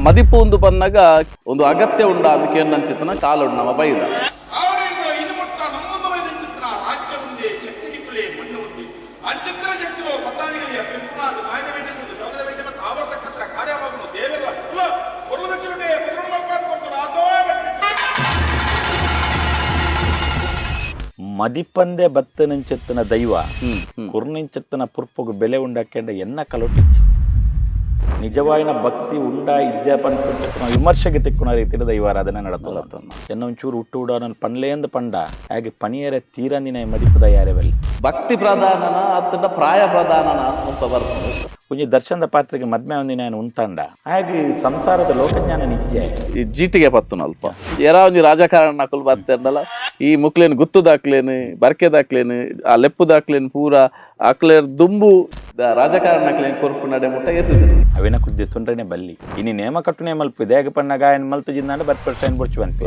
ಮದಿಪು ಒಂದು ಪನ್ನಗ ಒಂದು ಅಗತ್ಯ ಉಂಡ ಅದಕ್ಕೆ ನಂಚಿತನ ಕಾಲುಂಡು ನಮ್ಮ ಬೈದ. ಆವರಿಂದ ಇನ್ನು ಮುಟ್ಟ ನಮ್ಮೊಂದು ಚಿತ್ರ ರಾಜ್ಯ ಒಂದೇ ಶಕ್ತಿ ನಿಕ್ಕುಲೆ ಮಣ್ಣು ಒಂದೇ ಅಂಚಿತ್ರ ಶಕ್ತಿಯೋ ಪತ್ತಾನಿಗಳಿಗೆ ತ್ರಿಪುರಾದ ಮಾಯದ ಬೆಟ್ಟ ಮುಂದೆ ಜೋಗದ ಬೆಟ್ಟ ಮತ್ತು ಆವರ್ತಕ್ಕಂಥ ಕಾರ್ಯವಾಗುವ ದೇವರ ಕೊರಲು ಕೊಡ್ತಾರೆ ಆತೋ. ಮದಿಪಂದೆ ಬತ್ತನಂచెತ್ತನ ದೈವ ಕುರ್ನಿಂచెತ್ತನ ಪುರ್ಪುಗು ಬೆಲೆ ಉಂಡಾಕೆಂಡ ಎನ್ನ ಕಲೊಟಿಚ್ಚು ನಿಜವಾಯಿನ ಭಕ್ತಿ ಉಂಡ ಇದ್ಯಾ ಪನ್ಪುಂಚೆತ್ತನ ವಿಮರ್ಶೆಗೆ ತಿಕ್ಕುನ ರೀತಿಯ ದೈವಾರಾಧನೆ ನಡತಲ್ಲ. ಎನ್ನ ಒಂಚೂರು ಹುಟ್ಟು ಉಡ ನನ್ನ ಪನ್ಲೇಂದ ಪಂಡ ಹಾಗೆ ಪನಿಯರೆ ತೀರಂದಿನ ಮದಿಪುದ ಯಾರೇ ಬಲ್ಲಿ. ಭಕ್ತಿ ಪ್ರಧಾನನ ಅತ್ತಂಡ ಪ್ರಾಯ ಪ್ರಧಾನನ ಅಂತ ಬರ್ತದೆ. ಒಂಜಿ ದರ್ಶನದ ಪಾತ್ರೆಗೆ ಮದ್ಮೆ ಒಂದಿನ ಉಂತಾಂಡ ಹಾಗೆ ಸಂಸಾರದ ಲೋಕಜ್ಞಾನ ನಿಜ. ಈ ಜೀಟಿಗೆ ಪತ್ತುನ ಅಲ್ಪ ಏರಾ ಒಂಜಿ ರಾಜಕಾರಣ ನಕುಲು ಬತ್ತಂಡಲ ಈ ಮುಕ್ಲೇನ್ ಗುತ್ತು ದಾಕ್ಲೇನು ಬರ್ಕೆ ದಾಕ್ಲೇನು ಆ ಲೆಪ್ಪು ದಾಕ್ಲೇನು ಪೂರ ಅಕ್ಲೇರ್ ದುಂಬು ರಾಜಕಾರಣ ನಕ್ಲೇನ್ ಕೊರ್ಪು ನಡೆ ಮುಟ್ಟ ಎತ್ತುದು. ಅವಿನ ಕುದ್ದೆ ತೊಂದ್ರೆನೆ ಬಲ್ಲಿ ಇನಿ ನೇಮ ಕಟ್ಟುನೇ ಮಲ್ಪು ಇದಾಗ ಪಣ್ಣಗ ఆయన ಮಲ್ತು ಜಿಂದಾಂಡ ಬರ್ಪರ್ಸೈನ್ ಬೊಡ್ಚು ಅನ್ಪಿ.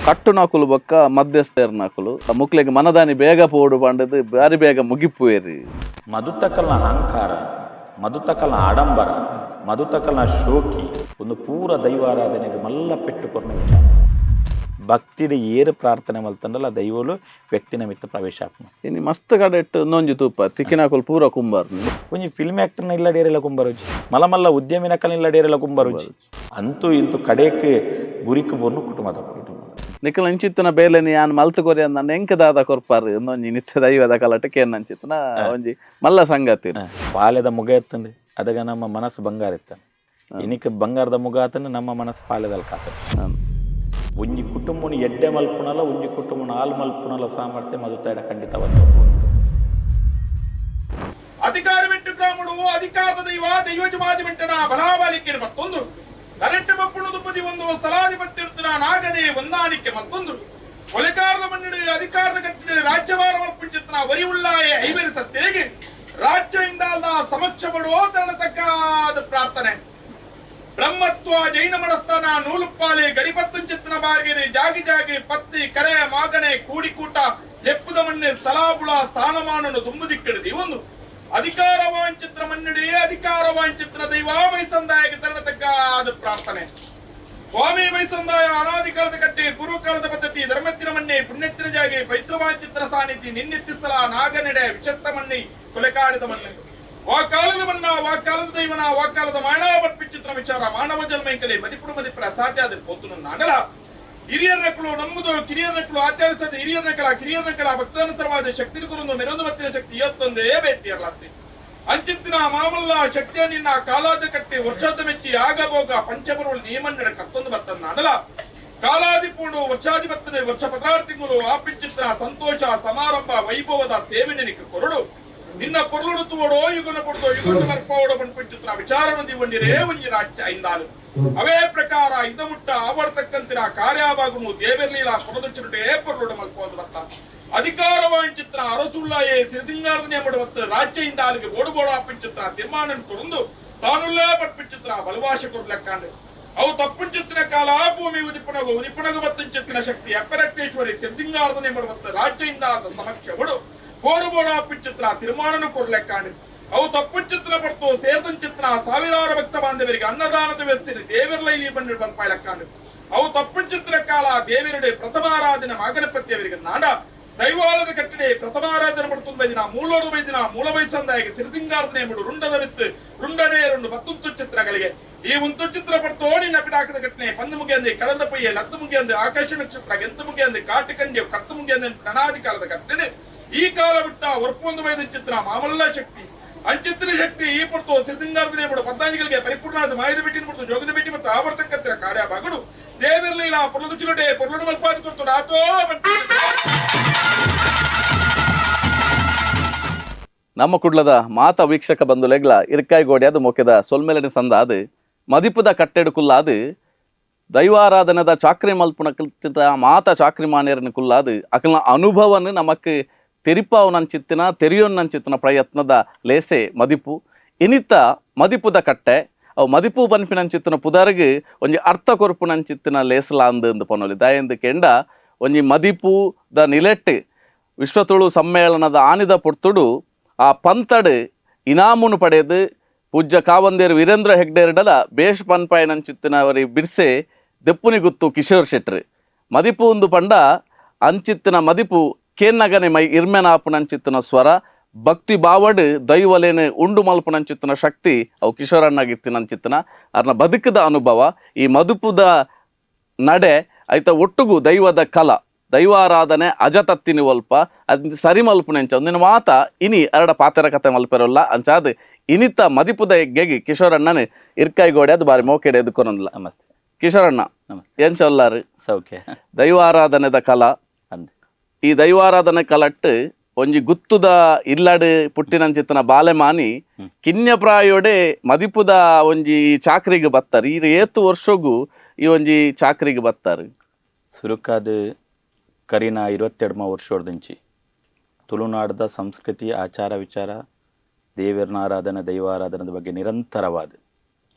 ಕಟ್ಟು ನಕುಲು ಬೊಕ್ಕ ಮಧ್ಯಸ್ಥರ ನಕುಲು ಮುಕ್ಲೆಗ್ ಮನದಾನಿ ಬೇಗ ಪೋಡು ಪಂಡದು ಬಾರಿ ಬೇಗ ಮುಗಿಪುವೇರಿ. ಮಧುತಕಲ್ನ ಅಹಂಕಾರ, ಮಧುತಕಲ್ನ ಆಡಂಬರ, ಮಧುತಕಲ್ನ ಶೋಕಿ ಒಂದು ಪೂರ ದೈವಾರಾಧನೆಗೆ ಮಲ್ಲ ಪೆಟ್ಟು ಕೊರ್ನ ವಿಚಾರ. ಭಕ್ತಿಡು ಏರು ಪ್ರಾರ್ಥನೆ ಮಲ್ತಂಡಲ ದೈವಲು ವ್ಯಕ್ತಿನ ಮಿತ್ತ ಪ್ರವೇಶ ಆಪುಂಡು. ಇನಿ ಮಸ್ತ್ ಕಡೆ ಇಟ್ಟು ನೊಂಜಿ ತೂಪ ತಿಕ್ಕಿನಕುಲು ಪೂರ ಕುಂಬಾರ್. ಒಂಜಿ ಫಿಲ್ಮ್ ಆಕ್ಟರ್ನ ಇಲ್ಲ ಡೇರೆಲ್ಲ ಕುಂಬರುಜಿ, ಮಲ್ಲ ಮಲ್ಲ ಉದ್ಯಮಿನ ಇಲ್ಲ ಡೇರೆಲ್ಲ ಕುಂಬರುಜಿ. ಅಂತೂ ಇಂತೂ ಕಡೆಕ್ ಗುರಿಕ್ ಬೊರ್ನು ಕುಟುಂಬದ ಕುಟುಂಬ. ನಿಕಲ್ ಅಂಚಿತ್ತನ ಬೇಲೆನಿ ಯಾನ್ ಮಲ್ತು ಕೊರಿ ಅಂದ ಎಂಕ ದಾದ ಕೊರ್ಪಾರು ಒಂಜಿ ನಿತ್ಯ ದೈವದ ಕಲಟಕ್ಕೆ ಅಂಚಿತ್ತನ ಒಂಜಿ ಮಲ್ಲ ಸಂಗತಿ. ಪಾಲೆದ ಮುಗ ಎತ್ತಂಡು ಅದಗ ನಮ್ಮ ಮನಸ್ಸು ಬಂಗಾರ ಇತ್ತಾನೆ. ಇನಿಕ್ ಬಂಗಾರದ ಮುಗ ಆತನ ನಮ್ಮ ಮನಸ್ಸು ಪಾಲೆದಲ್ಲಿ ಕಾತನ. ಒಂಜಿ ಕುಟುಂಬನ ಎಡ್ಡೆ ಮಲ್ಪುನಲ ಒಂಜಿ ಕುಟುಂಬನ ಹಾಲು ಮಲ್ಪುನಲ ಸಾಮರ್ಥ್ಯ ಮದುತ್ತಾಡ ಖಂಡಿತವಾದ. ಅಧಿಕಾರ ಬಿಟ್ಟು ಗ್ರಾಮಡು ಅಧಿಕಾರದ ದೈವ ದೈವಜಮಾದಿ ಮೆಂಟನ ಬಲಾಬಾಲಿಕೆ ಮತ್ತೊಂದು ಕರೆಂಟ್ ಬಪ್ಪುಣ ದುಪ್ಪದಿ ಒಂದು ಸ್ಥಳಾಧಿಪತ್ಯ ನಾಗನೇ ಹೊಂದಾಣಿಕೆ ಮತ್ತೊಂದು ಕೊಲೆಕಾರದ ಮಣ್ಣಿಡು ಅಧಿಕಾರದ ಕಟ್ಟಿಡು ರಾಜ್ಯಭಾರ ಮಲ್ಪುಂಚಿತ್ನ ವರಿ ಉಳ್ಳಾಯ ಐವರಿ ಸತ್ತೇಗೆ ರಾಜ್ಯ ಇಂದಾಲ್ದ ಸಮಕ್ಷ ಪಡುವ ತಕ್ಕ ಪ್ರಾರ್ಥನೆ. ಬ್ರಹ್ಮತ್ವ ಜೈನ ಮಡಸ್ಥಾನ ನೂಲುಪ್ಪಾಲೆ ಗಡಿಪತ್ತುಂಚಿತ್ನ ಬಾರ್ಗೆರೆ ಜಾಗಿ ಜಾಗಿ ಪತ್ತಿ ಕರೆ ಮಾಗಣೆ ಕೂಡಿಕೂಟ ಲೆಪ್ಪುದ ಮಣ್ಣೆ ಸ್ಥಳಾಬುಳ ಸ್ಥಾನಮಾನನು ದುಂಬುದಿಕ್ಕಿಡಿది ಒಂದು ಅಧಿಕಾರ ವಾಂಚಿತ್ರ ಮನ್ನಿಡಿ ಅಧಿಕಾರ ವಾಂಚಿತ್ರ ದೈವಾಮೈ ಸಂದಾಯಕ್ಕೆ ತರತಕ್ಕಾದ ಪ್ರಾರ್ಥನೆ. ಸ್ವಾಮಿ ಮೈಸಂದಾಯ ಅನಾಧಿಕಾರದ ಕಟ್ಟೆ ಪೂರ್ವಕಾಲದ ಪದ್ಧತಿ ಧರ್ಮತ್ತಿನ ಮಣ್ಣೆ ಪುಣ್ಯತ್ತಿನ ಜಾಗೆ ಪೈತ್ರವಾಂಚಿತ್ರ ಸಾನ್ನಿಧಿ ನಿನ್ನೆತ್ತಿ ಸ್ಥಳ ನಾಗನೆಡೆ ವಿಷತ್ತ ಮಣ್ಣಿ ಕೊಲೆಕಾಡಿದ ಮಣ್ಣೆ ವಾಕಾಲದ ಮಣ್ಣ ವಾಕಾಲದ ದೈವನ ವಾಕಾಲದ ಮಾನವ ಪಟ್ಪಿಚಿತ್ರ ವಿಚಾರ ಮಾನವ ಜನ್ಮೈಕಲೆ ಮದಿಪುಡು ಮದಿಪುರ ಸಾಧ್ಯ ಆದ ಪೋತುನು ನಾಡಲ ಹಿರಿಯರ್ನಕಳು ನಮ್ಮದು ಕಿರಿಯರ್ನಕಳು ಆಚರಿಸದ ಹಿರಿಯರ್ನಕಲ ಕಿರಿಯರ್ನಕಲ ಭಕ್ತಾನುಸರವಾದ ಶಕ್ತಿ ಗುರುಂದು ಮೆರೊಂದು ಮತ್ತಿನ ಶಕ್ತಿ ಇವತ್ತೊಂದೇ ಬೇತಿಯರ್ಲಾಗ್ತಿ ಅಂಚಿತ್ತಿನ ಮಾಮಲ್ಲ ಶಕ್ತಿಯ ನಿನ್ನ ಕಾಲಾದ ಕಟ್ಟಿ ವರ್ಷದ ಮೆಚ್ಚಿ ಆಗಭೋಗ ಪಂಚಮರುಳು ನಿಯಮಂಡಳ ಕತ್ತೊಂದು ಬತ್ತನ್ನ ಅಡಲ ಕಾಲಾದಿಪೂಡು ವರ್ಷಾಧಿಪತ್ತನೆ ವರ್ಷ ಪದಾರ್ ತಿಂಗಳು ಆಪಿಂಚಿತ್ರ ಸಂತೋಷ ಸಮಾರಂಭ ವೈಭವದ ಸೇವೆ ನಿನಗೆ ಕೊರಡು ನಿನ್ನ ಪೊರುಳುಡು ತೋಡೋ ಯುಗನ ಪೊಡ್ದೋ ಯುಗನ ಮರ್ಪೋಡು ಪಂಪಿಂಚಿತ್ರ ವಿಚಾರಣ ದಿವಂಡಿರೇ ಒಂಜಿ ರಾಜ್ಯ ಐಂದಾಲು ಅವೇ ಪ್ರಕಾರ ಇದಮುಟ್ಟ ಆವರ್ತಕ್ಕಂತಿರ ಕಾರ್ಯವಾಗುನು ದೇವೆರ್ಲೀಲ ಕೊಡದೊಚ್ಚರುಟೇ ಪೊರುಳುಡು ಮಲ್ಪೋದು ಬತ್ತ ಅಧಿಕಾರವಾಂಚಿತ್ರ ಅರಸುಳ್ಳಾಯೇ ಸಿರಿಸಿಂಗಾರದ ನೇಮಡು ಮತ್ತು ರಾಜ್ಯ ಅಲ್ಲಿಗೆ ಬೋಡು ಬೋಡು ಅಪ್ಪಿಂಚಿತ್ರ ತೀರ್ಮಾನ ಕೊರಂದು ತಾನುಲ್ಲೇ ಪಟ್ಪಿಂಚಿತ್ರ ಬಲವಾಶ ಕೊರ್ಲೆಕ್ಕಾಂಡು ಅವು ತಪ್ಪುಂಚಿತ್ತಿನ ಕಾಲ ಭೂಮಿ ಉದಿಪನಗು ಉದಿಪನಗು ಬತ್ತಂಚಿತ್ತಿನ ಶಕ್ತಿ ಅಪ್ಪರಕ್ತೇಶ್ವರಿ ಸಿರಿಸಿಂಗಾರದ ನೇಮಡು ಮತ್ತು ರಾಜ್ಯ ಆದ ಸಮಕ್ಷ ಬಡು ಬೋಡು ಬೋಡು ಅಪ್ಪಿಂಚಿತ್ರ ತೀರ್ಮಾನನು ಕೊರ್ಲೆಕ್ಕಾಂಡು ಅವು ತಪ್ಪುಂಚಿತ್ರ ಪಡ್ತು ಸೇರ್ದಂಚಿತ್ರ ಸಾವಿರಾರು ಭಕ್ತ ಬಾಂಧವರಿಗೆ ಅನ್ನದಾನದ ವ್ಯವಸ್ಥೆ ದೇವರಲೈಲಿ ಬಂದು ಬಂಪಾಯ್ಲಕ್ಕಾಂಡು ಅವು ತಪ್ಪುಂಚಿತ್ರ ಕಾಲ ದೇವರುಡೆ ಪ್ರಥಮಾರಾಧನೆ ಮಾಗಣಪತಿಯವರಿಗೆ ನಾಡ ದೈವಾಲದ ಕಟ್ಟಡೆ ಪ್ರಥಮಾರಾಧನೆ ಪಡ್ತುಂಬ ದಿನ ಮೂಲೋಡು ಬೈದಿನ ಮೂಲ ಬೈಸಂದಾಯಿಗೆ ಸಿರಿಸಿಂಗಾರದ ನೇಮಡು ರುಂಡದ ಬಿತ್ತು ರುಂಡನೇ ರುಂಡು ಮತ್ತೊಂದು ಚಿತ್ರಗಳಿಗೆ ಈ ಒಂದು ಚಿತ್ರ ಪಡ್ತೋ ನಿನ್ನ ಪಿಡಾಕದ ಘಟನೆ ಪಂದು ಮುಗಿಯಂದೆ ಕಡದ ಪಯ್ಯ ಲತ್ತು ಮುಗಿಯಂದೆ ಆಕಾಶ ನಕ್ಷತ್ರ ಗೆಂತು ಮುಗಿಯಂದೆ ಕಾಟು ಕಂಡಿ ಕತ್ತು ಮುಗಿಯಂದೆ ಪ್ರಣಾದಿ ಕಾಲದ ಘಟನೆ ಈ ಕಾಲ ಬಿಟ್ಟ ಒರ್ಪೊಂದು ವೈದ ಚಿತ್ರ ಮಾಮಲ್ಲ ಶಕ್ತಿ ಅಂಚಿತ್ರ ಶಕ್ತಿ ಈ ಪುರ್ತು ಸಿರಿಸಿಂಗಾರದ ನೇಮಡು ಪದ್ದಾಂಜಿಗಳಿಗೆ ಪರಿಪೂರ್ಣಾದ ಮಾಯದ ಬಿಟ್ಟಿನ ಪುರ್ತು ಜೋಗದ ಬಿಟ್ಟಿ ಮತ್ತು ಆವರ್ತಕ್ಕಂತಿರ ಕಾರ್ಯಭಾಗಡು ದೇವಿರ್ಲೀಲ ಪೊರ್ಲುದು ಚಿಲುಟೆ ಪೊರ್ಲುಡು ಮಲ್ಪಾದಿ ಕೊಡ್ತು ಆತೋ. ನಮ್ಮ ಕುಡ್ಲದ ಮಾತ ವೀಕ್ಷಕ ಬಂಧುಲೆಗ್ಲ ಇರ್ಕಾಯಿ ಗೋಡಿ ಅದು ಮೊಕ್ಕೆದ ಸೊಲ್ಮೆಲನ ಸಂದ ಅದು ಮದಿಪುದ ಕಟ್ಟೆಡು ಕುಲ್ಲಾದು ದೈವಾರಾಧನದ ಚಾಕ್ರಿ ಮಲ್ಪುನ ಚಿತ್ತ ಮಾತ ಚಾಕ್ರಿ ಮಾನ್ಯರನ ಕುಲ್ಲಾದು ಅಕಲ್ನ ಅನುಭವನ ನಮಕ್ ತೆರಿಪಾವನಂಚಿತ್ತಿನ ತೆರಿಯೋನ್ನಂಚಿತ್ತಿನ ಪ್ರಯತ್ನದ ಲೇಸೆ ಮದಿಪು. ಇನಿತ ಮದಿಪುದ ಕಟ್ಟೆ ಅವು ಮದಿಪು ಪನ್ಪಿನಂಚಿತ್ತಿನ ಪುದರ್ಗ್ ಒಂಜಿ ಅರ್ಥ ಕೊರ್ಪುನಂಚಿತ್ತಿನ ಲೇಸಲಾಂದು ಅಂದು ಪನೊಲಿ. ದಾಯೆಂದು ಕೆಂಡ ಒಂಜಿ ಮದಿಪು the ನಿಲೆಟ್ ವಿಶ್ವತುಳು ಸಮ್ಮೇಳನದ ಆನಿದ ಪೊರ್ತುಡು ಆ ಪಂತಡು ಇನಾಮುನು ಪಡೆದು ಪೂಜ್ಯ ಕಾವಂದೇರು ವೀರೇಂದ್ರ ಹೆಗ್ಡೇರ್ಡಲ ಬೇಷ್ ಪನ್ಪಾಯನಂಚಿತ್ತಿನವರಿ ಬಿರ್ಸೆ ದೆಪ್ಪುನಿ ಗುತ್ತು ಕಿಶೋರ್ ಶೆಟ್ರು ಮದಿಪು ಒಂದು ಪಂಡ ಅಂಚಿತ್ತಿನ ಮದಿಪು ಕೇನ್ನಗನೆ ಮೈ ಇರ್ಮೆನಾಪುನಂಚಿತ್ತಿನ ಸ್ವರ ಭಕ್ತಿ ಬಾವಡ್ ದೈವಲೇನೆ ಉಂಡು ಮಲ್ಪುನಂಚಿತ್ತಿನ ಶಕ್ತಿ ಅವು ಕಿಶೋರಣ್ಣಗಿತ್ತಿನಂಚಿತ್ತಿನ ಅರ್ನ ಬದುಕದ ಅನುಭವ ಈ ಮದುಪುದ ನಡೆ ಐತ ಒಟ್ಟುಗು ದೈವದ ಕಲ ದೈವಾರಾಧನೆ ಅಜತತ್ತಿನಿ ಒಲ್ಪ ಅದ್ ಸರಿ ಮಲ್ಪುನೆಂಚ ಒಂದಿನ ಮಾತ ಇನಿ ಅರಡ ಪಾತೆರ ಕತೆ ಮಲ್ಪೆರಲ್ಲ ಅಂಚಾದ್ ಇನಿತ ಮದಿಪುದ ಎಗ್ಗೆಗೆ ಕಿಶೋರಣ್ಣನೆ ಇರ್ಕಾಯಿ ಗೋಡೆ ಅದು ಬಾರಿ ಮೋಕೆಡೆ ಎದುಕೊನಲ್ಲ. ನಮಸ್ತೆ. ಕಿಶೋರಣ್ಣ. ನಮಸ್ತೆ. ಏನ್ ಚೊಲ್ಲಾರು? ಸೌಖ್ಯ. ದೈವಾರಾಧನೆದ ಕಲ. ಅಂದ್. ಈ ದೈವಾರಾಧನೆ ಕಲಟ್ಟು ಒಂಜಿ ಗುತ್ತುದ ಇಲ್ಲಡು ಪುಟ್ಟಿನಂಚಿತ್ತನ ಬಾಲೆಮಾನಿ ಕಿನ್ಯ ಪ್ರಾಯೋಡೆ ಮದಿಪುದ ಒಂಜಿ ಚಾಕ್ರಿಗೆ ಬತ್ತಾರೆ. ಈ ಏತು ವರ್ಷಗೂ ಈ ಒಂಜಿ ಚಾಕ್ರಿಗೆ ಬತ್ತಾರೆ? ಸುರುಕಾದ ಕರಿನ 22 ವರ್ಷದಿಂಚಿ ತುಳುನಾಡದ ಸಂಸ್ಕೃತಿ, ಆಚಾರ ವಿಚಾರ, ದೇವರನ ಆರಾಧನೆ, ದೈವಾರಾಧನೆದ ಬಗ್ಗೆ ನಿರಂತರವಾದ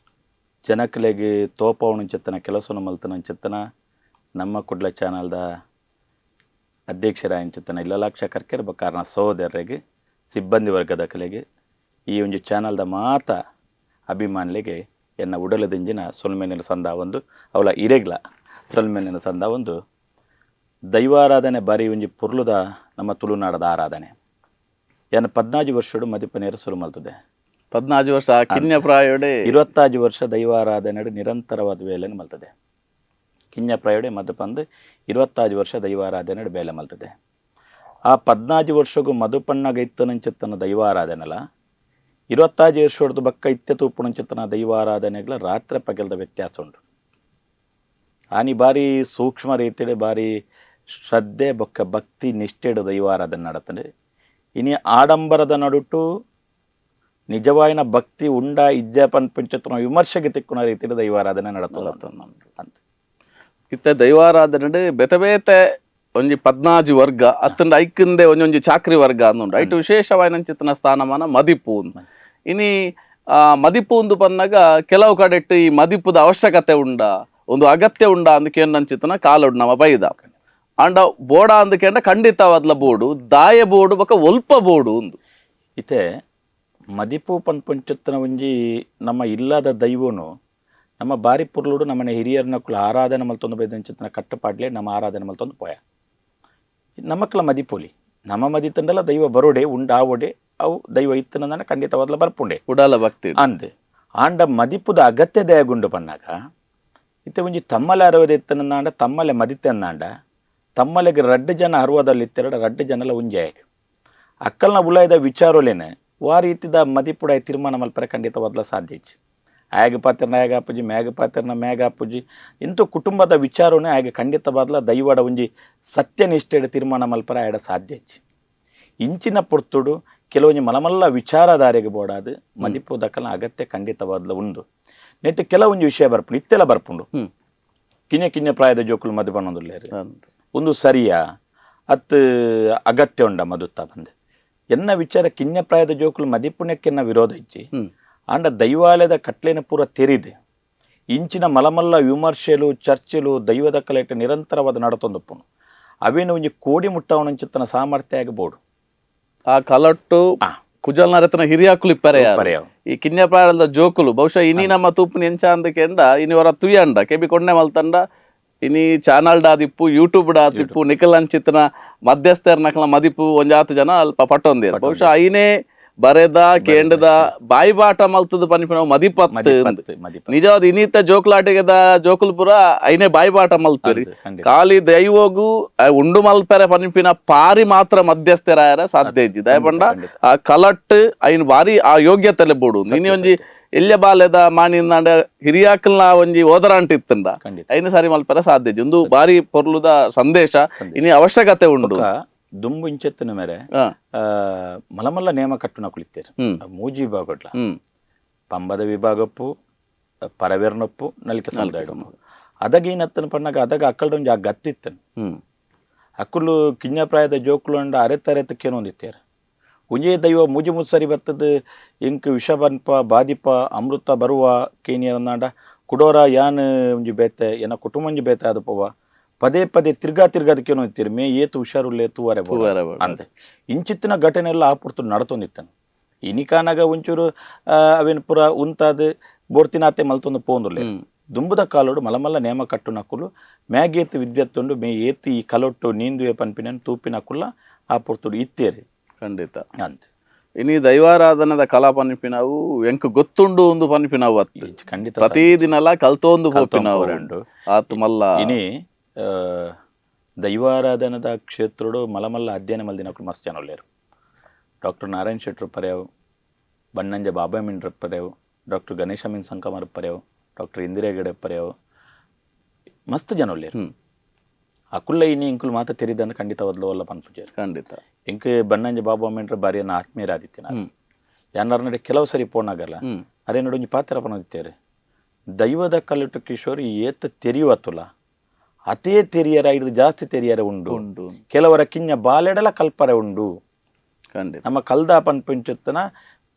ಜನಕಲೆಗೆ ತೋಪವಣಂಚಿತ್ತನ ಕೆಲಸನ ಮಲ್ತನಂಚಿತ್ತನ ನಮ್ಮ ಕುಡ್ಲ ಚಾನಲ್ದ ಅಧ್ಯಕ್ಷರಾಯಂಚಿತ್ತನ ಇಲ್ಲಲಾಕ್ಷ ಕರ್ಕೆರ್ ಬಕ್ಕಾರನ ಸಹೋದರರಿಗೆ, ಸಿಬ್ಬಂದಿ ವರ್ಗದ ಕಲೆಗೆ, ಈ ಒಂದು ಚಾನಲ್ದ ಮಾತ ಅಭಿಮಾನಿಗಳಿಗೆ ಎನ್ನ ಉಡಲದಿಂಜಿನ ಸೊಲ್ಮೆನಿನ ಸಂದ ಒಂದು ಅವಳ ಇರೆಗ್ಲ ಸೊಲ್ಮೆನಿನ ಸಂದ ಒಂದು. ದೈವಾರಾಧನೆ ಬಾರಿ ಒಂಜಿ ಪೊರ್ಲುದ ನಮ್ಮ ತುಳುನಾಡದ ಆರಾಧನೆ. ಎನ್ನ 14 ವರ್ಷಡು ಮದಿಪನೇರು ಸುರು ಮಲ್ತದೆ. 14 ವರ್ಷ ಕಿನ್ಯ ಪ್ರಾಯೋಡೆ? 25 ವರ್ಷ ದೈವಾರಾಧನೆ ನಿರಂತರವಾದ ವೇಲೆಯನ್ನು ಮಲ್ತದೆ. ಕಿನ್ಯ ಪ್ರಾಯೋಡೆ ಮದುಪಂದು 25 ವರ್ಷ ದೈವಾರಾಧನೆ ಬೇಲೆ ಮಲ್ತದೆ. ಆ 14 ವರ್ಷಗೂ ಮಧುಪಣ್ಣಗ ಇತ್ತನಂಚಿತ್ತನ ದೈವಾರಾಧನೆಲ 25 ವರ್ಷದ ಬಕ್ಕ ಇತ್ತೆ ತೂಪುಣಂಚಿತ್ತನ ದೈವಾರಾಧನೆಗಳ ರಾತ್ರಿ ಪಗಲ್ದ ವ್ಯತ್ಯಾಸ ಉಂಟು. ಆನಿ ಬಾರಿ ಸೂಕ್ಷ್ಮ ರೀತಿಯಲ್ಲಿ ಬಾರಿ ಶ್ರದ್ಧೆ ಬೊಕ್ಕ ಭಕ್ತಿ ನಿಷ್ಠೆಡು ದೈವಾರಾಧನೆ ನಡತದೆ. ಇನಿ ಆಡಂಬರದ ನಡುಟು ನಿಜವಾಯಿನ ಭಕ್ತಿ ಉಂಡ ಇಜ್ಜ ಪಂಚತನ ವಿಮರ್ಶೆಗೆ ತಿಕ್ಕುನ ರೀತಿಯಲ್ಲಿ ದೈವಾರಾಧನೆ ನಡತದೆ ಅಂತ. ಇತ್ತೆ ದೈವಾರಾಧನೆ ಬೇತೆ ಬೇತೆ ಒಂಜಿ 14 ವರ್ಗ ಅತ್ತಂಡ ಐಕಿಂದೆ ಒಂಜೊಂಜಿ ಚಾಕ್ರಿ ವರ್ಗ ಅಂದುಂಡು. ಐಟು ವಿಶೇಷವಾಯಿನಂಚಿತ್ತನ ಸ್ಥಾನಮಾನ ಮದಿಪು. ಇನಿ ಮದಿಪು ಒಂದು ಪನ್ನಾಗ ಕೆಲವು ಕಡೆಟ್ಟು ಈ ಮದಿಪುದ ಅವಶ್ಯಕತೆ ಉಂಡ, ಒಂದು ಅಗತ್ಯ ಉಂಡ ಅಂದಕೇನಂಚಿತ್ತನ ಕಾಲುಡ್ ನಮ್ಮ ಬೈದ ಅಂಡ ಬೋಡ ಅಂದಕೇಂಡ ಖಂಡಿತವಾದ್ಲ ಬೋಡು ದಾಯ ಬೋಡು ಬೊಕ ಒಲ್ಪ ಬೋಡು ಒಂದು. ಇತ್ತೆ ಮದಿಪು ಪನ್ಪಂಚತ್ತನ ಒಂಜಿ ನಮ್ಮ ಇಲ್ಲದ ದೈವನು ನಮ್ಮ ಬಾರಿ ಪುರ್ಲುಡು ನಮ್ಮನೆ ಹಿರಿಯರ್ನಕ್ಕಲು ಆರಾಧನೆ ಮಲ್ತೊಂದು ಬೈದಂಚಿತ್ತನ ಕಟ್ಟುಪಾಡ್ಲೆ ನಮ್ಮ ಆರಾಧನೆ ಮಲ್ತೊಂದು ಪೋಯ ನಮ್ಮಕ್ಕಳ ಮದಿಪೋಲಿ ನಮ್ಮ ಮದಿ ತಂಡಲ ದೈವ ಬರೋಡೆ ಉಂಡಾವೋಡೆ ಅವು ದೈವ ಇತ್ತನ ಖಂಡಿತವಾದ್ಲ ಬರ್ಪುಂಡೆ ಉಡಾಲ ಭಕ್ತಿ ಅಂದ್. ಆಂಡ ಮದಿಪುದ ಅಗತ್ಯ ದಯಗುಂಡು ಪನ್ನಾಗ ಇತ್ತೆ ಒಂಜಿ ತಮ್ಮಲೆ ಅರವದ ಇತ್ತನಂದಾಂಡ ತಮ್ಮಲೆ ಮದಿತೆಂದಾಂಡ ತಮ್ಮಲೆಗೆ ರಡ್ಡು ಜನ ಅರ್ವದಲ್ಲಿ ಇತ್ತೆರಡು ರಡ್ಡು ಜನಲ ಒಂಜೆ ಅಕ್ಕಲ್ನ ಉಲಾಯದ ವಿಚಾರಲೇನೆ ವಾ ರೀತಿದ ಮದಿಪುಡ ತೀರ್ಮಾನ ಮಲ್ಪರೆ ಖಂಡಿತವಾದ್ಲ ಸಾಧ್ಯ ಇಚ್ಚಿ. ಆಗ ಪಾತ್ರನ ಆಗ ಅಪ್ಪುಜಿ, ಮ್ಯಾಗ ಪಾತ್ರನ ಮ್ಯಾಗ ಅಪ್ಪುಜಿ ಇಂಥ ಕುಟುಂಬದ ವಿಚಾರನೇ ಆಗ ಖಂಡಿತವಾದ್ಲ ದೈವಡ ಒಂಜಿ ಸತ್ಯನಿಷ್ಠೆಡು ತೀರ್ಮಾನ ಮಲ್ಪರೆ ಆಯಡ ಸಾಧ್ಯ ಇಚ್ಚಿ. ಇಂಚಿನ ಪೊರ್ತುಡು ಕೆಲವೊಂಜಿ ಮಲಮಲ್ಲ ವಿಚಾರಧಾರೆಗೆ ಬೋಡಾದು ಮದಿಪು ದಕ್ಕಲ್ನ ಅಗತ್ಯ ಖಂಡಿತವಾದ್ಲ ಉಂಡು. ನೆಟ್ಟು ಕೆಲವೊಂಜಿ ವಿಷಯ ಬರ್ಪುಂಡು ಇತ್ತೆಲ್ಲ ಬರ್ಪುಂಡು. ಕಿನ್ಯ ಕಿನ್ಯ ಪ್ರಾಯದ ಜೋಕುಲು ಮದು ಬಣ್ಣೊಂದುಲ್ಲೇರು ಒಂದು ಸರಿಯಾ ಅತ್ ಅಗತ್ಯ ಉಂಡ ಮದುತ್ತ ಬಂದು ಎನ್ನ ವಿಚಾರ ಕಿನ್ಯ ಪ್ರಾಯದ ಜೋಕುಲು ಮದಿಪುಣ್ಯಕ್ಕೆನ್ನ ವಿರೋಧ ಇಚ್ಚಿ. ಆಂಡ ದೈವಾಲಯದ ಕಟ್ಲೆನ ಪೂರ ತೆರಿದೆ ಇಂಚಿನ ಮಲಮಲ್ಲ ವಿಮರ್ಶೆಲು ಚರ್ಚೆಲು ದೈವದ ಕಲೆಟ ನಿರಂತರವಾದ ನಡತೊಂದುಪ್ಪುನು ಅವೇನು ಒಂಜಿ ಕೋಡಿ ಮುಟ್ಟವನಂಚಿತ್ತನ ಸಾಮರ್ಥ್ಯ ಆಗಬೋಡು. ಆ ಕಲಟ್ಟು ಕುಜಲ್ನರತನ ಹಿರಿಯಾಕುಲು ಇಪ್ಪರೆ ಈ ಕಿನ್ಯ ಪ್ರಾಯದ ಜೋಕುಲು ಬಹುಶಃ ಇನಿ ನಮ್ಮ ತೂಪುನ ಎಂಚ ಅಂದಕೆಂಡ ಇನಿ ಹೊರ ತುಯ್ಯಂಡ ಕೆಬಿ ಕೊಂಡೆ ಮಲ್ತಂಡ ಇನಿ ಚಾನಲ್ ಡಾದಿಪ್ಪು ಯೂಟ್ಯೂಬ್ ಡಾದಿಪ್ಪು ನಿಖಲ್ ಅಂಚಿತನ ಮಧ್ಯಸ್ಥರ ನಕಲ ಮದಿಪು ಒಂಜಾತು ಜನ ಅಲ್ಪ ಪಟ್ಟೊಂದಿರು. ಬಹುಶಃ ಐನೇ ಬರೆದ ಕೇಂಡದ ಬಾಯಿ ಬಾಟ ಮಲ್ತದ ಪನ್ಪಿನ ಮದಿಪತ್ತು ನಿಜವಾದ ಇನ್ನಿತ ಜೋಕುಲಾಟಿಗೆದ ಜೋಕುಲು ಪೂರ ಐನೇ ಬಾಯಿ ಬಾಟ ಮಲ್ಪೇರಿ ಖಾಲಿ ದೈವೋಗು ಉಂಡು ಮಲ್ಪೆರೆ ಪನ್ಪಿನ ಪಾರಿ ಮಾತ್ರ ಮಧ್ಯಸ್ಥರಾಯರ ಸಾಧ್ಯ ಇಜ್ಜಿ. ದಯಪಂಡ ಆ ಕಲಟ್ ಐನ್ ಬಾರಿ ಆ ಯೋಗ್ಯತೆಲೆ ಬೋಡು. ನೀನಿ ಒಂಜಿ ಎಲ್ಯ ಬಾಲ್ಯದ ಮಾನಿಂದಾಂಡ ಹಿರಿಯಾಕಲ್ನ ಒಂಜಿ ಓದರಾಂಟ ಇತ್ತಂಡ ಐನ ಸಾರಿ ಮಲ್ಪೆರೆ ಸಾಧ್ಯ ಇಜ್ಜಿ. ಒಂದು ಬಾರಿ ಪೊರ್ಲುದ ಸಂದೇಶ ಇನಿ ಅವಶ್ಯಕತೆ ಉಂಡು. ದುಂಬು ಇಂಚೆತ್ತಿನ ಮೇರೆ ಮಲಮಲ್ಲ ನೇಮ ಕಟ್ಟುನ ಕುಳಿತೇರು ಮೂಜಿ ವಿಭಾಗಟ್ಲ ಪಂಬದ ವಿಭಾಗಪ್ಪು ಪರವೇರ್ನೊಪ್ಪು ನಲಿಕೆ ಸಮುದಾಯ ಅದಗೇನತ್ತನ ಪಣ್ಣಾಗ ಅದಾಗ ಅಕ್ಕಲ್ಡ ಒಂಜಿ ಆ ಗತ್ತಿತ್ತನು ಅಕ್ಕಲು ಕಿನ್ಯಪ್ರಾಯದ ಜೋಕುಲು ಅಂಡ ಅರೆತರೆತಕ್ಕೇನೋ ಒಂದಿತ್ತೇರು ಒಂಜೇ ದೈವ ಮೂಜಿ ಮುತ್ಸರಿ ಬತ್ತದ ಇಂಕ್ ವಿಷ ಬನ್ಪ ಬಾದಿಪ ಅಮೃತ ಬರುವ ಕೇನಿಯರಂದಾಂಡ ಕುಡೋರ ಯಾನ್ ಒಂಜಿ ಬೇತೆ ಎನ್ನ ಕುಟುಂಬ ಒಂಜಿ ಬೇತೆ ಆದಪವ ಪದೇ ಪದೇ ತಿರ್ಗಾ ತಿರ್ಗಾದಕ್ಕೇನೋ ಇತ್ತೀರಿ ಮೇ ಏತು ಹುಷಾರುಲ್ಲೆ ತೂವರೆ ಅಂತೆ ಇಂಚಿತ್ತಿನ ಘಟನೆ ಎಲ್ಲ ಆ ಪುರ್ತು ನಡತೊಂದಿತ್ತನು. ಇನಿಕಾನಾಗ ಒಂಚೂರು ಅವೇನು ಪೂರ ಉಂತಾದ ಬೋರ್ತಿನಾತೆ ಮಲ್ತೊಂದು ಪೋಂದುಲ್ಲೆ. ದುಂಬುದ ಕಾಲೋಡು ಮಲಮಲ್ಲ ನೇಮ ಕಟ್ಟುನಕುಲು ಮ್ಯಾಗೇತ್ ವಿದ್ಯತ್ತುಂಡು ಮೇ ಏತಿ ಈ ಕಲೊಟ್ಟು ನೀಂದುವೆ ಪನ್ಪಿನ ತೂಪಿನಕುಲ್ಲ ಆ ಪೊರ್ತುಡು ಇತ್ತೇರಿ. ಖಂಡಿತ. ಅಂತ ಇನಿ ದೈವಾರಾಧನದ ಕಲಾ ಪನ್ಪಿನವು ಎಂಕ್ ಗೊತ್ತುಂಡು ಒಂದು ಪನ್ಪಿನವು ಅತ್ತು. ಖಂಡಿತ. ಪ್ರತಿದಿನಲ ಕಲ್ತೊಂದು ಪೋಪಿನವು ಆತು ಮಲ್ಲ. ಇನಿ ದೈವಾರಾಧನದ ಕ್ಷೇತ್ರಡು ಮಲಮಲ್ಲ ಅಧ್ಯಯನ ಮಲ್ದಿನಕುಲು ಮಸ್ತ್ ಜನ ಉಲ್ಲೇರು. ಡಾಕ್ಟರ್ ನಾರಾಯಣ್ ಶೆಟ್ರು ಪರ್ಯಾವು, ಬನ್ನಂಜ ಬಾಬಾ ಮಿಂಡ್ರ ಪರ್ಯಾವು, ಡಾಕ್ಟರ್ ಗಣೇಶ ಅಮೀನ್ ಸಂಕಮರ್ ಪರ್ಯಾವು, ಡಾಕ್ಟರ್ ಇಂದಿರಾ ಹೆಗಡೆ ಪರ್ಯಾವು, ಮಸ್ತ್ ಜನ ಉಲ್ಲೇರು. ಅಕುಲ್ಲ ಇನಿ ಇಂಕುಲು ಮಾತ ತೆರಿದಂದು ಖಂಡಿತ ಒದ್ಲವಲ್ಲ ಪನ್ಪುಜೇರು. ಖಂಡಿತ. ಇಂಕ್ ಬನ್ನಂಜ ಬಾಬಾ ಮಿಂಡ್ರ ಬಾರಿಯನ್ನ ಆತ್ಮೀಯರಾದಿತ್ತಿನ ಯಾನಾರ ನಡೆ ಕೆಲವು ಸರಿ ಪೋನಾಗಲ್ಲ ಅರೆ ನಡು ಒಂಜಿ ಪಾತ್ರ ಪನೋದಿತ್ತೇರು. ದೈವದ ಕಲ್ಲಿಟ್ಟು ಕಿಶೋರ್ ಏತ್ ತೆರಿಯುವತ್ತುಲ ಅತೇ ತೆರಿಯರ ಇದು ಜಾಸ್ತಿ ತೆರಿಯರ ಉಂಡು, ಕೆಲವರ ಕಿಂಜ ಬಾಲೆಡಲ ಕಲ್ಪರೆ ಉಂಡು. ಖಂಡಿತ. ನಮ್ಮ ಕಲ್ದ ಪನ್ಪುಂಚುತ್ತನ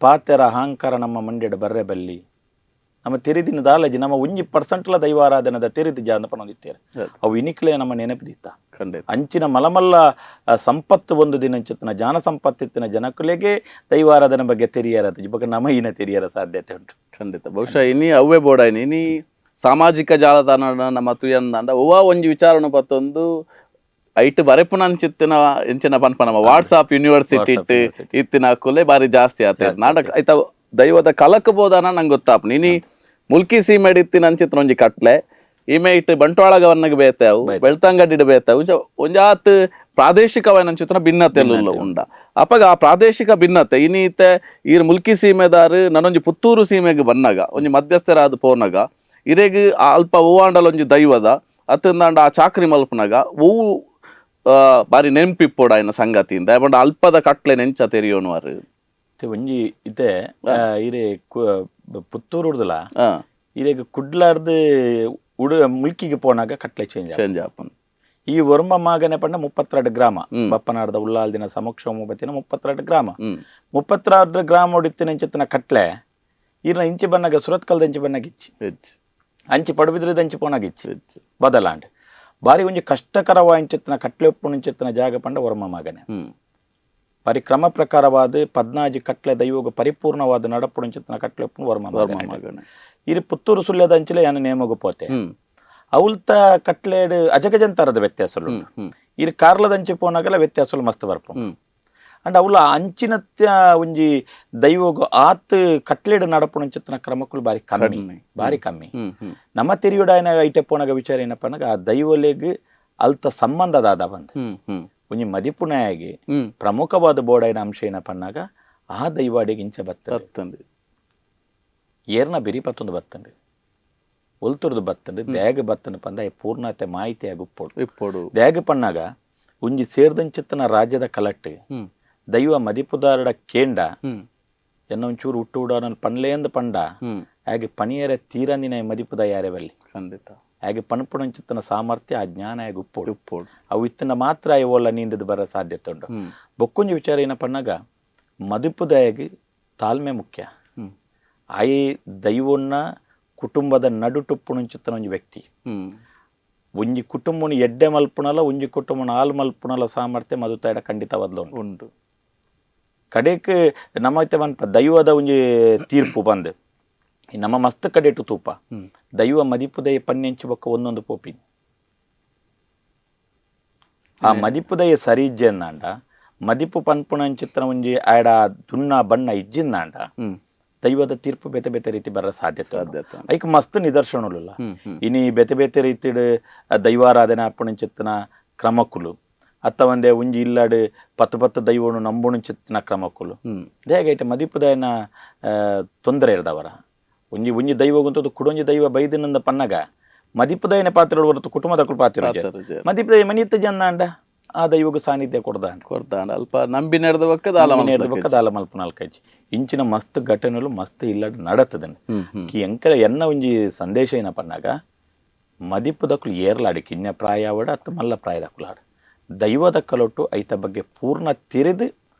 ಪಾತೆರ ಅಹಂಕಾರ ನಮ್ಮ ಮಂಡ್ಯಡ ಬರ್ರೆ ಬಲ್ಲಿ ನಮ್ಮ ತೆರಿದಿನ ದಾಲಜಿ ನಮ್ಮ 1% ದೈವಾರಾಧನದ ತೆರಿದು ಜಾನ ಪನೊಂದಿತ್ತೇರು. ಅವು ಇನಿಕ್ಲೆ ನಮ್ಮ ನೆನಪಿದಿತ್ತ. ಖಂಡಿತ. ಅಂಚಿನ ಮಲಮಲ್ಲ ಸಂಪತ್ತು ಒಂದು ದಿನ ಜ್ಞಾನ ಸಂಪತ್ತಿತ್ತಿನ ಜನಕುಲೆಗೆ ದೈವಾರಾಧನೆ ಬಗ್ಗೆ ತೆರಿಯರ ಬಗ್ಗೆ ನಮ್ಮ ಇನ ತೆರಿಯರ ಸಾಧ್ಯತೆ ಉಂಟು. ಖಂಡಿತ. ಬಹುಶಃ ಇನಿ ಅವ್ವೇ ಬೋಡಾಯಿನಿ ಇನಿ ಸಾಮಾಜಿಕ ಜಾಲತಾಣ ನಮ್ಮ ತುಯಂದಾಂಡ ಒವ್ವ ಒಂಜಿ ವಿಚಾರನು ಪತ್ತೊಂದು ಐಟ್ ಬರೆಪುನಂಚಿತ್ತಿನ ಎಂಚಿನ ಪನ್ಪ ನಮ್ಮ ವಾಟ್ಸಾಪ್ ಯೂನಿವರ್ಸಿಟಿ ಇತ್ತಿನ ಕುಲೆ ಬಾರಿ ಜಾಸ್ತಿ ಆತ ನಾಟಕ ಐತ ದೈವದ ಕಲಕ ಬೋದಾನ ನಂಗೆ ಗೊತ್ತಾಪ್. ಇನಿ ಮುಲ್ಕಿ ಸೀಮೆಡ್ ಇತ್ತಿನ ಅಂಚಿತ್ತಿನ ಒಂಜಿ ಕಟ್ಲೆ ಈಮೆ ಇಟ್ಟು ಬಂಟ್ವಾಳಗವನ್ನಗ ಬೇತಾವು, ಬೆಳ್ತಂಗಡಿಡ್ ಬೇತಾವು, ಒಂಜಾತ್ ಪ್ರಾದೇಶಿಕವಾಯಿನಂಚಿತ್ತಿನ ಭಿನ್ನತೆ ಉಂಡ. ಅಪಗ ಆ ಪ್ರಾದೇಶಿಕ ಭಿನ್ನತೆ ಇನ್ನೀತೆ ಈರ್ ಮುಲ್ಕಿ ಸೀಮೆದಾರು ನನೊಂಜಿ ಪುತ್ತೂರು ಸೀಮೆಗೆ ಬನ್ನಾಗ ಒಂಜಿ ಮಧ್ಯಸ್ಥರಾದ ಪೋನಗ ಇರೆಗ್ ಅಲ್ಪ ಹೂವಾಂಡಲ ಒಂಜಿ ದೈವದ ಅತ್ತಂದಾಂಡ ಆ ಚಾಕ್ರಿ ಮಲ್ಪನಾಗ ಹೂವು ಬಾರಿ ನೆನಪಿಪ್ಪೋಡ ಆಯ್ನ ಸಂಗತಿಯಿಂದ ಪಂಡ ಅಲ್ಪದ ಕಟ್ಲೆ ನೆಂಚ ತೆರಿಯೋನುವಾರು. ಒಂಜಿ ಇತ್ತೆ ಇರೆ ಪುತ್ತೂರುಡ್ದಲ ಇರೆಗ್ ಕುಡ್ಲಾರ್ದು ಉಡು ಮುಲ್ಕಿಗೆ ಪೋನಾಗ ಕಟ್ಲೆ ಚೇಂಜ್ ಚೇಂಜ್ ಆಪನ್. ಈ ಒರ್ಮ ಮಾಗನೆ ಪಂಡ 32 ಗ್ರಾಮ ಬಪ್ಪನಾಡ್ದ ಉಲ್ಲಾಲ್ದಿನ ಸಮಕ್ಷೋಮ ಬತ್ತಿನ 32 ಗ್ರಾಮ 32 ಗ್ರಾಮ ಹೊಡಿತಿನ ಇಂಚಿತ್ತಿನ ಕಟ್ಲೆ ಈರ್ನ ಇಂಚಿ ಬನ್ನಾಗ ಸುರತ್ಕಲ್ದ ಇಂಚಿ ಬನ್ನಾಗ ಇಚ್ಚಿ ಅಂಚಿ ಪಡುಬಿದ್ರದ ಅಂಚಿ ಪೋನಾಗ ಇಚ್ಚಿ ಬದಲಾಂಡ್ ಬಾರಿ ಒಂಜಿ ಕಷ್ಟಕರವ ಇಂಚಿತ್ತಿನ ಕಟ್ಲೆ ಉಪ್ಪು ಇಂಚಿತ್ತಿನ ಜಾಗ ಪಂಡ ಒರ್ಮ ಮಾಗನೆ. ಪರಿಕ್ರಮ ಪ್ರಕಾರವಾದ 14 ಕಟ್ಲೆ ದೈವಗ ಪರಿಪೂರ್ಣವಾದ ನಡಪು ಇಂಚಿತ್ತಿನ ಕಟ್ಲೆ ಉಪ್ಪು ವರ್ಮ ಮಾಗನೆ. ಇರು ಪುತ್ತೂರು ಸುಳ್ಯದ ಅಂಚಿಲೆ ಯಾನ ನೇಮಗು ಪೋತೆ ಅವಲ್ತ ಕಟ್ಲೇಡು ಅಜಗಜಂತರದ ವ್ಯತ್ಯಾಸಲು ಇರು ಕಾರ್ಲದಂಚಿ ಪೋನಾಗಲ ವ್ಯತ್ಯಾಸಲು ಮಸ್ತ್ ಬರ್ಪು. ಅಂಡ್ ಅವಲ ಅಂಚಿನ ಒಂಜಿ ದೈವಗು ಆತ್ ಕಟ್ಲೇಡು ನಡಪು ಇಂಚಿತ್ತಿನ ಕ್ರಮಕ್ಕಳು ಬಾರಿ ಕಮ್ಮಿ, ಬಾರಿ ಕಮ್ಮಿ. ನಮ್ಮ ತೆರಿಯುಡಾಯನ ಐಟೆ ಪೋನಾಗ ವಿಚಾರ ಏನಪ್ಪನಾಗ ಆ ದೈವಲೆಗ್ ಅಲ್ತ ಸಂಬಂಧದಾದ ಬಂದು ಒಂಜಿ ಮದಿಪುನಾಗಿ ಪ್ರಮುಖವಾದ ಬೋಡೈನ ಅಂಶ ಏನಪ್ಪನಾಗ ಆ ದೈವಾಡಿಗೆ ಇಂಚ ಬತ್ತಂದು ಏರ್ನ ಬಿರಿ ಪತ್ತೊಂದು ಬತ್ತಂಡು ಒಲ್ತುರ್ದು ಬತ್ತಂಡು ದೇಗ ಬತ್ತಂಡು ಪಂದ ಪೂರ್ಣತೆ ಮಾಹಿತಿಯಾಗಿ ಉಪ್ಪೋಡು ಇಪ್ಪೋಡು. ದೇಗ ಪಣ್ಣಾಗ ಒಂಜಿ ಸೇರ್ದಂಚಿತ್ತನ ರಾಜ್ಯದ ಕಲಟ್ಟು ದೈವ ಮದಿಪುದಾರಡ ಕೇಂಡ ಎನ್ನ ಒಂಚೂರು ಹುಟ್ಟು ಉಡಾನ ಪನ್ಲೇಂದು ಪಂಡ ಹಾಗೆ ಪಣಿಯರ ತೀರಂದಿನ ಮದಿಪುದ ಯಾರೇ ಬಲ್ಲಿ. ಖಂಡಿತ. ಹಾಗೆ ಪಣಪುಣಂಚಿತ್ತನ ಸಾಮರ್ಥ್ಯ ಆ ಜ್ಞಾನ ಹಾಗೆ ಉಪ್ಪೋಡು ಉಪ್ಪೋಡು. ಅವು ಇತ್ತನ ಮಾತ್ರ ಓಲ್ಲ ನೀಂದದ್ದು ಬರೋ ಸಾಧ್ಯತೆ ಉಂಟು. ಬೊಕ್ಕೊಂಜಿ ವಿಚಾರ ಏನಪ್ಪಣ್ಣಾಗ ಮದಿಪುದಾಯಾಗಿ ತಾಳ್ಮೆ ಮುಖ್ಯ. ಆಯಿ ದೈವನ್ನ ಕುಟುಂಬದ ನಡುಟುಪ್ಪುಣಂಚಿತ್ತನ ಒಂಜಿ ವ್ಯಕ್ತಿ ಒಂಜಿ ಕುಟುಂಬನ ಎಡ್ಡೆ ಮಲ್ಪುಣಲ ಒಂಜಿ ಕುಟುಂಬನ ಹಾಲು ಮಲ್ಪುಣಲ ಸಾಮರ್ಥ್ಯ ಮದುತಾಯಡ ಖಂಡಿತವಾದ್ಲ ಉಂಟು. ಕಡೆಕ್ ನಮ್ಮ ಮನ್ಪ ದೈವದ ಒಂಜಿ ತೀರ್ಪು ಬಂದು ನಮ್ಮ ಮಸ್ತ್ ಕಡೆಟು ತೂಪ ದೈವ ಮದಿಪುದಯ ಪನ್ನೆಂಚು ಬೊಕ್ಕ ಒಂದೊಂದು ಪೋಪಿ ಆ ಮದಿಪುದಯ ಸರಿ ಇಜ್ಜೆಂದಾಂಡ ಮದಿಪು ಪನ್ಪುಣಂಚಿತ್ತನ ಒಂಜಿ ಆಯಡ ದುನ್ನ ಬಣ್ಣ ಇಜ್ಜಿಂದಾಂಡ ದೈವದ ತೀರ್ಪು ಬೇತೆ ಬೇತೆ ರೀತಿ ಬರೋ ಸಾಧ್ಯತೆ ಸಾಧ್ಯತೆ. ಐಕ್ ಮಸ್ತ್ ನಿದರ್ಶನಲ್ಲ. ಇನಿ ಬೇತೆ ಬೇತೆ ರೀತಿಡ್ ದೈವಾರಾಧನೆ ಅಪ್ಪುಣಂಚಿತ್ತನ ಕ್ರಮಕ್ಕುಲು ಅತ್ತ ಒಂದೇ ಒಂಜಿ ಇಲ್ಲಾಡು ಪತ್ತು ಪತ್ತು ದೈವನು ನಂಬುಣಂಚಿತ್ತನ ಕ್ರಮಕ್ಕುಲು ದೇಗೈಟ ಮದಿಪುದಯನ ತೊಂದರೆ ಇರ್ದವರ ಒಂಜಿ ಒಂಜಿ ದೈವಗುಂತದ್ದು ಕುಡೊಂಜಿ ದೈವ ಬೈದಿನಿಂದ ಪನ್ನಗ ಮದಿಪುದಯನ ಪಾತ್ರ ಹೊರತು ಕುಟುಂಬದ ಪಾತ್ರ ಮದಿಪುದಯ ಮನಿತ್ತ ಜನ್ನಾಂಡ ಆ ದೈವಗ ಸಾನ್ನಿಧ್ಯ ಕೊಡ್ದಾಂಡ ಕೊಡ್ದಾಂಡ ಅಲ್ಪ ನಂಬಿ ನಡೆದ ಬಕ್ಕ ದಾಲ ಬಕ್ಕ ದಾಲ ಮಲ್ಪ ನಾಲ್ಕೈಜಿ ಇಂಚಿನ ಮಸ್ತ್ ಘಟನೆಲು ಮಸ್ತ್ ಇಲ್ಲಡ್ ನಡತದನ್ ಎಂಕಲ ಎನ್ನ ಒಂಜಿ ಸಂದೇಶ ಏನಪ್ಪನ್ನಾಗ ಮದಿಪುದಕ್ಕಲು ಏರ್ಲಾಡಿ ಕಿನ್ಯ ಪ್ರಾಯಾವಡ ಅತ್ತ ಮಲ್ಲ ಪ್ರಾಯದಕ್ಕುಲಾಡು ದೈವದ ಕಲೊಟ್ಟು ಐತ ಬಗ್ಗೆ ಪೂರ್ಣ ತೆರೆದು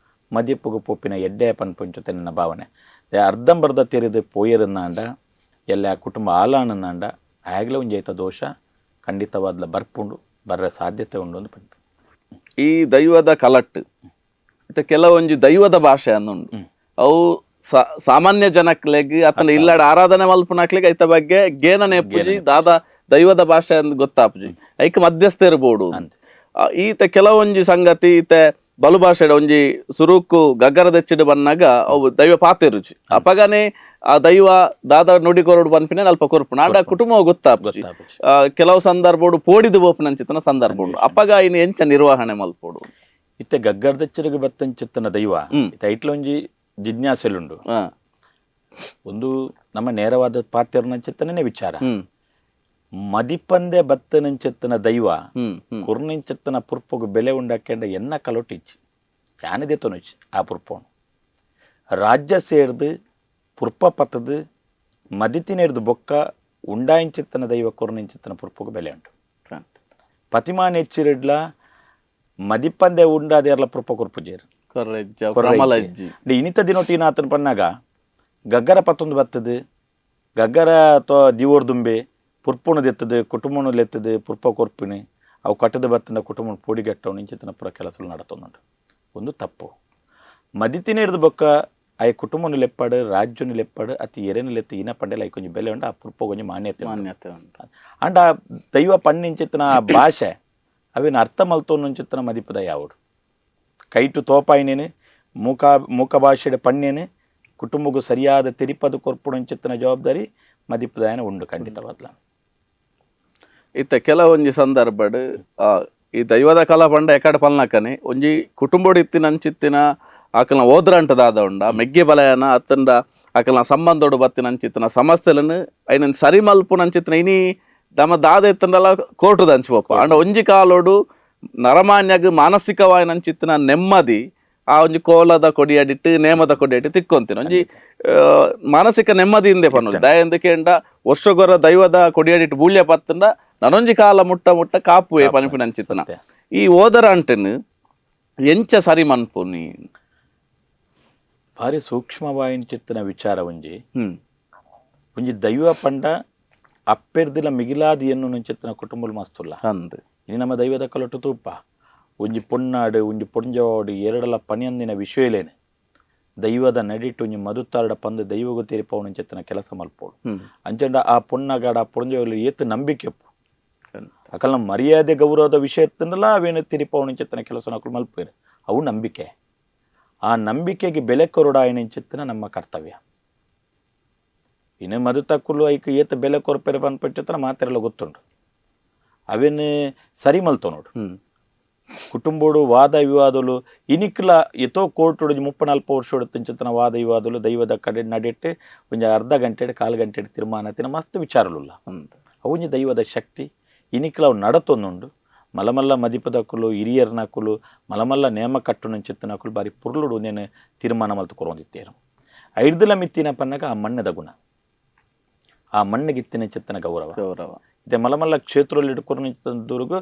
ಮದಿಪುಗು ಪೋಪಿನ ಎಡ್ಡೆ ಪನ್ಪುಂಚುತ್ತೆ ನನ್ನ ಭಾವನೆ. ಅರ್ಧಂಬರ್ಧ ತೆರೆದು ಪೋಯರನ್ನಾಂಡ ಎಲ್ಲ ಕುಟುಂಬ ಆಲಾನನ್ನಾಂಡ ಆಗಲೇ ಒಂಜಿ ಐತ ದೋಷ ಖಂಡಿತವಾದ್ಲ ಬರ್ಪುಂಡು ಬರ್ರ ಸಾಧ್ಯತೆ ಉಂಡು ಅಂತ ಪನ್ಪು. ಈ ದೈವದ ಕಲಟ್ಟು ಇತ್ತ ಕೆಲವೊಂಜಿ ದೈವದ ಭಾಷೆ ಅನ್ನುಂಡು. ಅವು ಸಾಮಾನ್ಯ ಜನಕ್ಲೆಗ್ ಅತನ ಇಲ್ಲಡ ಆರಾಧನೆ ಮಲ್ಪುನಕ್ಲೆಗ್ ಐತ ಬಗ್ಗೆ ಗೇನ ನೆಪ್ಪುಜಿ, ದಾದ ದೈವದ ಭಾಷೆ ಅಂದ್ ಗೊತ್ತಾಪುಜಿ, ಐಕ್ ಮಧ್ಯಸ್ಥೆರ್ ಬೋಡು. ಈತ ಕೆಲವೊಂಜಿ ಸಂಗತಿ ಈತ ಬಲು ಭಾಷೆಡ್ ಒಂಜಿ ಸುರುಕು ಗಗ್ಗರ ದೆಚ್ಚಿಡ್ ಬನ್ನಾಗ ಅವು ದೈವ ಪಾತೆರುಜಿ, ಅಪಗನೆ ಆ ದೈವ ದಾದ ನುಡಿ ಕೊರಡು ಪನ್ಪಿನ ಅಲ್ಪ ಕೊರ್ಪುನ ಆಂಡ ಕುಟುಂಬ ಗೊತ್ತಾಪುಜಿ. ಕೆಲವು ಸಂದರ್ಭಡು ಪೋಡಿದು ಪೋಪುನಂಚಿತ್ತನ ಸಂದರ್ಭ ಉಂಡು, ಅಪಗ ಇನ್ನು ಎಂಚ ನಿರ್ವಹಣೆ ಮಲ್ಪೋಡು. ಇತ್ತೆ ಗಗ್ಗರದೆಚ್ಚರಿಗೆ ಬತ್ತಂಚಿತ್ತನ ದೈವ ಇತ್ತೆ ಐಟ್ಲೊಂಜಿ ಜಿಜ್ಞಾಸೆಲುಂಡು. ಒಂದು ನಮ್ಮ ನೇರವಾದ ಪಾತೆರ್ನಂಚಿತ್ತನೇ ವಿಚಾರ. ಮದಿಪಂದೆ ಬತ್ತನಂಚಿತ್ತನ ದೈವ ಕುರ್ನಿಂಚಿತ್ತನ ಪುರ್ಪಗು ಬೆಲೆ ಉಂಡಾಕೆಂಡ ಎನ್ನ ಕಲೊಟಿಚ್ಚಿ ಯಾನದೇ ತೊನುಚಿ ಆ ಪುರ್ಪೋನು ರಾಜ್ಯ ಸೇರ್ದು ಪುರ್ಪ ಪತ್ತದು ಮದಿತಿನೇರ್ದು ಬೊಕ್ಕ ಉಂಡಾಯಿಂಚಿತ್ತನ ದೈವ ಕುರ್ನಿಂಚಿತ್ತನ ಪುರ್ಪಗು ಬೆಲೆ ಉಂಟು. ಪತಿಮಾನೆಚ್ಚಿರಡ್ಲ ಮದಿಪಂದೆ ಉಂಡಾದೇರ್ಲ ಪುರ್ಪ ಕೊರ್ಪುಜೇರು ಇನಿತ ದಿನೊಟ್ಟಿನ ಆತನ ಪನ್ನಾಗ ಗಗ್ಗರ ಪತ್ತೊಂದು ಬತ್ತದು ಗಗ್ಗರ ತೋ ದಿವೋರ್ದುಂಬೆ ಪುರ್ಪುಣದೆತ್ತದು ಕುಟುಂಬನಲೆತ್ತದು ಪುರ್ಪ ಕೊರ್ಪಿನಿ ಅವು ಕಟ್ಟದ ಬತ್ತನ ಕುಟುಂಬ ಪೋಡಿಗಟ್ಟವು ನಿಂಚಿತನ ಪುರ ಕೆಲಸలు ನಡತೊಂದುಂಡು. ಒಂದು ತಪ್ಪು. ಮದಿತಿನ ಹಿಡ್ದು ಬೊಕ್ಕ ಆಯ ಕುಟುಂಬನು ಲೆಪ್ಪಾಡು ರಾಜ್ಯನು ಲೆಪ್ಪಾಡು ಅತಿ ಎರೆನು ಲೆತ್ತು ಇನ ಪಂಡೆಲ ಐಕೊಂಜಿ ಬೆಲೆ ಉಂಡು, ಆ ಪುರ್ಪ ಕೊಂಜಿ ಮಾನ್ಯತೆ ಮಾನ್ಯತೆ ಉಂಟು. ಅಂಡ ಆ ದೈವ ಪಣ್ಣಿಂಚಿತ್ತನ ಆ ಭಾಷೆ ಅವಿನ ಅರ್ಥ ಮಲ್ತೊಂಚಿತ್ತನ ಮದಿಪದ ಯಾವಡು ಕೈಟು ತೋಪಾಯಿನೇನು ಮೂಕ ಮೂಕ ಭಾಷೆಡೆ ಪಣ್ಣೇನು ಕುಟುಂಬಕ್ಕೂ ಸರಿಯಾದ ತೆರಿಪದು ಕೊರ್ಪುಣಂಚಿತ್ತನ ಜವಾಬ್ದಾರಿ ಮದಿಪದಾಯನ ಉಂಡು ಖಂಡಿತವಾದ್ಲ. ಇತ್ತ ಕೆಲವೊಂಜಿ ಸಂದರ್ಭಡ್ ಈ ದೈವದ ಕಲಾ ಪಂಡ ಎಕಡೆ ಪಲ್ನಕನೆ ಒಂಜಿ ಕುಟುಂಬಡ್ ಇತ್ತಿನ ಅಂಚಿತ್ತಿನ ಆಕಲ್ನ ಓದ್ರಂಟದಾದ ಉಂಡ ಮೆಗ್ಗೆ ಬಲಯನ ಅತ್ತಂಡ ಆಕಲ್ನ ಸಂಬಂಧೋಡು ಬತ್ತಿನ ಅಂಚಿತ್ತಿನ ಸಮಸ್ಯೆలను ಐನ ಸರಿ ಮಲ್ಪುನ ಅಂಚಿತ್ತಿನ ಇನಿ ದಮ ದಾದ ಎತ್ತಂಡಲ ಕೋರ್ಟುದ ಅಂಚಿಪೋಪ. ಅಂಡ ಒಂಜಿ ಕಾಲೋಡು ನರಮಾನ್ಯಗ್ ಮಾನಸಿಕವಾಯಿನ ಅಂಚಿತ್ತಿನ ನೆಮ್ಮದಿ ಆ ಒಂಜಿ ಕೋಲದ ಕೊಡಿಯಡಿಟ್ಟು ನೇಮದ ಕೊಡಿಯಡಿಟ್ಟು ತಿಕ್ಕೊಂತಿನ ಒಂಜಿ ಮಾನಸಿಕ ನೆಮ್ಮದಿ ಹಿಂದೆ ಪನ್ನೊಂದು ದಯಂದಕೇಂಡ ವರ್ಷಗೊರ ದೈವದ ಕೊಡಿಯಡಿಟ್ಟು ಬೂಳ್ಯ ಪತ್ತಂಡ ನನೊಂಜಿ ಕಾಲ ಮುಟ್ಟ ಮುಟ್ಟ ಕಾಪುವೆ ಪನಿಪಿನ ಅಂಚಿತ್ತನ ಈ ಓದರ ಅಂಟೆನ್ ಎಂಚ ಸರಿ ಮನ್ಪುನಿ. ಭಾರಿ ಸೂಕ್ಷ್ಮವಾಯಿನ ಚಿತ್ತನ ವಿಚಾರ ಒಂಜಿ ಒಂಜಿ ದೈವ ಪಂಡ ಅಪ್ಪೆರ್ದಿಲ ಮಿಗಿಲಾದಿ ಎನ್ನು ಚಿತ್ತನ ಕುಟುಂಬಲು ಮಸ್ತುಲ್ಲ. ಅಂದ್ ಇನಿ ನಮ್ಮ ದೈವದ ಕಲೊಟ್ಟು ತೂಪ ಒಂಜಿ ಪೊಣ್ಣಾಡು ಒಂಜಿ ಪೊಂಜೋಡು ಎರಡಲ ಪನಿಯಂದಿನ ವಿಷಯಲೇನೆ ದೈವದ ನಡಿಟ್ಟು ಒಂಜಿ ಮದುತ್ತಾರಡ ಪಂದು ದೈವಗು ತೀರಿಪವನ ಚಿತ್ತನ ಕೆಲಸ ಮಲ್ಪೋಡು. ಅಂಚಂಡ ಆ ಪೊಣ್ಣಗಾಡ ಆ ಪೊಂಜೋಲು ಏತು ನಂಬಿಕೆಪ್ಪು ಅಕಲ್ನ ಮರ್ಯಾದೆ ಗೌರವದ ವಿಷಯ ಎತ್ತಂಡಲ ಅವೇನು ತಿರಿಪವನ ಚಿತ್ತನ ಕೆಲಸ ನಕಲು ಮಲ್ಪೇರು ಅವು ನಂಬಿಕೆ. ಆ ನಂಬಿಕೆಗೆ ಬೆಲೆ ಕೊರಡಾಯನ ಚಿತ್ತನ ನಮ್ಮ ಕರ್ತವ್ಯ. ಇನ್ನು ಮದುತಕ್ಕುಲು ಐಕ್ ಏತ ಬೆಲೆ ಕೊರ್ಪೆರೆ ಪನ್ಪೆಟ್ಟನ ಮಾತೆರೆಲ್ಲ ಗೊತ್ತುಂಡು ಅವೇನು ಸರಿ ಮಲ್ತೋ ನೋಡು. ಕುಟುಂಬೋಡು ವಾದ ವಿವಾದಲು ಇನಿಕ್ಲ ಎತೋ ಕೋರ್ಟುಡು 34 ವರ್ಷ ತಿಂಚಿತನ ವಾದ ವಿವಾದಲು ದೈವದ ಕಡೆ ನಡೆಟ್ಟು ಒಂಜಿ ಅರ್ಧ ಗಂಟೆ ಕಾಲು ಗಂಟೆ ತೀರ್ಮಾನ ತಿನ ಮಸ್ತ್ ವಿಚಾರಲುಲ್ಲ. ಅವು ಒಂಜಿ ದೈವದ ಶಕ್ತಿ ಇನಿಕ್ಲ ಅವು ನಡತೊಂದುಂಡು. ಮಲಮಲ್ಲ ಮದಿಪದಕ್ಕುಲು ಹಿರಿಯರ್ನಕುಲು ಮಲಮಲ್ಲ ನೇಮ ಕಟ್ಟುನಂಚಿತ್ತನಕುಲು ಬಾರಿ ಪುರ್ಲುಡು ನೇನು ತೀರ್ಮಾನ ಮಲ್ತು ಕೊರೊಂದಿತ್ತೇರು. ಐಡ್ದಲ ಮಿತ್ತಿನ ಪನ್ನಗ ಆ ಮಣ್ಣದ ಗುಣ ಆ ಮಣ್ಣಿಗಿತ್ತಿನ ಚಿತ್ತನ ಗೌರವ ಗೌರವ ಇತ್ತೆ ಮಲಮಲ್ಲ ಕ್ಷೇತ್ರದಲ್ಲಿ ಇಟ್ಕೊರ್ನ ದೂರುಗು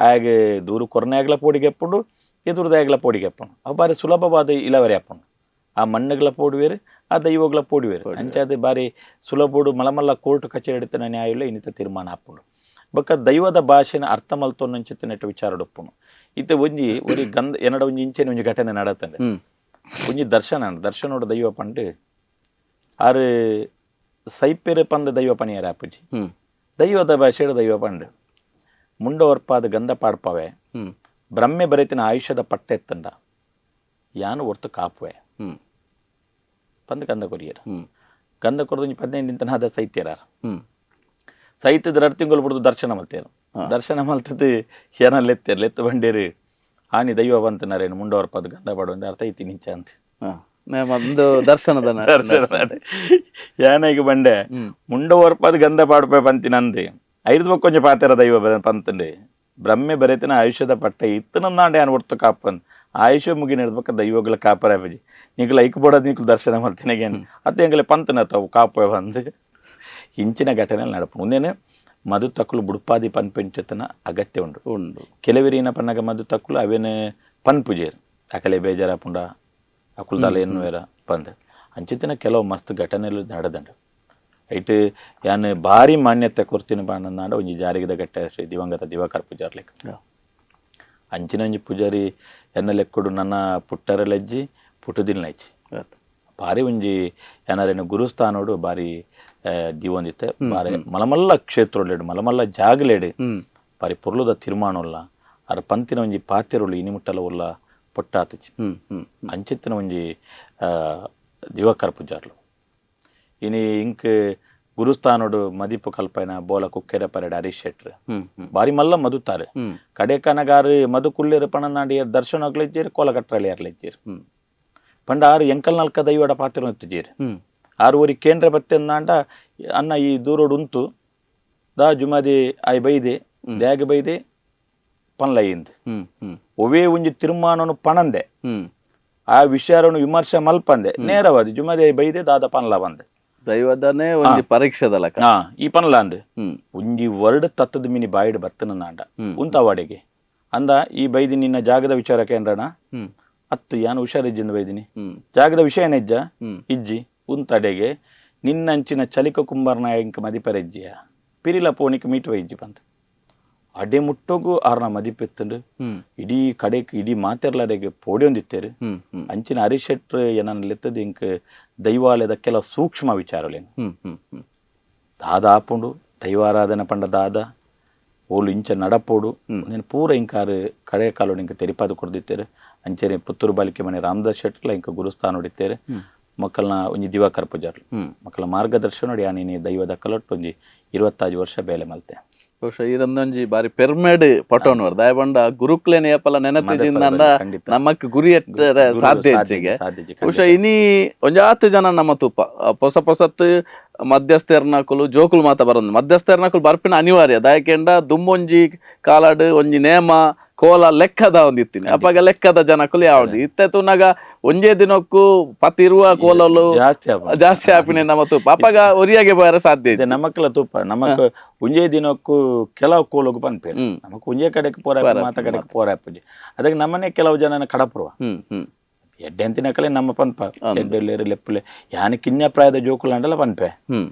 ಆಗೆ ದೂರು ಕೊರನೆಯಾಗ್ಲ ಪೋಡಿಗೆಪ್ಪುಂಡು ಎದುರುದಾಗ್ಲ ಪೋಡಿಗೆಪ್ಪುಂಡು ಅವು ಬಾರಿ ಸುಲಭವಾದ ಇಲವರಿ ಅಪ್ಪುಂಡು. ಆ ಮಣ್ಣುಗಳ ಪೋಡುವೇರು ಆ ದೈವಗಳ ಪೋಡುವೇರು ಅಂಚಾದ ಬಾರಿ ಸುಲಭೋಡು ಮಲಮಲ್ಲ ಕೋರ್ಟ್ ಕಚೇರಿ ಎಡ್ತಿನ ನ್ಯಾಯ ಇನ್ನಿತ ತೀರ್ಮಾನ ಆಪುಂಡು. ಬೊಕ್ಕ ದೈವದ ಭಾಷೆನ ಅರ್ಥ ಮಲ್ತೊಂಚಿತ್ತಿನೆಟ್ಟು ವಿಚಾರ ಉಪ್ಪುನು. ಇತ್ತೆ ಒಂಜಿ ಒರಿ ಗಂಧ ಎನ್ನಡ ಒಂಜಿ ಇಂಚೆನೆ ಒಂಜಿ ಘಟನೆ ನಡತಂಡೆ ಒಂಜಿ ದರ್ಶನ ದರ್ಶನೋಡು ದೈವ ಪಂಡು ಆರು ಸೈಪೆರೆ ಪಂದ ದೈವ ಪನಿಯರ ಆಪುಜಿ ದೈವದ ಭಾಷೆಡು ದೈವ ಪಂಡು ಮುಂಡವರ್ಪಾದ ಗಂಧ ಪಾಡ್ಪವೆ ಬ್ರಹ್ಮೆ ಬರೆತಿನ ಆಯುಷ್ಯದ ಪಟ್ಟೆ ಎತ್ತಂಡ ಯಾನು ಒರ್ತು ಕಾಪುವೆ ಪಂದು ಗಂಧ ಕೊರಿಯರು. ಗಂಧ ಕೊರದು ಒಂಜಿ 15 ದಿನ ಅದ ಸೈತ್ಯರಾರ ಸೈತದ 2 ತಿಂಗಳು ಬಿಡ್ದು ದರ್ಶನ ಮಲ್ತೇರು. ದರ್ಶನ ಮಲ್ತದ್ದು ಏನಲ್ಲಿ ಎತ್ತೇರು ಲೆತ್ತು ಬಂಡೇರು ಆನಿ ದೈವ ಬಂತನಾರೇನು ಮುಂಡವರ್ಪದ ಗಂಧ ಪಾಡುವಂತ ಅರ್ಥ ಐತಿ ನಿಂಚ ಅಂತ ಒಂದು ದರ್ಶನದ ದರ್ಶನ ಯಾನೀಗ ಬಂಡೆ ಮುಂಡವರ್ಪದ ಗಂಧ ಪಾಡುಪೆ ಪಂತಿನಂದೆ ಐದು ಬೊಕ್ಕೊಂಜ ಪಾತೆರ ದೈವ ಪಂತಂಡೆ ಬ್ರಹ್ಮೆ ಬರೆತಿನ ಆಯುಷ್ಯದ ಪಟ್ಟ ಇತ್ತನಂದಾಂಡೆ ಯಾನ್ ಒರ್ತು ಕಾಪನ್ ಆಯುಷ್ಯ ಮುಗಿ ನೆಡ್ಬೇಕ ದೈವಗಳ ಕಾಪರ ಬಜಿ ನೀಕಲ ಐಕ್ ಬೋಡೋದು ನೀಕಲು ದರ್ಶನ ಮಾಡ್ತೀನಿ ಅತ್ತೆ ಎಂಗಲೆ ಪಂತನ ತಾವು ಕಾಪೆ ಬಂದು ಇಂಚಿನ ಘಟನೆ ನಡಪು. ಮುಂದೇನೆ ಮದು ತಕ್ಕಲು ಬುಡ್ಪಾದಿ ಪನ್ಪೆಂಚತನ ಅಗತ್ಯ ಉಂಡು ಉಂಡು. ಕೆಲವರಿನ ಪನ್ನಗ ಮದು ತಕ್ಕಲು ಅವೇನೆ ಪನ್ಪುಜೇರು ಅಕಲೆ ಬೇಜಾರ ಪುಂಡ ಅಕುಲ್ದಾಲ ಎನ್ನುವೇರ ಪಂದ ಅಂಚಿತನ ಕೆಲವು ಮಸ್ತ್ ಘಟನೆలు ನಡೆದಂಡು. ಐಟ್ ಯಾನ್ ಭಾರಿ ಮಾನ್ಯತೆ ಕೊರ್ತಿನ ಪನ್ನಂದಾಂಡ ಒಂಜಿ ಜಾರಿಗಿದ ಗಟ್ಟೆ ಶ್ರೀ ದಿವಂಗತ ದಿವಾಕರ್ ಪೂಜಾರ್ ಲೆಕ್ಕ ಅಂಚಿನ ಒಂಜಿ ಪೂಜಾರಿ ಎನ್ನ ಲೆಕ್ಕಡು ನನ್ನ ಪುಟ್ಟರ ಲಜ್ಜಿ ಪುಟ್ಟುದಿನ ಲಜ್ಜಿ ಬಾರಿ ಒಂಜಿ ಏನಾರೇನು ಗುರುಸ್ಥಾನೋಡು ಬಾರಿ ದಿವೊಂದಿತ್ತೆ ಬಾರಿ ಮಲಮಲ್ಲ ಕ್ಷೇತ್ರೊಲೆಡು ಮಲಮಲ್ಲ ಜಾಗಲೇಡು ಬಾರಿ ಪೊರ್ಲುದ ತೀರ್ಮಾನೊಲ್ಲ ಅರ ಪಂತಿನ ಒಂಜಿ ಪಾತೆರುಳು ಇನಿಮುಟ್ಟಲ ಉಲ್ಲ ಪೊಟ್ಟಾತುಚಿ ಅಂಚಿತ್ತಿನ ಒಂಜಿ ದಿವಾಕರ ಪೂಜಾರ್ಲು ಇನಿ ಇಂಕ್ ಗುರುಸ್ಥಾನೋಡು ಮದಿಪು ಕಲ್ಪನ ಬೋಲ ಕುಕ್ಕೆರೆ ಪರೆಡ್ ಹರೀಶ್ ಶೆಟ್ರು ಬಾರಿ ಮಲ್ಲ ಮದುತ್ತಾರೆ ಕಡೆಕನಗಾರು ಮದು ಕುಲ್ಲೇರು ಪಣನಾಡಿ ದರ್ಶನ ಕೋಲ ಕಟ್ಟರಳಿ ಯಾರ್ಲೆಜ್ಜೇರು ಪಂಡ ಆರು ಎಂಕಲ್ ನಾಲ್ಕ ದೈವಡ ಪಾತ್ರ ಎತ್ತುಜೇರು ಆರು ಊರಿ ಕೇಂದ್ರ ಬತ್ತೆಂದಾಂಡ ಅನ್ನ ಈ ದೂರೋಡು ಉಂತು ದಾ ಜುಮಾದಿ ಆಯ್ ಬೈದೆ ದ್ಯಾಗ ಬೈದೆ ಪನ್ಲయింದ್ ಒವೇ ಒಂಜಿ ತಿರುಮಾನನು ಪಣಂದೆ ಆ ವಿಷಯವನ್ನು ವಿಮರ್ಶೆ ಮಲ್ಪಂದೆ ನೇರವಾದ ಜುಮಾದಿ ಆಯ್ ಬೈದೆ ದಾದ ಪನ್ಲ ಬಂದೆ ದೈವದನೇ ಒಂಜಿ ಪರೀಕ್ಷೆದಲಕ ಈ ಪನ್ಲ ಅಂದ್ ಒಂಜಿ ವರ್ಡ್ ತತ್ತದ ಮಿನಿ ಬಾಯಿಡ್ ಬತ್ತನಂದಾಂಡ ಉಂತವಾಡಿಗೆ ಅಂದ ಈ ಬೈದಿ ನಿನ್ನ ಜಾಗದ ವಿಚಾರಕ್ಕೆ ಏನ್ರಣ ಅತ್ತು ಯಾನು ಹುಷಾರಿಜ್ಜಿಂದ ಬೈದಿನಿ ಜಾಗದ ವಿಷಯ ಏನಿಜ್ಜ ಇಜ್ಜಿ ಉಂತಡೆಗೆ ನಿನ್ನಂಚಿನ ಚಲಿಕ ಕುಂಬಾರನಾಯಂಕ ಮದಿಪರೆಜ್ಜಿಯ ಪಿರಿಲ ಪೋಣಿಕ್ ಮೀಟುವ ಇಜ್ಜಿ ಬಂತ ಅಡೆ ಮುಟ್ಟೋಗು ಆರ್ನ ಮದಿಪೆತ್ತಂಡು ಇಡೀ ಕಡೆಕ್ ಇಡೀ ಮಾತೆರ್ಲಡೆಗೆ ಪೋಡಿಯೊಂದಿತ್ತೇರು ಅಂಚಿನ ಹರೀಶ್ ಶೆಟ್ರ್ ಏನನ್ನ ಇಂಕ್ ದೈವಾಲಯದ ಕೆಲ ಸೂಕ್ಷ್ಮ ವಿಚಾರಲೇನು ದಾದ ಆಪುಂಡು ದೈವಾರಾಧನೆ ಪಂಡ ದಾದ ಓಲು ಇಂಚ ನಡಪೋಡು నేను ಪೂರ ಇಂಕಾರು ಕಡೆ ಕಾಲೋಡು ಇಂಕ ತೆರಿಪಾದ ಕೊಡ್ದಿತ್ತೇರು ಅಂಚನೆ ಪುತ್ತೂರು ಬಾಲಿಕೆ ಮನೆ ರಾಮದಾಸ್ ಶೆಟ್ಲ ಇಂಕ ಗುರುಸ್ಥಾನ ಹೊಡಿತೇರು ಮಕ್ಕಳನ್ನ ಒಂಜಿ ದಿವಾಕರ ಪೂಜಾರ್ಲು ಮಕ್ಕಳ ಮಾರ್ಗದರ್ಶನ ನೋಡಿ ನೀನು ದೈವದ ಕಲೊಟ್ಟು ಒಂಜಿ 25 ವರ್ಷ ಬೇಲೆ ಮಲ್ತೆ ಬಹುಶಃ ಈರೊಂದೊಂಜಿ ಬಾರಿ ಪೆರ್ಮೇಡ್ ಪಟೋನ್ವರ್ ದಯಬಂಡ ಗುರುಕ್ಲೇನೆ ಏಪಲ ನೆನತಿಜಿಂದ ನಮಕ್ ಗುರಿ ಎತ್ತರೆ ಸಾಧ್ಯ ಹೆಚ್ಚಿಗೆ. ಬಹುಶಃ ಇನಿ ಒಂಜಾತ್ ಜನ ನಮ್ಮ ತೂಪ ಪೊಸ ಪೊಸತ್ ಮಧ್ಯಸ್ಥೆರ್ನಕುಲು ಜೋಕುಲು ಮಾತ ಬರೋದು ಮಧ್ಯಸ್ಥೆರ್ನಕುಲು ಬರ್ಪಿನ ಅನಿವಾರ್ಯ ದಯಕೆಂಡ ದುಮ್ಮೊಂಜಿ ಕಾಲಾಡು ಒಂಜಿ ನೇಮ ಕೋಲ ಲೆಕ್ಕದ ಒಂದಿತ್ತೀನಿ ಅಪ್ಪಾಗ ಲೆಕ್ಕದ ಜನಕುಲು ಯಾವ್ದು ಇತ್ತೆ ತೂನಾಗ ಒಂಜೇ ದಿನಕ್ಕೂ ಪತಿರುವ ಕೋಲಲು ಜಾಸ್ತಿ ಆಪಿನ ನಮ್ಮ ತೂಪ ಅಪ್ಪಾಗ ಒರಿಯಾಗೆ ಬರ ಸಾಧ್ಯ ಇದೆ ನಮಕ್ಲ ತೂಪ ನಮಕ್ ಒಂಜೇ ದಿನಕ್ಕೂ ಕೆಲವು ಕೋಲಗು ಪನ್ಪೇರು ನಮಕ್ ಒಂಜೇ ಕಡೆಗೆ ಪೋರ ಮಾತ ಕಡೆಗೆ ಪೋರಾಪುಜಿ ಅದಕ್ಕೆ ನಮ್ಮನೆ ಕೆಲವು ಜನನ ಕಡಪುರುವ ಎಡ್ಡೆ ಅಂತಿನಕಲೆ ನಮ್ಮ ಪನ್ಪ ಎಡ್ಡೆಲ್ಲೇರು ಲೆಪ್ಪುಲೆ ಯಾನ ಕಿನ್ಯ ಪ್ರಾಯದ ಜೋಕುಲು ಅಂಡಲ ಪನ್ಪೆ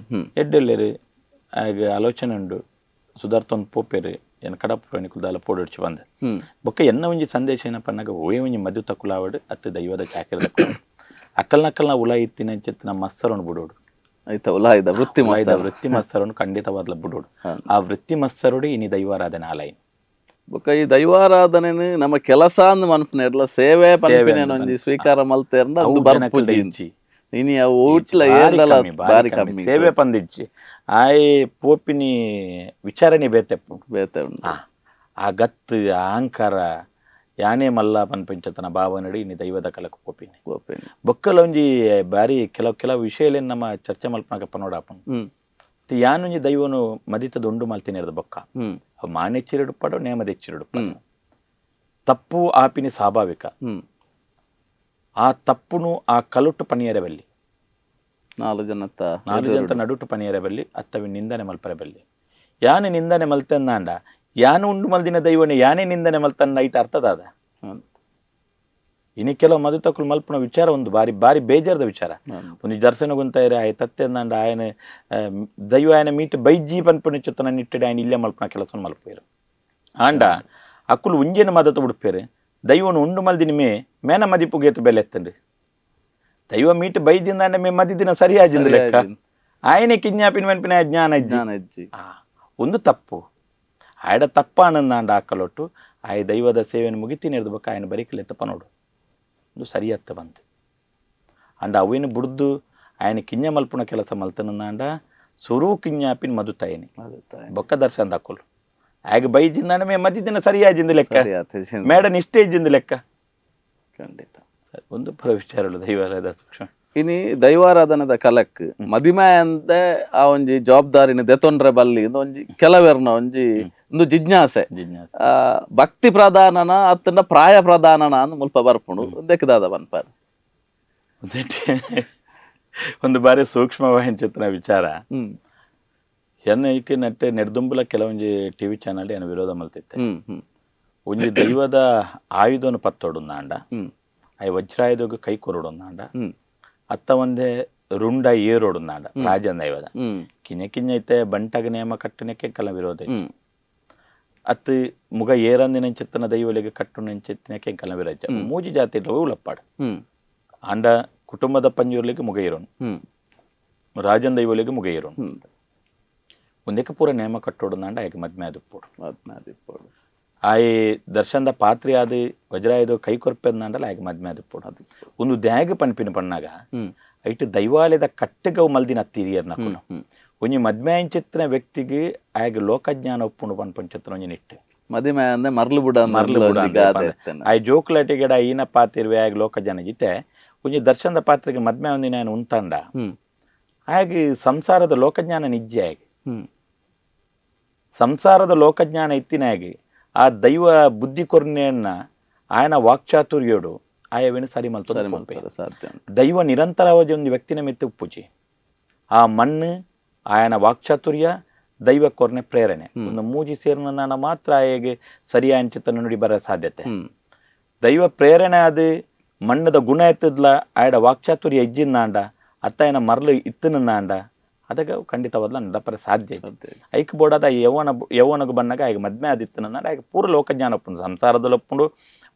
ಎಡ್ಡೆಲ್ಲೇರು ಆಗ ಆಲೋಚನೆ ಉಂಡು ಸುಧಾರ್ತೊಂದು ಪೋಪೇರು ಏನು ಕಡಪುರ ನಿಕುಲ್ದಾಲ ಪೋಡಿಡ್ಚು ಬಂದೆ ಬೊಕ್ಕ ಎನ್ನ ಒಂಜಿ ಸಂದೇಶ ಏನಪ್ಪ ಅನ್ನಾಗ ಓಯ್ ಒಂಜಿ ಮದ್ದು ತಕ್ಕುಲಾವಡು ಅತ್ತು ದೈವದ ಚಾಕಿರದ ಅಕ್ಕಲ್ನಕ್ಕಲ್ನ ಉಲ ಇತ್ತಿನ ಅಂಚಿತ್ತಿನ ಮತ್ಸರನ್ನು ಬಿಡೋಡು ಆಯ್ತಾ ಉಲಾಯಿದ ವೃತ್ತಿ ವೃತ್ತಿ ಮತ್ಸರನ್ನು ಖಂಡಿತವಾದ್ಲ ಬಿಡೋಡು ಆ ವೃತ್ತಿ ಮತ್ಸರುಡು ಇನಿ ದೈವಾರಾಧನೆ ಆಲಯ ಬೊಕ್ಕ ಈ ದೈವಾರಾಧನೆ ನಮ್ಮ ಕೆಲಸ ಅಂದ್ ಮನ್ಪುನ ಸೇವೆ ಪನ್ಪಿನ ಒಂಜಿ ಸ್ವೀಕಾರ ಮಲ್ತೇರ್ನ ಅದು ಬರ್ಪುಜಿ ಇನಿ ಅವು ಊಟ್ಲ ಏರ್ಲಲ ಬಾರಿ ಕಮ್ಮಿ ಸೇವೆ ಪಂದಿಜ್ಜಿ ಆಯ್ ಪೋಪಿನಿ ವಿಚಾರಣೆ ಬೇತೆಪ್ಪು ಬೇತೆ ಉಂಡು ಆ ಗತ್ತು ಆ ಅಹಂಕಾರ ಯಾನೇ ಮಲ್ಲ ಪನ್ಪಂಚತನ ಭಾವನಡಿ ಇನಿ ದೈವದ ಕಲಕ ಪೋಪಿನಿ ಪೋಪಿನಿ ಬೊಕ್ಕಲ ಒಂಜಿ ಬಾರಿ ಕೆಲವು ಕೆಲವು ವಿಷಯಲೇನು ನಮ್ಮ ಚರ್ಚೆ ಮಲ್ಪನಾಗ ಪನೋಡಾಪನು ಯಾನೊಂಜಿ ದೈವನು ಮದಿತದ ಉಂಡು ಮಲ್ತಿನ ಬೊಕ್ಕ ಮಾನೆಚ್ಚಿರಡುಪ್ಪಡು ನೇಮದೆಚ್ಚಿರಡುಪ್ಪಡು ತಪ್ಪು ಆಪಿನಿ ಸ್ವಾಭಾವಿಕ ಆ ತಪ್ಪುನು ಆ ಕಲುಟ್ಟು ಪನಿಯರೆ ಬಲ್ಲಿ ನಾಲು ಜನತ ನಡುಟು ಪನಿಯರೆ ಬಲ್ಲಿ ಅತ್ತವಿ ನಿಂದನೆ ಮಲ್ಪರೆ ಬಲ್ಲಿ ಯಾನೆ ನಿಂದನೆ ಮಲ್ತಂದಾಂಡ ಯಾನು ಉಂಡು ಮಲ್ದಿನ ದೈವನೆ ಯಾನೇ ನಿಂದನೆ ಮಲ್ತನ್ನ ಐಟ ಅರ್ಥದಾದ ಇನಿ ಕೆಲವು ಮದುತಕ್ಕಳು ಮಲ್ಪುನ ವಿಚಾರ ಒಂದು ಬಾರಿ ಬಾರಿ ಬೇಜಾರದ ವಿಚಾರ ಒಂದು ದರ್ಶನ ಗುಂತಾಯಿರೆ ಆಯ ತತ್ತೆಂದಾಂಡ ಆಯನ ದೈವ ಆಯನ ಮೀಟ್ ಬೈಜಿ ಪನ್ಪುನ ಚಿತ್ತನ ನಿಟ್ಟಡೆ ಆಯನ ಇಲ್ಲೇ ಮಲ್ಪುನ ಕೆಲಸ ಮಲ್ಪೇರು ಆಂಡ ಅಕ್ಕುಲು ಉಂಜೆನ ಮದತ ಉಡುಪೇರು ದೈವನು ಉಂಡು ಮಲ್ದಿನ ಮೇ ಮೇನ ಮದಿಪುಗೇತು ಬೆಲೆ ಎತ್ತಂಡು ದೈವ ಮೀಟ್ ಬೈದಿಂದಾಂಡ ಮೇ ಮದಿದಿನ ಸರಿಯಾಜಿಂದ ಲೆಕ್ಕ ಆಯನೆ ಕಿಜ್ಞಾಪಿನ ಮನ್ಪಿನ ಜ್ಞಾನ ಜ್ಞಾನ ಒಂದು ತಪ್ಪು ಆಯಡ ತಪ್ಪಾನಂದಾಂಡ ಆಕಲೊಟ್ಟು ಆಯ ದೈವದ ಸೇವೆಯನ್ನು ಮುಗಿತೀನಿ ಹಿಡ್ದು ಆಯನ ಬರೀಕಲೆ ತಪ್ಪ ನೋಡು ಒಂದು ಸರಿಯತ್ತ ಬಂತು ಅಂಡ ಅವೇನು ಬುಡ್ದು ಆಯನ ಕಿಂಜ ಮಲ್ಪುನ ಕೆಲಸ ಮಲ್ತನಂದಾಂಡ ಸುರು ಕಿಂಜಾಪಿನ ಮದುತಾಯನಿ ಬೊಕ್ಕ ದರ್ಶನ ದಾಕೋಲು ಆಗ ಬೈಜಿಂದಾಂಡ ಮೇ ಮದಿದಿನ ಸರಿಯಾಜಿಂದ ಲೆಕ್ಕ ಮೇಡನ್ ಇಷ್ಟೇ ಇಜ್ಜಿಂದ ಲೆಕ್ಕ ಖಂಡಿತ ಸರಿ ಒಂದು ಪರ ವಿಚಾರಗಳು ದೈವಾಲಯದ ಸೂಕ್ಷ್ಮ ಇನಿ ದೈವಾರಾಧನದ ಕಲಕ್ ಮದಿಮೆ ಅಂದೆ ಆ ಒಂಜಿ ಜವಾಬ್ದಾರಿನ ದೆತೊಂಡ್ರೆ ಬಲ್ಲಿ ಒಂಜಿ ಕೆಲವೆರ್ನ ಒಂಜಿ ಒಂದು ಜಿಜ್ಞಾಸೆ ಜಿಜ್ಞಾಸೆ ಭಕ್ತಿ ಪ್ರಧಾನನ ಅತ್ತಂಡ ಪ್ರಾಯ ಪ್ರಧಾನನ ಅಂದ್ ಮುಲ್ಪ ಬರ್ಪುಂಡು ದೆಕ್ಕದಾದ ಪನ್ಪಾರ್ ಒಂದು ಬಾರಿ ಸೂಕ್ಷ್ಮವಾದ ವಿಚಾರ ಎನ್ನ ಐಕೆ ನಟ್ಟೆ ನೆಡ್ದುಂಬುಲ ಕೆಲವೊಂಜಿ ಟಿವಿ ಚಾನಲ್ ಏನು ವಿರೋಧ ಮಲ್ತಿತ್ತೆ ಒಂಜಿ ದೈವದ ಆಯುಧವನ್ನು ಪತ್ತೊಡುಂದಾಂಡ ಆಯ್ ವಜ್ರಾಯುಧಗ್ ಕೈ ಕೊರೊಡುಂದಾಂಡ ಅತ್ತ ಒಂದೇ ರುಂಡ ಏರೋಡುಂದಾಂಡ ರಾಜನ್ ದೈವದ ಕಿഞ്ഞ ಕಿഞ്ഞ ಐತೆ ಬಂಟಗ ನೇಮ ಕಟ್ಟಣಕ್ಕೆ ಕಲ ವಿರೋಧ ಅತ್ತು ಮುಗ ಏರಂದಿನಂಚಿತ್ತನ ದೈವಲಿಗೆ ಕಟ್ಟುನಂಚಿತ್ತನಕ್ಕೆ ಕಲ ವಿರೋಧ ಮೂಜಿ ಜಾತಿ ಉಳಪ್ಪಾಡು ಆಂಡ ಕುಟುಂಬದ ಪಂಜುರ್ಲಿಗೆ ಮುಗೈರೋನು, ರಾಜನ್ ದೈವಲಿಗೆ ಮುಗೈರೋನು. ಒಂದಕ್ಕೆ ಪೂರ ನೇಮ ಕಟ್ಟೋಡು ನಾಂಡ ಆಯ್ಕೆ ಮದ್ಮೆ ಆದಿಪ್ಪೋಡು. ಆಯ್ ದರ್ಶನದ ಪಾತ್ರಿ ಆದ ವಜ್ರಾಯದ ಕೈ ಕೊರ್ಪೆಂದಾಂಡಲ ಆಯ್ಕೆ ಮದ್ಮೆ ಆದಿಪ್ಪೋಡು. ಒಂದು ದ್ಯಾಗ ಪನ್ಪಿನ ಪಣ್ಣಾಗ ಐಟ್ ದೈವಾಲಯದ ಕಟ್ಟೆಗವು ಮಲ್ದಿನ ಅತ್ತಿರಿಯರ್ನ ಒಂಜಿ ಮದ್ಮೆ ಅಂಚಿತ್ತಿನ ವ್ಯಕ್ತಿಗೆ ಆಯ್ಗೆ ಲೋಕಜ್ಞಾನ ಒಪ್ಪುಂಡು ಪನ್ಪಂಚಿತ್ತಿನ ಒಂಜಿ ನಿಟ್ಟು ಮದಿಮೆ ಅಂದ್ರೆ ಮರ್ಲು ಬುಡ ಮರ್ಲು ಬುಡ ಆಯ್ ಜೋಕುಲಾಟಿಗೆಡ ಈನ ಪಾತಿರ್ವೆ ಆಯ್ಗೆ ಲೋಕಜ್ಞಾನ ಜಿತೆ ಒಂಜಿ ದರ್ಶನದ ಪಾತ್ರೆಗೆ ಮದ್ಮೆ ಒಂದಿನ ఆయన ಉಂತಾಂಡ ಆಯ್ಗೆ ಸಂಸಾರದ ಲೋಕಜ್ಞಾನ ನಿಜ್ಜೆ ಆಯ್ಗೆ ಸಂಸಾರದ ಲೋಕಜ್ಞಾನ ಇತ್ತಿನಾಗಿ ಆ ದೈವ ಬುದ್ಧಿ ಕೊರ್ನೆಯನ್ನ ఆయన ವಾಕ್ಚಾತುರ್ಯೋಡು ಆಯವೇನು ಸರಿ ಮಲ್ತೊಂದು ಸಾಧ್ಯ. ದೈವ ನಿರಂತರವಾಗಿ ಒಂದು ವ್ಯಕ್ತಿನ ಮೆತ್ತು ಉಪ್ಪುಜಿ ಆ ಮಣ್ಣು ಆಯನ ವಾಕ್ಚಾತುರ್ಯ ದೈವ ಕೊರ್ನೆ ಪ್ರೇರಣೆ ಒಂದು ಮೂಜಿ ಸೇರಿನ ಮಾತ್ರ ಆಯಗೆ ಸರಿಯಾದ ಚಿತ್ತನ ನುಡಿ ಬರ ಸಾಧ್ಯತೆ. ದೈವ ಪ್ರೇರಣೆ ಅದು ಮಣ್ಣದ ಗುಣ ಎತ್ತದ್ಲ ಆಯಡ ವಾಕ್ಚಾತುರ್ಯ ಇಜ್ಜಿಂದಾಂಡ ಅತ್ತ ಏನ ಮರಳು ಇತ್ತನಾಂಡ ಅದಕ್ಕೆ ಖಂಡಿತವಾದ್ಲ ನಡಪರ ಸಾಧ್ಯ ಐತಿ. ಐಕ್ ಬೋಡಾದ ಯೌವನಗ ಬನ್ನಾಗ ಆಗ ಮದ್ಮೆ ಆದಿತ್ತನ ಆಗ ಪೂರ ಲೋಕಜ್ಞಾನ ಒಪ್ಪುಂಡು ಸಂಸಾರದಲ್ಲಿ ಒಪ್ಪುಂಡು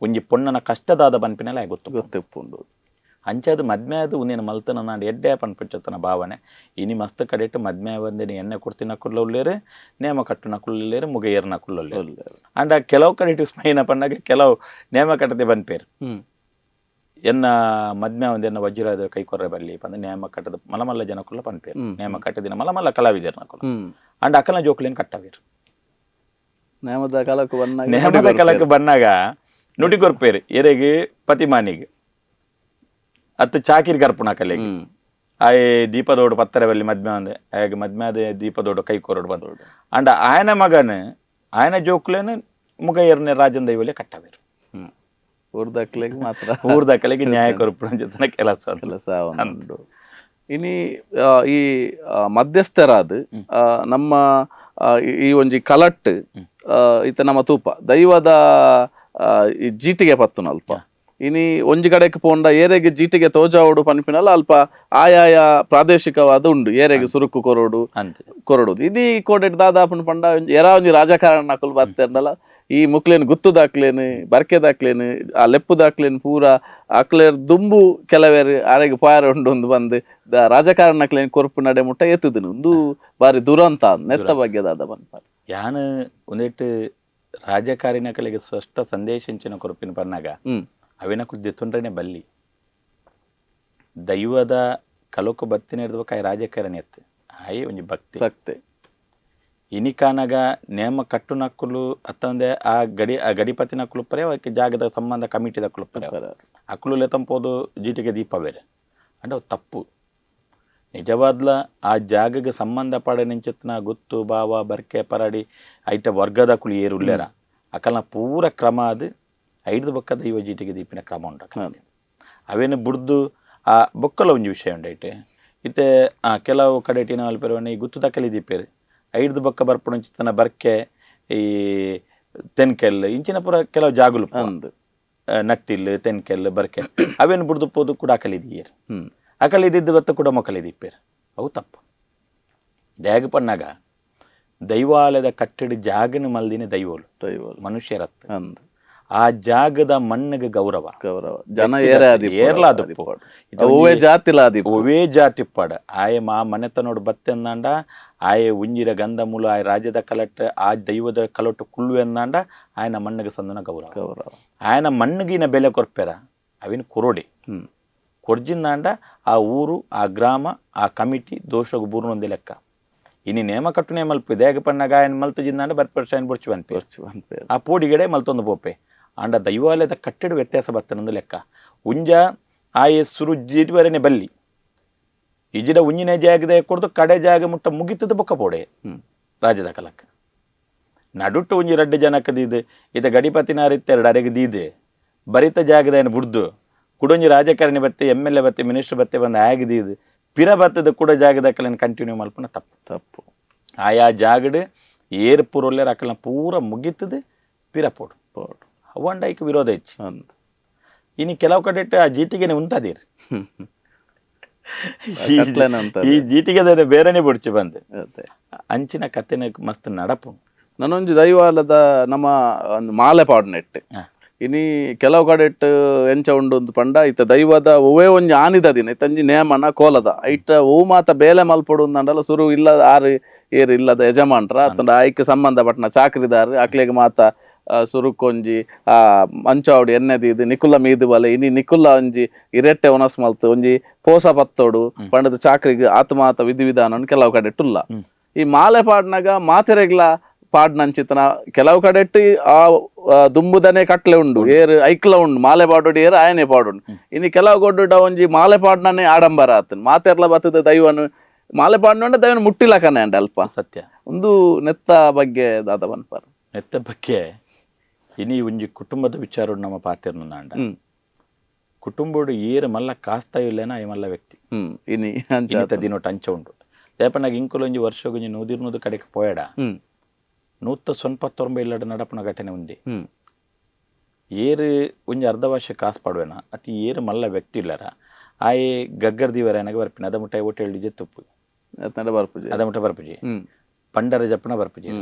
ಒಂಜಿ ಪೊಣ್ಣನ ಕಷ್ಟದಾದ ಪನ್ಪಿನೆಲ್ಲ ಆಗ ಗೊತ್ತು ಗೊತ್ತಿಪ್ಪುಂಡು. ಅಂಚಾದ ಮದ್ಮೆ ಅದು ಉಂದಿನ ಮಲ್ತನ ನಾಡು ಎಡ್ಡೆ ಪನ್ಪಿಚ್ಚತನ ಭಾವನೆ ಇನಿ ಮಸ್ತ್ ಕಡೆಟ್ಟು ಮದ್ಮೆ ಬಂದಿನ ಎಣ್ಣೆ ಕೊಡ್ತಿನ ಕುಲ್ಲೊಲ್ಲೇರು ನೇಮ ಕಟ್ಟುನ ಕುಲ್ಲೇರು ಮುಗೇರ್ನ ಕುಲ್ಲೊಲ್ಲೇರು. ಅಂಡ ಕೆಲವು ಕಡೆ ಸ್ಮೈನ ಪನ್ನಾಗ ಕೆಲವು ನೇಮ ಕಟ್ಟದೆ ಬನ್ಪೇರು ಎನ್ನ ಮದ್ಮೆ ಒಂದು ಎನ್ನ ವಜ್ರದ ಕೈ ಕೊರ್ರೆ ಬಲ್ಲಿ ಪಂದ ನೇಮ ಕಟ್ಟದ ಮಲಮಲ್ಲ ಜನಕುಲ್ಲ ಪನ್ಪೇರು ನೇಮ ಕಟ್ಟದಿನ ಮಲಮಲ್ಲ ಕಲಾವಿದರ್ನ ಕುಲ್ಲ ಅಂಡ್ ಅಕಲ ಜೋಕುಲೇನು ಕಟ್ಟವೇರು ನೇಮದ ಕಾಲಕ್ಕೆ ಬನ್ನಾಗ ನೇಮದ ಕಾಲಕ್ಕೆ ಬನ್ನಾಗ ನುಡಿ ಕೊರ್ಪೇರು ಎರೆಗೆ ಪತಿಮಾನಿಗೆ ಅತ್ತು ಚಾಕಿರಿ ಕರ್ಪುಣ ಕಲೆಗೆ ಆಯ್ ದೀಪದೋಡು ಪತ್ತರೆ ಬಲ್ಲಿ ಮದ್ಮೆ ಅಂದೆ ಆಗ ಮದ್ಮೆ ಅದೇ ದೀಪದೋಡು ಕೈ ಕೊರಡು ಬಂದು ಅಂಡ ಆಯನ ಮಗನ ಆಯನ ಜೋಕುಲೇನು ಮುಗ ಎರನೇ ರಾಜನ್ ದೈವಲೆ ಕಟ್ಟವೇರು ಊರ್ದಕ್ಲೆಗೆ ಮಾತ್ರ ಊರ್ದಕ್ಕಲಿಗೆ ನ್ಯಾಯ ಕೊರಪುಣ ಜೊತೆ ಕೆಲಸ ಕೆಲಸ ಉಂಟು. ಇನಿ ಈ ಮಧ್ಯಸ್ಥರಾದ ನಮ್ಮ ಈ ಒಂಜಿ ಕಲಟ್ ಇತ್ತ ನಮ್ಮ ತೂಪ ದೈವದ ಈ ಜೀಟಿಗೆ ಪತ್ತುನ ಅಲ್ಪ ಇನಿ ಒಂಜಿ ಕಡೆಗೆ ಪೋಂಡ ಏರೆಗೆ ಜೀಟಿಗೆ ತೋಜಾವೋಡು ಪನ್ಪಿನಲ್ಲ ಅಲ್ಪ ಆಯಾಯ ಪ್ರಾದೇಶಿಕವಾದ ಉಂಡು ಏರೆಗೆ ಸುರುಕು ಕೊರೋಡು ಕೊರಡು ಇಡೀ ಕೋಡೆಟ್ ದಾದಾಪುನ ಪಂಡ ಎರಾ ಒಂಜಿ ರಾಜಕಾರಣ ಅಕುಲು ಬತ್ತೆರ್ನಲ್ಲ ಈ ಮುಕ್ಲೇನು ಗುತ್ತು ದಾಕ್ಲೇನು ಬರ್ಕೆ ದಾಕ್ಲೇನು ಆ ಲೆಪ್ಪು ದಾಕ್ಲೇನು ಪೂರ ಅಕ್ಲೇರ್ ದುಂಬು ಕೆಲವೇರು ಆರೆಗೆ ಪಾಯರ ಉಂಡು ಒಂದು ಬಂದು ರಾಜಕಾರಣ ಅಕ್ಲೇನು ಕೊರ್ಪು ನಡೆ ಮುಟ್ಟ ಎತ್ತುದನು ಒಂದು ಬಾರಿ ದುರಂತ ನೆತ್ತ ಬಗ್ಗೆ ದಾದ ಬಂದ ಯಾನು ಒಂದಿಟ್ಟು ರಾಜಕಾರಿನ ಕಲೆಗೆ ಸ್ಪಷ್ಟ ಸಂದೇಶ ಇಂಚಿನ ಕೊರಪಿನ ಪನ್ನಾಗ ಅವಿನ ಕುದ್ದೆ ತೊಂಡ್ರೆನೆ ಬಲ್ಲಿ ದೈವದ ಕಲೋಕು ಬತ್ತಿನ ಹಿಡಿದ್ಬೇಕಾಯ್ ರಾಜಕಾರಣಿ ಎತ್ತು ಆಯ್ ಒಂಜಿ ಭಕ್ತಿ ಭಕ್ತಿ ಇನಿಕಾನಗ ನೇಮ ಕಟ್ಟುನಕ್ಕುಲು ಅತ್ತಂದೆ ಆ ಗಡಿ ಆ ಗಡಿಪತಿನ ಕುಲುಪ್ಪರೆ ಅವಕ್ಕೆ ಜಾಗದ ಸಂಬಂಧ ಕಮಿಟಿದ ಕುಲುಪ್ಪರೆ ಅಕ್ಕುಲು ಲೆತಂಪೋದು ಜೀಟಿಗೆ ದೀಪ ಬೇರೆ ಅಂದ್ರೆ ಅವು ತಪ್ಪು. ನಿಜವಾದ್ಲ ಆ ಜಾಗಕ್ಕೆ ಸಂಬಂಧ ಪಡ ನಿಂಚಿತ್ನ ಗುತ್ತು ಬಾವ ಬರ್ಕೆ ಪರಾಡಿ ಐಟ ವರ್ಗದ ಕುಳಿ ಏರುಲ್ಲೇರ ಅಕಲ್ನ ಪೂರ ಕ್ರಮ ಅದು ಐದು ಬೊಕ್ಕ ದೈವ ಜೀಟಿಗೆ ದೀಪಿನ ಕ್ರಮ ಉಂಟು ಅವೇನು ಬುಡ್ದು ಆ ಬೊಕ್ಕಲ ಒಂಜಿ ವಿಷಯ ಉಂಡು ಐಟೆ ಇತ್ತೆ ಆ ಕೆಲವು ಕಡೆ ಟೀನ ಅಲ್ಪೇರು ಈ ಗುತ್ತು ತಕ್ಕಲಿ ದೀಪೇರು ಐದು ಬೊಕ್ಕ ಬರ್ಪುಣಂಚಿತ್ತನ ಬರ್ಕೆ ಈ ತೆನ್ಕೆಲ್ ಇಂಚಿನ ಪೂರ ಕೆಲವು ಜಾಗುಲು ನಟ್ಟಿಲ್ ತೆನ್ಕೆಲ್ ಬರ್ಕೆ ಅವೇನು ಬುಡ್ದು ಪೋದು ಕೂಡ ಅಕಲಿದೀಯರು ಅಕಲಿದಿದ್ದು ಬತ್ತ ಕೂಡ ಮೊಕಲಿದಿಪ್ಪೇರು ಅವು ತಪ್ಪು. ದ್ಯಾಗ ಪಣ್ಣಾಗ ದೈವಾಲಯದ ಕಟ್ಟಡ ಜಾಗನ ಮಲ್ದಿನ ದೈವೋಲು ದೈವೋಲು ಮನುಷ್ಯರತ್ತು ಆ ಜಾಗದ ಮಣ್ಣಿಗೆ ಗೌರವ ಗೌರವ ಜನ ಒವೇ ಜಾತಿ ಪಾಡ ಆಯೆ ಮಾ ಮನೆತನೋಡು ಬತ್ತೆಂದಾಂಡ ಆಯೆ ಉಂಜಿರ ಗಂಧಮೂಲ ಆಯ ರಾಜ್ಯದ ಕಲಟ್ ಆ ದೈವದ ಕಲೊಟ್ಟು ಕುಳ್ಳು ಎಂದಾಂಡ ಆಯನ ಮಣ್ಣಿಗೆ ಸಂದನ ಗೌರವ ಗೌರವ ಆಯನ ಮಣ್ಣಿಗಿನ ಬೆಲೆ ಕೊರ್ಪೆರ ಅವಿನ ಕೊರೋಡಿ ಕೊರ್ಜಿಂದಾಂಡ ಆ ಊರು ಆ ಗ್ರಾಮ ಆ ಕಮಿಟಿ ದೋಷకు ಬೂರ್ನೊಂದು ಲೆಕ್ಕ. ಇನಿ ನೇಮ ಕಟ್ಟು ನೇಮಲ್ಪು ಇದೇಗ ಪಣ್ಣಾಗ ఆయన ಮಲ್ತು ಜಿಂದಾಂಡ ಬರ್ಪರ್ಷ ఆయన ಬೊರ್ಚು ಅನ್ಪೆ ಆ ಪೋಡಿಗಡೆ ಮಲ್ತೊಂದು ಪೋಪೆ ಆಂಡ ದೈವಾಲಯದ ಕಟ್ಟಡ ವ್ಯತ್ಯಾಸ ಬತ್ತನೊಂದು ಲೆಕ್ಕ. ಉಂಜ ಆಯೆ ಸುರು ಜಿಟ್ವರೆನೆ ಬಲ್ಲಿ ಇಜಿಡ ಉಂಜಿನ ಜಾಗದ ಕೊಡ್ದು ಕಡೆ ಜಾಗ ಮುಟ್ಟ ಮುಗಿತದ ಬೊಕ್ಕ ಪೋಡೆ ರಾಜ್ಯದ ಕಲಕ್ಕ ನಡುಟ್ಟು ಉಂಜಿ ರಡ್ಡು ಜನಕ್ಕೆ ದೀದು ಇದ ಗಡಿಪತಿನಾರಿತ್ತೆರಡು ಅರೆಗೆ ದೀದೆ ಬರಿತ ಜಾಗದ ಏನು ಬುಡ್ದು ಕುಡೊಂಜಿ ರಾಜಕಾರಣಿ ಬತ್ತೆ M L A ಬತ್ತೆ ಮಿನಿಸ್ಟರ್ ಬತ್ತೆ ಬಂದು ಆಗದೀದು ಪಿರ ಬತ್ತದ ಕೂಡ ಜಾಗದ ಕಲೆನ ಕಂಟಿನ್ಯೂ ಮಲ್ಪನ ತಪ್ಪು ತಪ್ಪು. ಆಯಾ ಜಾಗಡ್ ಏರ್ ಪೂರೊಲ್ಲೇರು ಅಕಲ್ನ ಪೂರ ಮುಗಿತದೆ ಪಿರ ಪೋಡು ಪೋಡು ಅವಂಡ ಐಕ್ ವಿರೋಧ ಹೆಚ್ಚು. ಇನ್ನು ಕೆಲವು ಕಡೆ ಆ ಜೀಟಿಗೆನೆ ಉಂಟದೀರ್ ಈ ಜೀಟಿಗೆ ಬೇರೆನೆ ಬುಡ್ಚಿ ಬಂದೆ ಅಂಚಿನ ಕತೆನ ಮಸ್ತ್ ನಡಪು. ನಾನೊಂಜಿ ದೈವಾಲದ ನಮ್ಮ ಒಂದು ಮಾಲೆ ಪಾಡ್ನೆಟ್ ಇನಿ ಕೆಲವು ಕಡೆಟ್ ಎಂಚ ಉಂಡು ಅಂದ್ ಪಂಡ ಇತ್ತ ದೈವದ ಒವ್ವೇ ಒಂಜಿ ಆನಿದ ದಿನ ಇತ್ತಂಜಿ ನೇಮನ ಕೋಲದ ಐಟ ಒವು ಮಾತ ಬೇಲೆ ಮಲ್ಪೊಡು ಅಂದಂಡಲ ಸುರು ಇಲ್ಲ ಆರು ಏರು ಇಲ್ಲದ ಯಜಮಾನ್ರ ಅತ್ತಂಡ ಐಕ್ ಸಂಬಂಧಪಟ್ಟನ ಚಾಕ್ರಿದಾರ್ ಅಕ್ಲೆಗ್ ಮಾತ ಸುರುಕೊಂಜಿ ಆ ಮಂಚಾವಡಿ ಎಣ್ಣೆ ದೀದ್ ನಿಕುಲ ಮೀದು ಬಲೆ ಇನಿ ನಿಕುಲ ಒಂಜಿ ಇರೆಟ್ಟೆ ಒನಸ್ ಮಲ್ತು ಒಂಜಿ ಪೋಸ ಪತ್ತೋಡು ಪಂಡದ ಚಾಕ್ರಿಗ್ ಆತ್ಮಾತ ವಿಧಿ ವಿಧಾನ ಕೆಲವು ಕಡೆ ಟುಲ್ಲ. ಈ ಮಾಲೆ ಪಾಡ್ನಾಗ ಮಾತೆರೆಗ್ಲ ಪಾಡ್ನಂಚಿತನ ಕೆಲವು ಕಡೆಟ್ ಆ ದುಂಬುದನೆ ಕಟ್ಲೆ ಉಂಡು, ಏರು ಐಕ್ಲ ಉಂಡು, ಮಾಲೆ ಪಾಡೋಡು ಏರು ಆಯನೆ ಪಾಡೋಡು. ಇನ್ನು ಕೆಲವು ಗೊಡ್ಡುಡ ಒಂಜಿ ಮಾಲೆ ಪಾಡ್ನನೆ ಆಡಂಬರ ಆತನ್ ಮಾತೆರ್ಲ ಬತ್ತದ ದೈವನು ಮಾಲೆ ಪಾಡ್ನೋಂಡ ದೈವನ ಮುಟ್ಟಿಲ್ಲ ಕನೆ ಅಂಡ ಅಲ್ಪ ಸತ್ಯ. ಒಂದು ನೆತ್ತ ಬಗ್ಗೆ ದಾದ ಪನ್ಪಾರ್. ನೆತ್ತ ಬಗ್ಗೆ ಇನಿ ಒಂಜಿ ಕುಟುಂಬದ ವಿಚಾರ ನಮ್ಮ ಪಾತೆರ್ನುಂದಾಂಡ. ಕುಟುಂಬಡು ಏರು ಮಲ್ಲ ಕಾಸ್ತ ಇಲ್ಲೇನ ಈ ಮಲ್ಲ ವ್ಯಕ್ತಿ ಇನಿ ಇನ್ನಿತ ದಿನೊಟ್ಟು ಅಂಚ ಉಂಡು. ದೇಪನಾಗ ಇಂಕುಲು ಒಂಜಿ ವರ್ಷಗೊಂಜಿ 100-200 ಕಡೆಗೆ ಪೋಯಡ 149 ಇಲ್ಲಡ ನಡಪುನ ಘಟನೆ ಉಂದಿ. ಏರು ಒಂಜಿ ಅರ್ಧ ವರ್ಷ ಕಾಸು ಪಾಡುವೆನ ಅತಿ ಏರು ಮಲ್ಲ ವ್ಯಕ್ತಿ ಇಲ್ಲರ ಆಯೆ ಗಗ್ಗರ್ ದಿವರ ಏನಾಗ ಬರ್ಪಿನ ಅದ ಮುಟ್ಟ ಒಟ್ಟು ಹೇಳಿ ಜೆತ್ತುಪ್ಪು ಬರ್ಪುಜಿ ಅದ ಮುಟ್ಟ ಬರ್ಪುಜಿ ಪಂಡರ ಜಪ್ಪನ ಬರ್ಪುಜಿ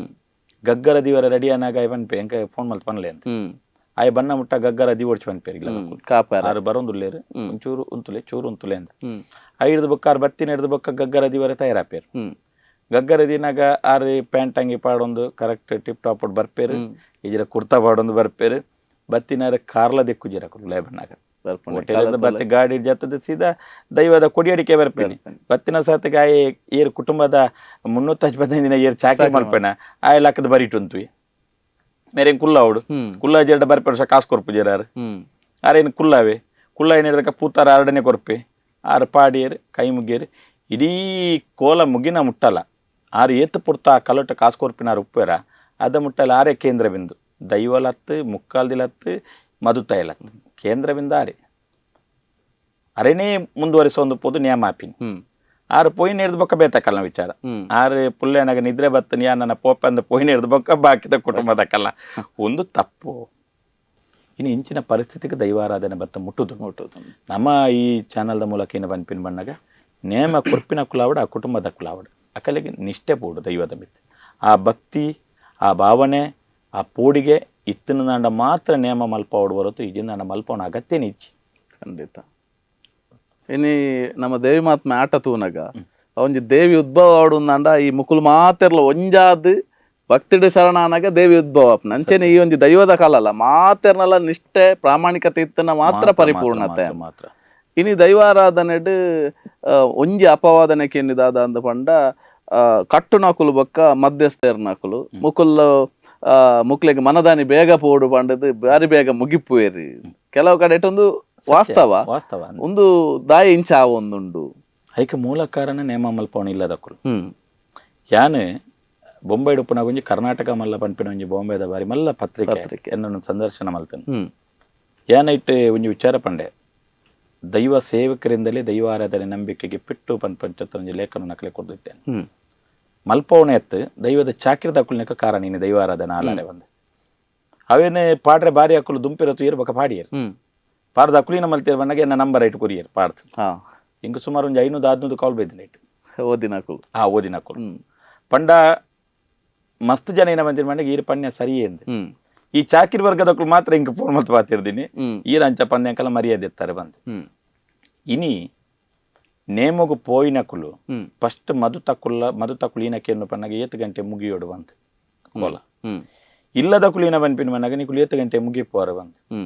ಗಗ್ಗರ ದಿವರ ರೆಡಿ ಅನಾಗ ಆಯ್ ಪನ್ಪೆ ಎಂಕ ಫೋನ್ ಮಲ್ತ್ ಪನ್ಲೆ ಅಂತ ಆಯ್ ಬನ್ನ ಮುಟ್ಟ ಗಗ್ಗರ ದಿವೊಡ್ಚಿ ಪನ್ಪೇರು ಇಲ್ಲ ಆರು ಬರೋಂದುಲ್ಲೇರು ಒಂಚೂರು ಉಂತುಲೆ ಚೂರು ಉಂತುಲೆ ಅಂತ ಐದು ಬೊಕ್ಕ ಆರು ಬತ್ತಿನ ಹಿಡ್ದು ಬೊಕ್ಕ ಗಗ್ಗರ ದಿವರ ತಯಾರಾಪೇರು. ಗಗ್ಗರ ದಿನಾಗ ಆರು ಪ್ಯಾಂಟ್ ಅಂಗಿ ಪಾಡೊಂದು correct tip top ಬರ್ಪೇರು, ಇಜರ ಕುರ್ತಾ ಪಾಡೊಂದು ಬರ್ಪೇರು, ಬತ್ತಿನಾರ ಕಾರ್ಲ ದಿಕ್ಕು ಜಿರಕು ಲೇಬನ್ನಾಗ ಹೋಟೆಲ್ ಬತ್ತಿ ಗಾಡಿ ಜತ್ತದ ಸೀದಾ ದೈವದ ಕೊಡಿಯಡಿಕೆ ಬರ್ಪೇನೆ. ಬತ್ತಿನ ಸಾತಿಗೆ ಆಯ್ ಏರು ಕುಟುಂಬದ 315 ದಿನ ಏರು ಚಾಕರಿ ಮಲ್ಪೇನ ಆಯ್ ಲಕ್ಕದ ಬರಿಟುಂತುವಿ ಮೇರೆ ಕುಲ್ಲ ಅವಡು ಕುಲ್ಲ ಜೇಡ ಬರ್ಪೇರು ಸಹ ಕಾಸು ಕೊರ್ಪು ಜೇರಾರು ಆರೇನು ಕುಲ್ಲಾವೆ ಕುಲ್ಲ ಏನು ಹಿಡ್ದಕ್ಕ ಪೂತಾರ ಆರಡನೆ ಕೊರ್ಪೆ ಆರು ಪಾಡಿಯರು ಕೈ ಮುಗಿಯರು ಇಡೀ ಕೋಲ ಮುಗಿನ ಮುಟ್ಟಲ್ಲ ಆರು ಏತು ಪುರ್ತ ಆ ಕಲೊಟ್ಟ ಕಾಸು ಕೊರ್ಪಿನಾರು ಉಪ್ಪೇರ ಅದ ಮುಟ್ಟಲ್ಲ ಆರೇ ಕೇಂದ್ರ ಬಿಂದು ದೈವಲತ್ತು ಮುಕ್ಕಾಲ್ದಿಲತ್ತು ಮದುತಾಯಲತ್ತು ಕೇಂದ್ರ ಬಿಂದು ಆರೆ ಅರೆನೇ ಮುಂದುವರಿಸೊಂದು ಪೋದು ನ್ಯಾಮಾಪಿನಿ ಆರು ಪೊಯ್ನ ಹಿಡ್ದು ಬೊಕ್ಕ ಬೇತಕ್ಕಲ್ಲ ವಿಚಾರ ಆರು ಪುಲ್ಲೆನಾಗ ನಿದ್ರೆ ಬತ್ತನ ಯಾ ನನ್ನ ಪೋಪ ಅಂದ ಪೊಯ್ನ ಹಿಡ್ದು ಬೊಕ್ಕ ಬಾಕಿದ ಕುಟುಂಬದಕ್ಕಲ್ಲ ಒಂದು ತಪ್ಪು. ಇನ್ನು ಇಂಚಿನ ಪರಿಸ್ಥಿತಿಗೆ ದೈವಾರಾಧನೆ ಬತ್ತ ಮುಟ್ಟುದು ಮುಟ್ಟುದು. ನಮ್ಮ ಈ ಚಾನಲ್ದ ಮೂಲಕ ಏನು ಪನ್ಪಿನ ಬಣ್ಣಾಗ ನೇಮ ಕುರ್ಪಿನ ಕುಲಾವಡ ಆ ಕುಟುಂಬದ ಕುಲಾವಡ ಅಕಲಿಗೆ ನಿಷ್ಠೆ ಪೋಡು ದೈವದ ಮಿತ್ತು ಆ ಭಕ್ತಿ ಆ ಭಾವನೆ ಆ ಪೋಡಿಗೆ ಇತ್ತಿನ ನಾಂಡ ಮಾತ್ರ ನೇಮ ಮಲ್ಪಾವಡು ಬರುತ್ತು ಈಜಿನ ಮಲ್ಪವನ ಅಗತ್ಯನೇ ಇಚ್ಚಿ. ಖಂಡಿತ. ಇನಿ ನಮ್ಮ ದೇವಿ ಮಹಾತ್ಮೆ ಆಟ ತೂನಗ ಒಂಜಿ ದೇವಿ ಉದ್ಭವ ಆಡುಂದಾಂಡ ಈ ಮುಕುಲು ಮಾತೆರ್ಲ ಒಂಜಾದ್ ಭಕ್ತಿಡು ಶರಣಾನಾಗ ದೇವಿ ಉದ್ಭವ ಆಪ್ನ ಅಂಚೆನೆ ಈ ಒಂಜಿ ದೈವದ ಕಾಲ ಅಲ್ಲ ಮಾತೆರ್ನಲ್ಲ ನಿಷ್ಠೆ ಪ್ರಾಮಾಣಿಕತೆ ಇತ್ತನ ಮಾತ್ರ ಪರಿಪೂರ್ಣತೆ ಮಾತ್ರ. ಇನಿ ದೈವಾರಾಧನೆಡ್ ಒಂಜಿ ಅಪವಾದನೆ ಕೇನಿದಾದ ಅಂದ ಪಂಡ ಕಟ್ಟುನಕುಲು ಬೊಕ್ಕ ಮಧ್ಯಸ್ಥರ್ನಕುಲು ಮುಕುಲ್ ಮುಕ್ಲೆಗ್ ಮನದಾನಿ ಬೇಗ ಪೋಡು ಪಂಡದು ಬಾರಿ ಬೇಗ ಮುಗಿಪುವೇರಿ ಕೆಲವು ಕಡೆ ಒಂದು ವಾಸ್ತವ ವಾಸ್ತವ ಒಂದು ದಾಯಿ ಇಂಚ ಒಂದುಂಡು. ಐಕೆ ಮೂಲ ಕಾರಣ ನೇಮ ಮಲ್ಪವನ ಇಲ್ಲದಕ್ಕಲು. ಯಾನ್ ಬೊಂಬೈ ಉಪ್ಪುನ ಒಂಜಿ ಕರ್ನಾಟಕ ಮಲ್ಲ ಪನ್ಪಿನ ಒಂಜಿ ಬೊಂಬೆದ ಬಾರಿ ಮಲ್ಲ ಪತ್ರಿಕೆ ಎನ್ನನ್ನು ಸಂದರ್ಶನ ಮಲ್ತೇನೆ. ಯಾನ್ ಇಟ್ಟು ಒಂಜಿ ವಿಚಾರ ಪಂಡೆ ದೈವ ಸೇವಕರಿಂದಲೇ ದೈವಾರಾಧನೆ ನಂಬಿಕೆಗೆ ಪಿಟ್ಟು ಪನ್ಪಂಚತ್ತ ಒಂಜಿ ಲೇಖನ ನಕಲೆ ಕೊಡ್ದಿತ್ತೇನೆ. ಮಲ್ಪವನ ಎತ್ತು ದೈವದ ಚಾಕಿರದ ಅಕುಲ್ನಕ ಕಾರಣ ನೀನು ದೈವಾರಾಧನೆ ಆಲಾರೆ ಬಂದು ಅವೇನೆ ಪಾಡ್ರೆ ಬಾರಿ ಅಕುಲು ದುಂಪಿರತ್ತು ಏರ್ ಬಕ ಪಾಡಿಯರು ಪಾಡ್ದ ಅಕುಲಿನ ಮಲ್ತಿರ ಬಣ್ಣಗೆ ಎನ್ನ ನಂಬರ್ ಇಟ್ಟು ಕೊರಿಯರ್ ಪಾಡ್ದು ಇಂಕ ಸುಮಾರು ಒಂದು 500-600 ಕಾಲ್ ಬೈದಿನ ಇಟ್ಟು ಓದಿನ ಅಕುಲು ಆ ಓದಿನ ಅಕುಲು ಪಂಡ ಮಸ್ತ್ ಜನ ಏನ ಬಂದಿರ ಮಣ್ಣಗೆ ಈರು ಪಣ್ಯ ಸರಿಯೇ ಎಂದು ಈ ಚಾಕಿರ್ ವರ್ಗದಕ್ಕಳು ಮಾತ್ರ ಇಂಕ ಫೋನ್ ಮಲ್ತು ಪಾತಿರ್ತೀನಿ ಈರಂಚ ಪಂದ್ಯಂಕಲ ಮರ್ಯಾದೆ ಎತ್ತಾರೆ ಬಂದು. ಇನಿ ನೇಮಗು ಪೋಯಿನಕುಲು ಫಸ್ಟ್ ಮಧು ತಕುಲ್ಲ ಮಧು ತಕುಲು ಈನಕ್ಕೆ ಪನ್ನಾಗ 8 ಗಂಟೆ ಮುಗಿಯೋಡು ಬಂತು ಕೋಲ ಇಲ್ಲದ ಕುಲಿನ ಬನ್ಪಿನ ಮನ್ನಾಗ ನೀ 8 ಗಂಟೆ ಮುಗಿಪೋರ ಬಂತು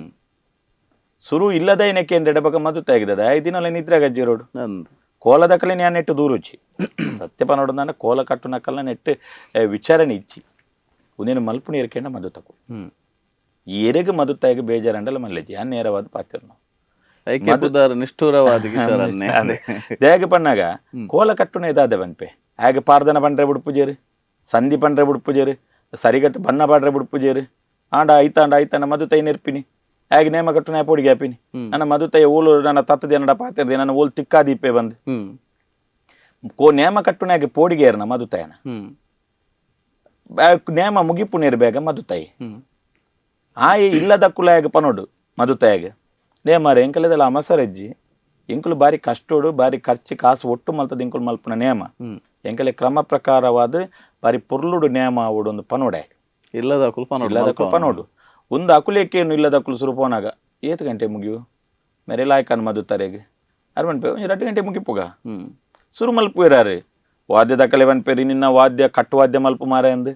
ಸುರು ಇಲ್ಲದ ಏನಕ್ಕೆ ಎಡಬಕ ಮಧು ತೆಗೆದದ 5 ದಿನ ನಿದ್ರೆ ಗಜ್ಜಿರೋಡು ಕೋಲದ ಕಲೆ ನಾನು ನೆಟ್ಟು ದೂರುಚಿ ಸತ್ಯಪ ನೋಡು ಕೋಲ ಕಟ್ಟು ನಕಲ್ನ ನೆಟ್ಟು ವಿಚಾರಣೆ ಇಚ್ಚಿ ಒಂದೇನು ಮಲ್ಪುನಿ ಏರ್ಕೆಂಡ ಮಧು ತಕು ಎರೆಗೆ ಮಧು ತಾಯಿಗೆ ಬೇಜಾರಂಡಲ ಮಲ್ಲೆಜಿ ಆ ನೇರವಾದ ಪಾತ್ರ ನಿಷ್ಠುರವಾದ ದೇಗ ಪಣ್ಣಾಗ ಕೋಲ ಕಟ್ಟುನ ಇದಾದೆ ಬನ್ಪೆ ಆಗ ಪಾರ್ದನ ಪಂಡ್ರೆ ಬುಡ್ಪುಜೇರು ಸಂಧಿ ಪಂಡ್ರೆ ಬುಡ್ಪುಜೇರು ಸರಿಗಟ್ಟು ಬಣ್ಣ ಪಾಡ್ರೆ ಬುಡ್ಪುಜೇರು ಆಂಡ ಐತಾಂಡ ಐತಾಂಡ ಮಧು ತೈ ನೆರ್ಪಿನಿ ಆಗ ನೇಮ ಕಟ್ಟುನ ಪೋಡಿಗೆ ಹಾಪಿನಿ ನನ್ನ ಮಧು ತೈ ಓಲು ನನ್ನ ತತ್ತದ ಏನಡ ಪಾತಿರ್ದೆ ನನ್ನ ಓಲ್ ತಿಕ್ಕಾದೀಪೆ ಬಂದು ಕೋ ನೇಮ ಕಟ್ಟುನಾಗ ಪೋಡಿಗೆ ಏರ್ನ ಮಧು ತಾಯನ ನೇಮ ಮುಗಿಪು ನೀರು ಬೇಗ ಮಧು ತಾಯಿ ಆಯ್ ಇಲ್ಲದ ಕುಲಾಯಾಗ ಪನೋಡು ಮಧು ತಾಯಾಗ ನೇಮಾರೆ ಎಂಕಲದಲ್ಲ ಅಮಸರಜ್ಜಿ ಎಂಕುಲು ಬಾರಿ ಕಷ್ಟೋಡು ಬಾರಿ ಖರ್ಚು ಕಾಸು ಒಟ್ಟು ಮಲ್ತದ ಎಂಕುಲು ಮಲ್ಪುನ ನೇಮ ಎಂಕಲೆ ಕ್ರಮ ಪ್ರಕಾರವಾದ ಬಾರಿ ಪೊರ್ಲುಡು ನೇಮ ಆವಡು ಒಂದು ಪನೋಡೆ ಇಲ್ಲದ ಕುಲ್ಪ ಇಲ್ಲದ ಪನೋಡು ಒಂದು ಅಕುಲೇಕೇನು ಇಲ್ಲದ ಅಕುಲು ಸುರುಪೋನಾಗ ಏತ್ ಗಂಟೆ ಮುಗಿಯು ಮೆರೆಲಾಯ್ಕನ್ ಮದುತ್ತಾರೆಗ್ ಅರ್ ಪನ್ಪೆ ಒಂಜಿ 2 ಗಂಟೆ ಮುಗಿಪುಗ. ಸುರು ಮಲ್ಪುವೆರಾರು ವಾದ್ಯದ ಕಲೆ ಪನ್ಪೇರಿ ನಿನ್ನ ವಾದ್ಯ ಕಟ್ಟುವಾದ್ಯ ಮಲ್ಪು ಮಾರೆ ಅಂದ್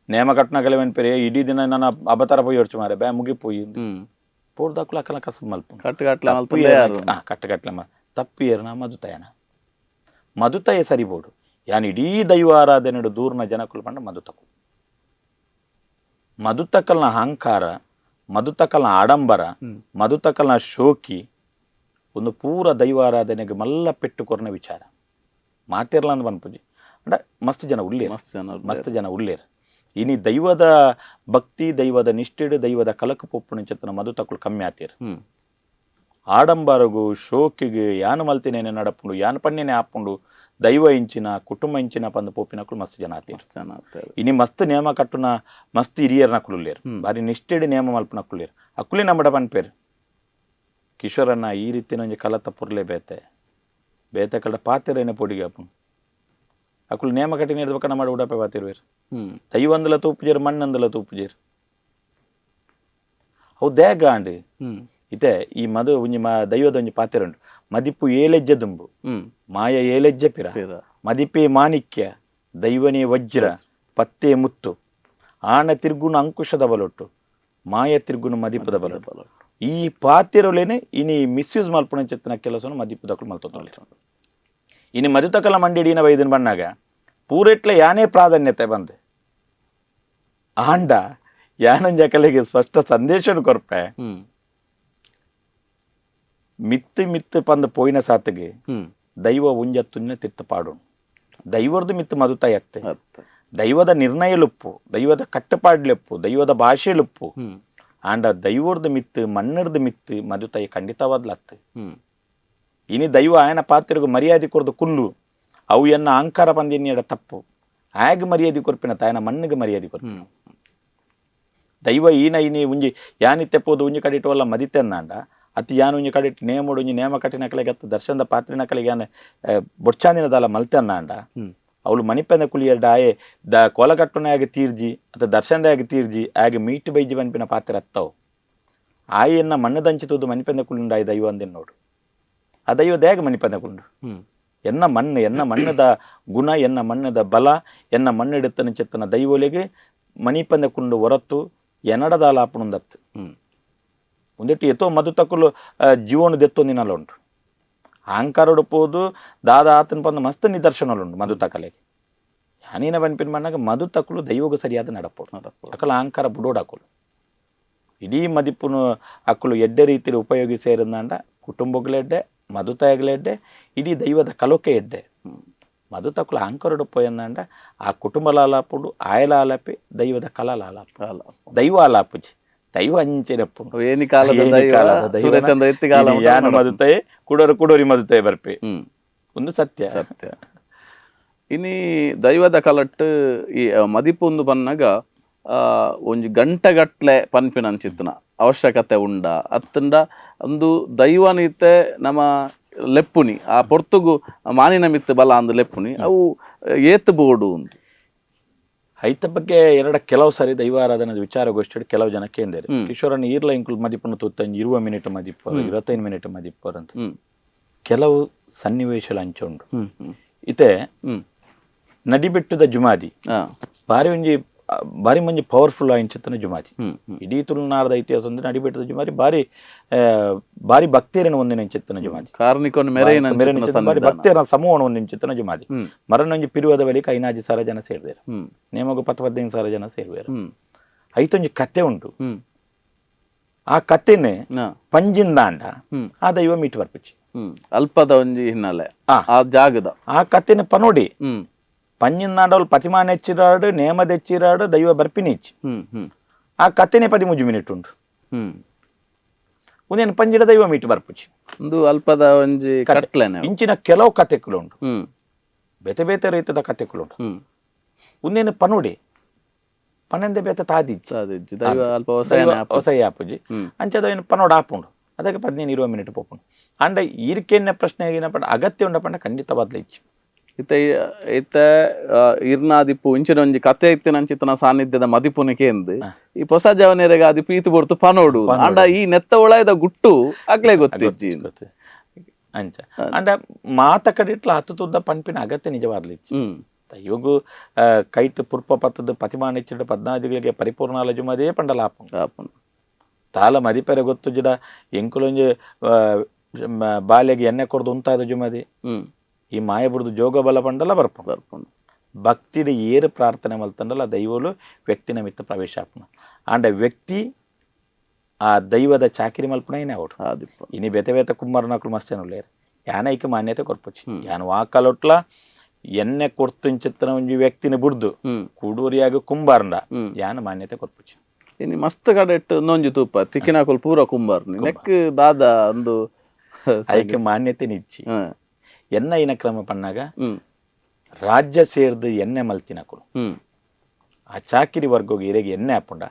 ನೇಮ ಕಟ್ಟುನ ಕಲೆ ಪನ್ಪೇರಿ ಇಡೀ ದಿನ ನನ್ನ ಅಬತಾರ ಪೋಯಿ ಹೊಡ್ಚು ಮಾರೆ ಬ್ಯಾ ಮುಗಿಪೋಯಿ ಪೋರ್ದಾಕುಲು ಅಕಲ ಕಸಬ್ ಮಲ್ಪು ಕಟ್ಟು ಕಟ್ಲೆ ಮಲ್ತೊಂದೇ ಯಾರು. ಕಟ್ಟು ಕಟ್ಲೆ ತಪ್ಪು ಏರ್ನ ಮದುತಯನ ಮದುತಯ ಸರಿಬೋಡು ಯಾನ್ ಇಡೀ ದೈವ ಆರಾಧನೆಡು ದೂರ್ನ ಜನಕುಲು ಪಂಡ ಮದುತಕು ಮದುತಕಲ್ನ ಅಹಂಕಾರ ಮದುತಕಲ್ನ ಆಡಂಬರ ಮದುತಕಲ್ನ ಶೋಕಿ ಒಂದು ಪೂರ ದೈವ ಆರಾಧನೆಗೆ ಮಲ್ಲ ಪೆಟ್ಟು ಕೊರ್ನ ವಿಚಾರ ಮಾತಿರ್ಲ ಅಂದ್ ಪನ್ಪುಜಿ ಅಂಡ ಮಸ್ತ್ ಜನ ಉಲ್ಲೇರ್ ಮಸ್ತ್ ಜನ ಉಲ್ಲೇರ್. ಮಸ್ತ್ ಜನ ಉಲ್ಲೇರ್ ಇನಿ ದೈವದ ಭಕ್ತಿ ದೈವದ ನಿಷ್ಠೆಡು ದೈವದ ಕಲಕ ಪೊಪ್ಪುನ ಮದುತಕುಲು ಕಮ್ಮಿ ಆತೀರ್. ಆಡಂಬರಗು ಶೋಕಿಗೆ ಯಾನು ಮಲ್ತಿನೇನೆ ನಡಪುಂಡು ಯಾನು ಪನ್ನೇನೆ ಆಪುಂಡು ದೈವ ಇಂಚಿನ ಕುಟುಂಬ ಇಂಚಿನ ಪಂದ್ ಪೋಪಿನಕುಲು ಮಸ್ತ್ ಜನ ಆತೀರ್. ಮಸ್ತ್ ಜನ ಆತೇರ್. ಇನಿ ಮಸ್ತ್ ನಿಯಮ ಕಟ್ಟುನ ಮಸ್ತ್ ಹಿರಿಯರ್ನಕುಲು ಉಲ್ಲೇರ್ ಬಾರಿ ನಿಷ್ಠೆಡು ನಿಯಮ ಮಲ್ಪುನಕುಲು ಅಕುಲಿ ನಮ್ಮಡ ಪನ್ಪೇರು ಕಿಶೋರನ್ನ ಈ ರೀತಿನ ಒಂಜಿ ಕಲತ ಪುರ್ಲೆ ಬೇತೆ ಬೇತೆ ಕಡ ಪಾತೆರೇನೆ ಪೊಡಿಗೆ ಆಪುಂಡು ಅಕುಲು ನೇಮ ಕಟ್ಟಿನ ಹಿಡ್ದು ನಮ್ಮ ಉಡಪೆ ಪಾತಿರುವೇರು. ದೈವಂದಲ ತೂಪುಜೇರು ಮಣ್ಣಂದಲ ತೂಪುಜೇರು ಅವು ದೇಗ ಆಂಡ್. ಇತ್ತೆ ಈ ಮದು ಒಂಜಿ ದೈವದ ಒಂಜಿ ಪಾತೆರ ಉಂಡು ಮದಿಪು ಏಲೆಜ್ಜೆ ದುಂಬು ಮಾಯ ಏಲೆಜ್ಜೆ ಪಿರ ಮದಿಪೇ ಮಾಣಿಕ್ಯ ದೈವನೇ ವಜ್ರ ಪತ್ತೆ ಮುತ್ತು ಆಣ ತಿರ್ಗುಣ ಅಂಕುಶದ ಬಲೊಟ್ಟು ಮಾಯ ತಿರ್ಗುಣ ಮದಿಪದ ಬಲೊಟ್ಟು. ಈ ಪಾತೆರೊಲೇನೆ ಇನಿ ಮಿಸ್ಯೂಸ್ ಮಲ್ಪುನ ಚೆತ್ತನ ಕೆಲಸನು ಮದಿಪುದಕುಲು ಮಲ್ತೊಂದುಲ್ಲೆರ್. ಇನಿ ಮದುತಕಲ ಮಂಡಿಡಿನ ವೈದಿನ ಬಣ್ಣಾಗ ಪೂರೆಟ್ಲೆ ಯಾನೇ ಪ್ರಾಧಾನ್ಯತೆ ಬಂದು ಆಂಡ ಯಾನಂಜಕಲೆಗೆ ಸ್ಪಷ್ಟ ಸಂದೇಶನು ಕೊರ್ಪೆ ಮಿತ್ತು ಮಿತ್ತು ಪಂದ ಪೋಯಿನ ಸಾತಿಗೆ ದೈವ ಉಂಜತ್ತುನ್ನ ತಿರ್ತ ಪಾಡು ದೈವರ್ದು ಮಿತ್ತು ಮದುತ ಎತ್ತೆ ದೈವದ ನಿರ್ಣಯಲುಪ್ಪು ದೈವದ ಕಟ್ಟುಪಾಡ್ಲೆಪ್ಪು ದೈವದ ಭಾಷೆಲುಪ್ಪು ಆಂಡ ದೈವರ್ದು ಮಿತ್ತು ಮಣ್ಣರ್ದು ಮಿತ್ತು ಮದುತಾಯಿ ಖಂಡಿತವಾದ್ಲತ್ತು. ಇನಿ ದೈವ ಆಯನ ಪಾತ್ರಗೂ ಮರ್ಯಾದೆ ಕೊರ್ದು ಕುಲ್ಲು ಅವು ಎನ್ನ ಅಹಂಕಾರ ಪಂದಿನ್ಯಡ ತಪ್ಪು ಆಗ ಮರ್ಯಾದೆ ಕೊರ್ಪಿನ ತಾಯನ ಮಣ್ಣಿಗೆ ಮರ್ಯಾದೆ ಕೊರ್ಪಿನ ದೈವ ಈನ ಇನಿ ಉಂಜಿ ಯಾನಿತ್ತೆ ಪೋದು ಉಂಜಿ ಕಡಿಟುವಲ್ಲ ಮದಿತೆಂದಾಂಡ ಅತಿ ಯಾನು ಒಂಜಿ ಕಡಿಟ್ ನೇಮೋಡು ಒಂಜಿ ನೇಮ ಕಟ್ಟಿನ ಕಲೆಗೆ ಅತ್ತ ದರ್ಶನದ ಪಾತ್ರಿನ ಕಲೆಗೆ ಯಾನು ಬೊಡ್ಚಾಂದಿನ ದಾಲ ಮಲ್ತೆಂದಾಂಡ ಅವಳು ಮಣಿಪಂದ ಕುಲಿಯಡ್ಡ ಆಯೆ the ಕೋಲಕಟ್ಟುನ ಆಗ ತೀರ್ಜಿ ಅಥವಾ ದರ್ಶನದ ಆಗ ತೀರ್ಜಿ ಆಗ ಮೀಟು ಬೈಜಿ ಬನ್ಪಿನ ಪಾತ್ರ ಅತ್ತವು ಆಯೆನ್ನ ಮಣ್ಣದಂಚಿತುದು ಮಣಿಪಂದ ಕುಲಿಂಡ ಆಯ ದೈವ ಅಂದಿನ ನೋಡು ಆ ದೈವ ದೇಗ ಮಣಿಪಂದ ಕುಂಡು ಎನ್ನ ಮಣ್ಣು ಎನ್ನ ಮಣ್ಣದ ಗುಣ ಎನ್ನ ಮಣ್ಣದ ಬಲ ಎನ್ನ ಮಣ್ಣಿಡುತ್ತನ ಚೆತ್ತನ ದೈವೊಲೆಗೆ ಮಣಿಪಂದ ಕುಂಡು ಹೊರತು ಎನಡದಾಲ ಆಪುಣಂದತ್ತು ಒಂದಿಟ್ಟು ಎತ್ತೋ ಮದುತಕ್ಕಲು ಜೀವನ ದೆತ್ತೊಂದಿನಲ್ಲ ಉಂಟು ಅಹಂಕಾರೋಡು ಪೋದು ದಾದ ಆತನ ಪಂದ ಮಸ್ತ್ ನಿದರ್ಶನಲುಂಡು ಮದುತಕಲೆಗೆ ಯಾನೇನ ಬನ್ಪಿನ ಮಣ್ಣಾಗ ಮದುತಕ್ಕಲು ದೈವಗೂ ಸರಿಯಾದ ನಡಪೋಡು ಅಕಲ ಅಹಂಕಾರ ಬುಡೋಡಾಕಲು ಇಡೀ ಮದಿಪುನು ಅಕ್ಕಲು ಎಡ್ಡೆ ರೀತಿಯಲ್ಲಿ ಉಪಯೋಗಿసేರಂದಾಂಡ ಕುಟುಂಬಗಳೆಡ್ಡೆ ಮದುತಾಯಗಳೆಡ್ಡೆ ಇಡೀ ದೈವದ ಕಲೋಕೆ ಎಡ್ಡೆ ಮದುತಕ್ಕಲು ಅಹಂಕಾರೋಡು ಪೋಯಂದಾಂಡ ಆ ಕುಟುಂಬಲ ಆಲಾಪುಡು ಆಯಲ ಆಲಾಪಿ ದೈವದ ಕಲಲ ಆಲಾಪು ದೈವ ಆಲಾಪುಜಿ ದೈವ ಅಂಚೆನಪ್ಪು ಏನಿ ಕಾಲದ ದೈವ ಸೂರ್ಯಚಂದ್ರ ಎತ್ತಿಗಾಲ ಯಾನು ಮದುತಾಯಿ ಕುಡೋರು ಕುಡೋರಿ ಮದುತಾಯಿ ಬರ್ಪೆ ಒಂದು ಸತ್ಯ ಸತ್ಯ. ಇನಿ ದೈವದ ಕಲಟ್ಟು ಈ ಮದಿಪುಂದು ಬನ್ನಗ ಒಂಜಿ ಗಂಟೆಗಟ್ಲೆ ಪನ್ಪಿನ ಅಂಚಿತ್ತನ ಅವಶ್ಯಕತೆ ಉಂಡ ಅತ್ತಂಡ ಒಂದು ದೈವನೀತೆ ನಮ್ಮ ಲೆಪ್ಪುನಿ ಆ ಪೊರ್ತುಗು ಮಾನಿನ ಮಿತ್ತು ಬಲ ಅಂದು ಲೆಪ್ಪುನಿ ಅವು ಏತ್ ಬೋಡು ಉಂದು. ಐತ ಬಗ್ಗೆ ಎರಡ ಕೆಲವು ಸಾರಿ ದೈವ ಆರಾಧನೆ ವಿಚಾರಗೋಷ್ಠಿ ಕೆಲವು ಜನ ಕೇಂದ್ರ ಕಿಶೋರನ್ ಈರ್ಲ ಇಂಕುಲ್ ಮದಿಪುನ ತೂತಂಜಿ 20 ಮಿನಿಟ್ ಮದಿಪ್ಪರು 25 ಮಿನಿಟ್ ಮದಿಪ್ಪರು ಅಂತ ಕೆಲವು ಸನ್ನಿವೇಶಲ ಅಂಚುಂಡು. ಇತೆ ನಡಿಬೆಟ್ಟದ ಜುಮಾದಿ ಬಾರಿ ಒಂಜಿ ಬಾರಿ ಮಂಜಿ ಪವರ್ಫುಲ್ ಆಯಿಂಚತನ ಜುಮಾದಿ ಇಡೀ ತುಳುನಾಡದ ಇತಿಹಾಸ ಅಂದ್ರೆ ನಡಿಬೆಟ್ಟದ ಜುಮಾದಿ ಬಾರಿ ಬಾರಿ ಭಕ್ತಿಯರನ್ನು ಒಂದಿನ ಚಿತ್ತನ ಜುಮಾದಿ ಕಾರ್ನಿಕೊನ್ ಬಾರಿ ಭಕ್ತಿಯರ ಸಮೂಹನ ಒಂದಿನ ಚಿತ್ತನ ಜುಮಾದಿ ಮರನೊಂಜಿ ಪಿರುವದ ಬಳಿಕ 5,000 ಜನ ಸೇರಿದರು ನೇಮಗು 10-15,000 ಜನ ಸೇರುವರು. ಐತೊಂಜಿ ಕತೆ ಉಂಟು ಆ ಕತೆನೆ ಪಂಜಿಂದಾಂಡ ಆ ದೈವ ಮೀಟ್ ಬರ್ಪಿಚ್ಚಿ ಅಲ್ಪದ ಒಂಜಿ ಹಿನ್ನೆಲೆ ಆ ಜಾಗದ ಆ ಕತೆನ ಪನೋಡಿ ಪಂಜಿಂದಾಂಡವಳು ಪತಿಮಾನ ಹೆಚ್ಚಿರಾಡು ನೇಮದ ಹೆಚ್ಚಿರಾಡು ದೈವ ಬರ್ಪಿನಿ ಹೆಚ್ಚಿ ಆ ಕತೆನೆ 13 ಮಿನಿಟ್ ಉಂಟು ಒಂದೇನು ಪಂಜಿಡ ದೈವ ಮೀಟ್ ಬರ್ಪುಚಿ ಒಂದು ಅಲ್ಪದ ಒಂಜಿ ಕಟ್ಲೆನೆ ಇಂಚಿನ ಕೆಲವು ಕತೆಗಳು ಉಂಟು ಬೇತೆ ಬೇತೆ ರೀತಿಯ ಕತೆಗಳು ಉಂಟು ಒಂದೇನು ಪನೋಡಿ ಪನ್ನೊಂದೇ ಬೇತೆ ತಾದಿಜ್ಜಿ ಹೊಸೈ ಆಪುಜಿ ಅಂಚದ ಏನು ಪನೋಡ ಆಪುಂಡು ಅದಕ್ಕೆ 15-20 ಮಿನಿಟ್ ಪೋಪುಂಡು. ಅಂಡ ಈರ್ಕೆನ್ನ ಪ್ರಶ್ನೆ ಏನಪ್ಪ ಅಗತ್ಯ ಉಂಡಪಂಡ ಖಂಡಿತವಾದ್ಲ ಇಚ್ಚಿ ಇತ್ತೆ ಇತ್ತೆ ಇರ್ನಾದಿಪ್ಪು ಇಂಚಿನ ಒಂಜಿ ಕತೆ ಇತ್ತಿನಂಚಿತ್ತನ ಸಾನ್ನಿಧ್ಯದ ಮದಿಪುನಿಕೆ ಎಂದ್ ಈ ಹೊಸ ಜವನಿಯರಿಗೆ ಅದು ಪೀತು ಬೊರ್ತು ಪನೋಡು ಆಂಡ ಈ ನೆತ್ತ ಒಳಾಯದ ಗುಟ್ಟು ಅಗ್ಲೇ ಗೊತ್ತಿಜ್ಜಿ ಗೊತ್ತು ಅಂಚ ಅಂಡ ಮಾತ ಕಡೆಟ್ಲ ಹತ್ತು ತುದ್ದ ಪನ್ಪಿನ ಅಗತ್ಯ ನಿಜವಾದ್ಲಿ ಇವಾಗ ಕೈಟ್ ಪುರ್ಪ ಪತ್ತದ ಪತಿಮಾನಿಚ್ಚಿಡ ಪದ್ನಾದಿಗಳಿಗೆ ಪರಿಪೂರ್ಣ ಲಜುಮದೇ ಪಂಡಲಾಪ ತಾಲ ಮದಿಪೆರೆ ಗೊತ್ತು ಜಿಡ ಎಂಕುಲೊಂಜಿ ಬಾಲ್ಯಗೆ ಎಣ್ಣೆ ಕೊಡ್ದು ಉಂತಾದ ಜುಮದಿ ಈ ಮಾಯ ಬುಡ್ದು ಜೋಗ ಬಲ ಪಂಡಲ ಬರ್ಪುಂಡು ಬರ್ಪುಂಡು ಭಕ್ತಿಡು ಏರು ಪ್ರಾರ್ಥನೆ ಮಲ್ತಂಡಲ ದೈವಲು ವ್ಯಕ್ತಿ ನಿಮಿತ್ತ ಪ್ರವೇಶ ಆಪುಂಡು ಆಂಡ ವ್ಯಕ್ತಿ ಆ ದೈವದ ಚಾಕಿರಿ ಮಲ್ಪುನ ಏನೇ ಅವಡು ಇನಿ ಬೇತೆ ಬೇತೆ ಕುಮ್ಮರನಕ್ಲು ಮಸ್ತೇನುಲ್ಲೇರು ಯಾನೈಕ ಮಾನ್ಯತೆ ಕೊರ್ಪುಚಿ ಯಾನು ವಾಕಲೊಟ್ಲ ಎಣ್ಣೆ ಕೊಡ್ತುಂಚಿತ್ತನ ಒಂಜಿ ವ್ಯಕ್ತಿನ ಬುಡ್ದು ಕುಡೂರಿಯಾಗ ಕುಂಬಾರ್ಂಡ ಯಾನ ಮಾನ್ಯತೆ ಕೊರ್ಪುಚಿ ಇನಿ ಮಸ್ತ್ ಕಡೆಟ್ ನೊಂಜಿ ತೂಪ ತಿಕ್ಕಿನಾಕುಲು ಪೂರ ಕುಂಬಾರ್ನಿ ನೆಕ್ ದಾದ ಒಂದು ಐಕೆ ಮಾನ್ಯತೆ ನಿಚ್ಚಿ ಎನ್ನ ಇನ ಕ್ರಮ ಪಣ್ಣಾಗ ರಾಜ್ಯ ಸೇರ್ದು ಎಣ್ಣೆ ಮಲ್ತಿನಕುಲು ಆ ಚಾಕಿರಿ ವರ್ಗೋಗಿ ಇರೆಗೆ ಎಣ್ಣೆ ಹಾಪುಂಡ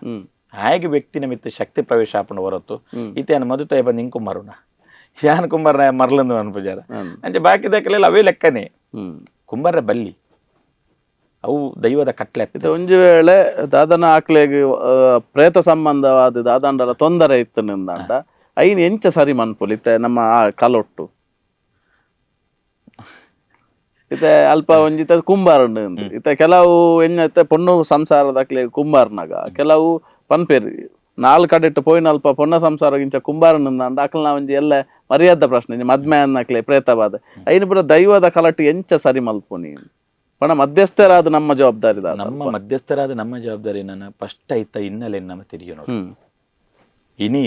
ಆಯಗೆ ವ್ಯಕ್ತಿ ನಿಮಿತ್ತ ಶಕ್ತಿ ಪ್ರವೇಶ ಆಪುಂಡ ಹೊರತು ಇತೇನು ಮದುತಾಯ ಬಂದು ಹಿಂಗ್ ಕುಂಬಾರುಣ ಯಾನ್ ಕುಂಬಾರನ ಮರ್ಲಂದು ಅನ್ಪುಜಾರ ಅಂಚೆ ಬಾಕಿ ದಾಖಲೆಲ್ಲ ಅವೇ ಲೆಕ್ಕನೇ ಕುಂಬಾರ ಬಲ್ಲಿ ಅವು ದೈವದ ಕಟ್ಲೆ ಇದು ಒಂಜಿ ವೇಳೆ ದಾದನ ಆಕ್ಲೆಗ್ ಪ್ರೇತ ಸಂಬಂಧವಾದ ದಾದಾಂಡಲ ತೊಂದರೆ ಇತ್ತು ನಿಂದಾಂಡ ಐನ್ ಎಂಚ ಸರಿ ಮನ್ಪುಲಿ ಇತ್ತೆ ನಮ್ಮ ಆ ಕಲೊಟ್ಟು ಇತ್ತೆ ಅಲ್ಪ ಒಂಜಿತ ಕುಂಬಾರಂಡು ಇತ್ತೆ ಕೆಲವು ಎಣ್ಣೆ ಪೊಣ್ಣು ಸಂಸಾರದ ಕುಂಬಾರನಾಗ ಕೆಲವು ಪನ್ಪೇರಿ ನಾಲ್ ಕಡೆಟ್ಟು ಪೋಯಿನ ಅಲ್ಪ ಪೊಣ್ಣ ಸಂಸಾರ ಇಂಚ ಕುಂಬಾರನ ಅಕ್ಲ ಒಂಜಿ ಎಲ್ಲ ಮರ್ಯಾದ ಪ್ರಶ್ನೆ ಮದ್ಮೆ ಅನ್ನಕ್ಲೆ ಪ್ರೇತವಾದ ಐನು ಪೂರ ದೈವದ ಕಲಟ್ಟು ಎಂಚ ಸರಿ ಮಲ್ಪುನಿ ಪಣ ಮಧ್ಯಸ್ಥರಾದ ನಮ್ಮ ಜವಾಬ್ದಾರಿ ನಮ್ಮ ಮಧ್ಯಸ್ಥರಾದ ನಮ್ಮ ಜವಾಬ್ದಾರಿ ನನ್ನ ಫಸ್ಟ್ ಐತ ಹಿನ್ನೆಲೆ ನಮ್ಮ ತಿರುಗಿ ನೋಡಿ ಇನಿ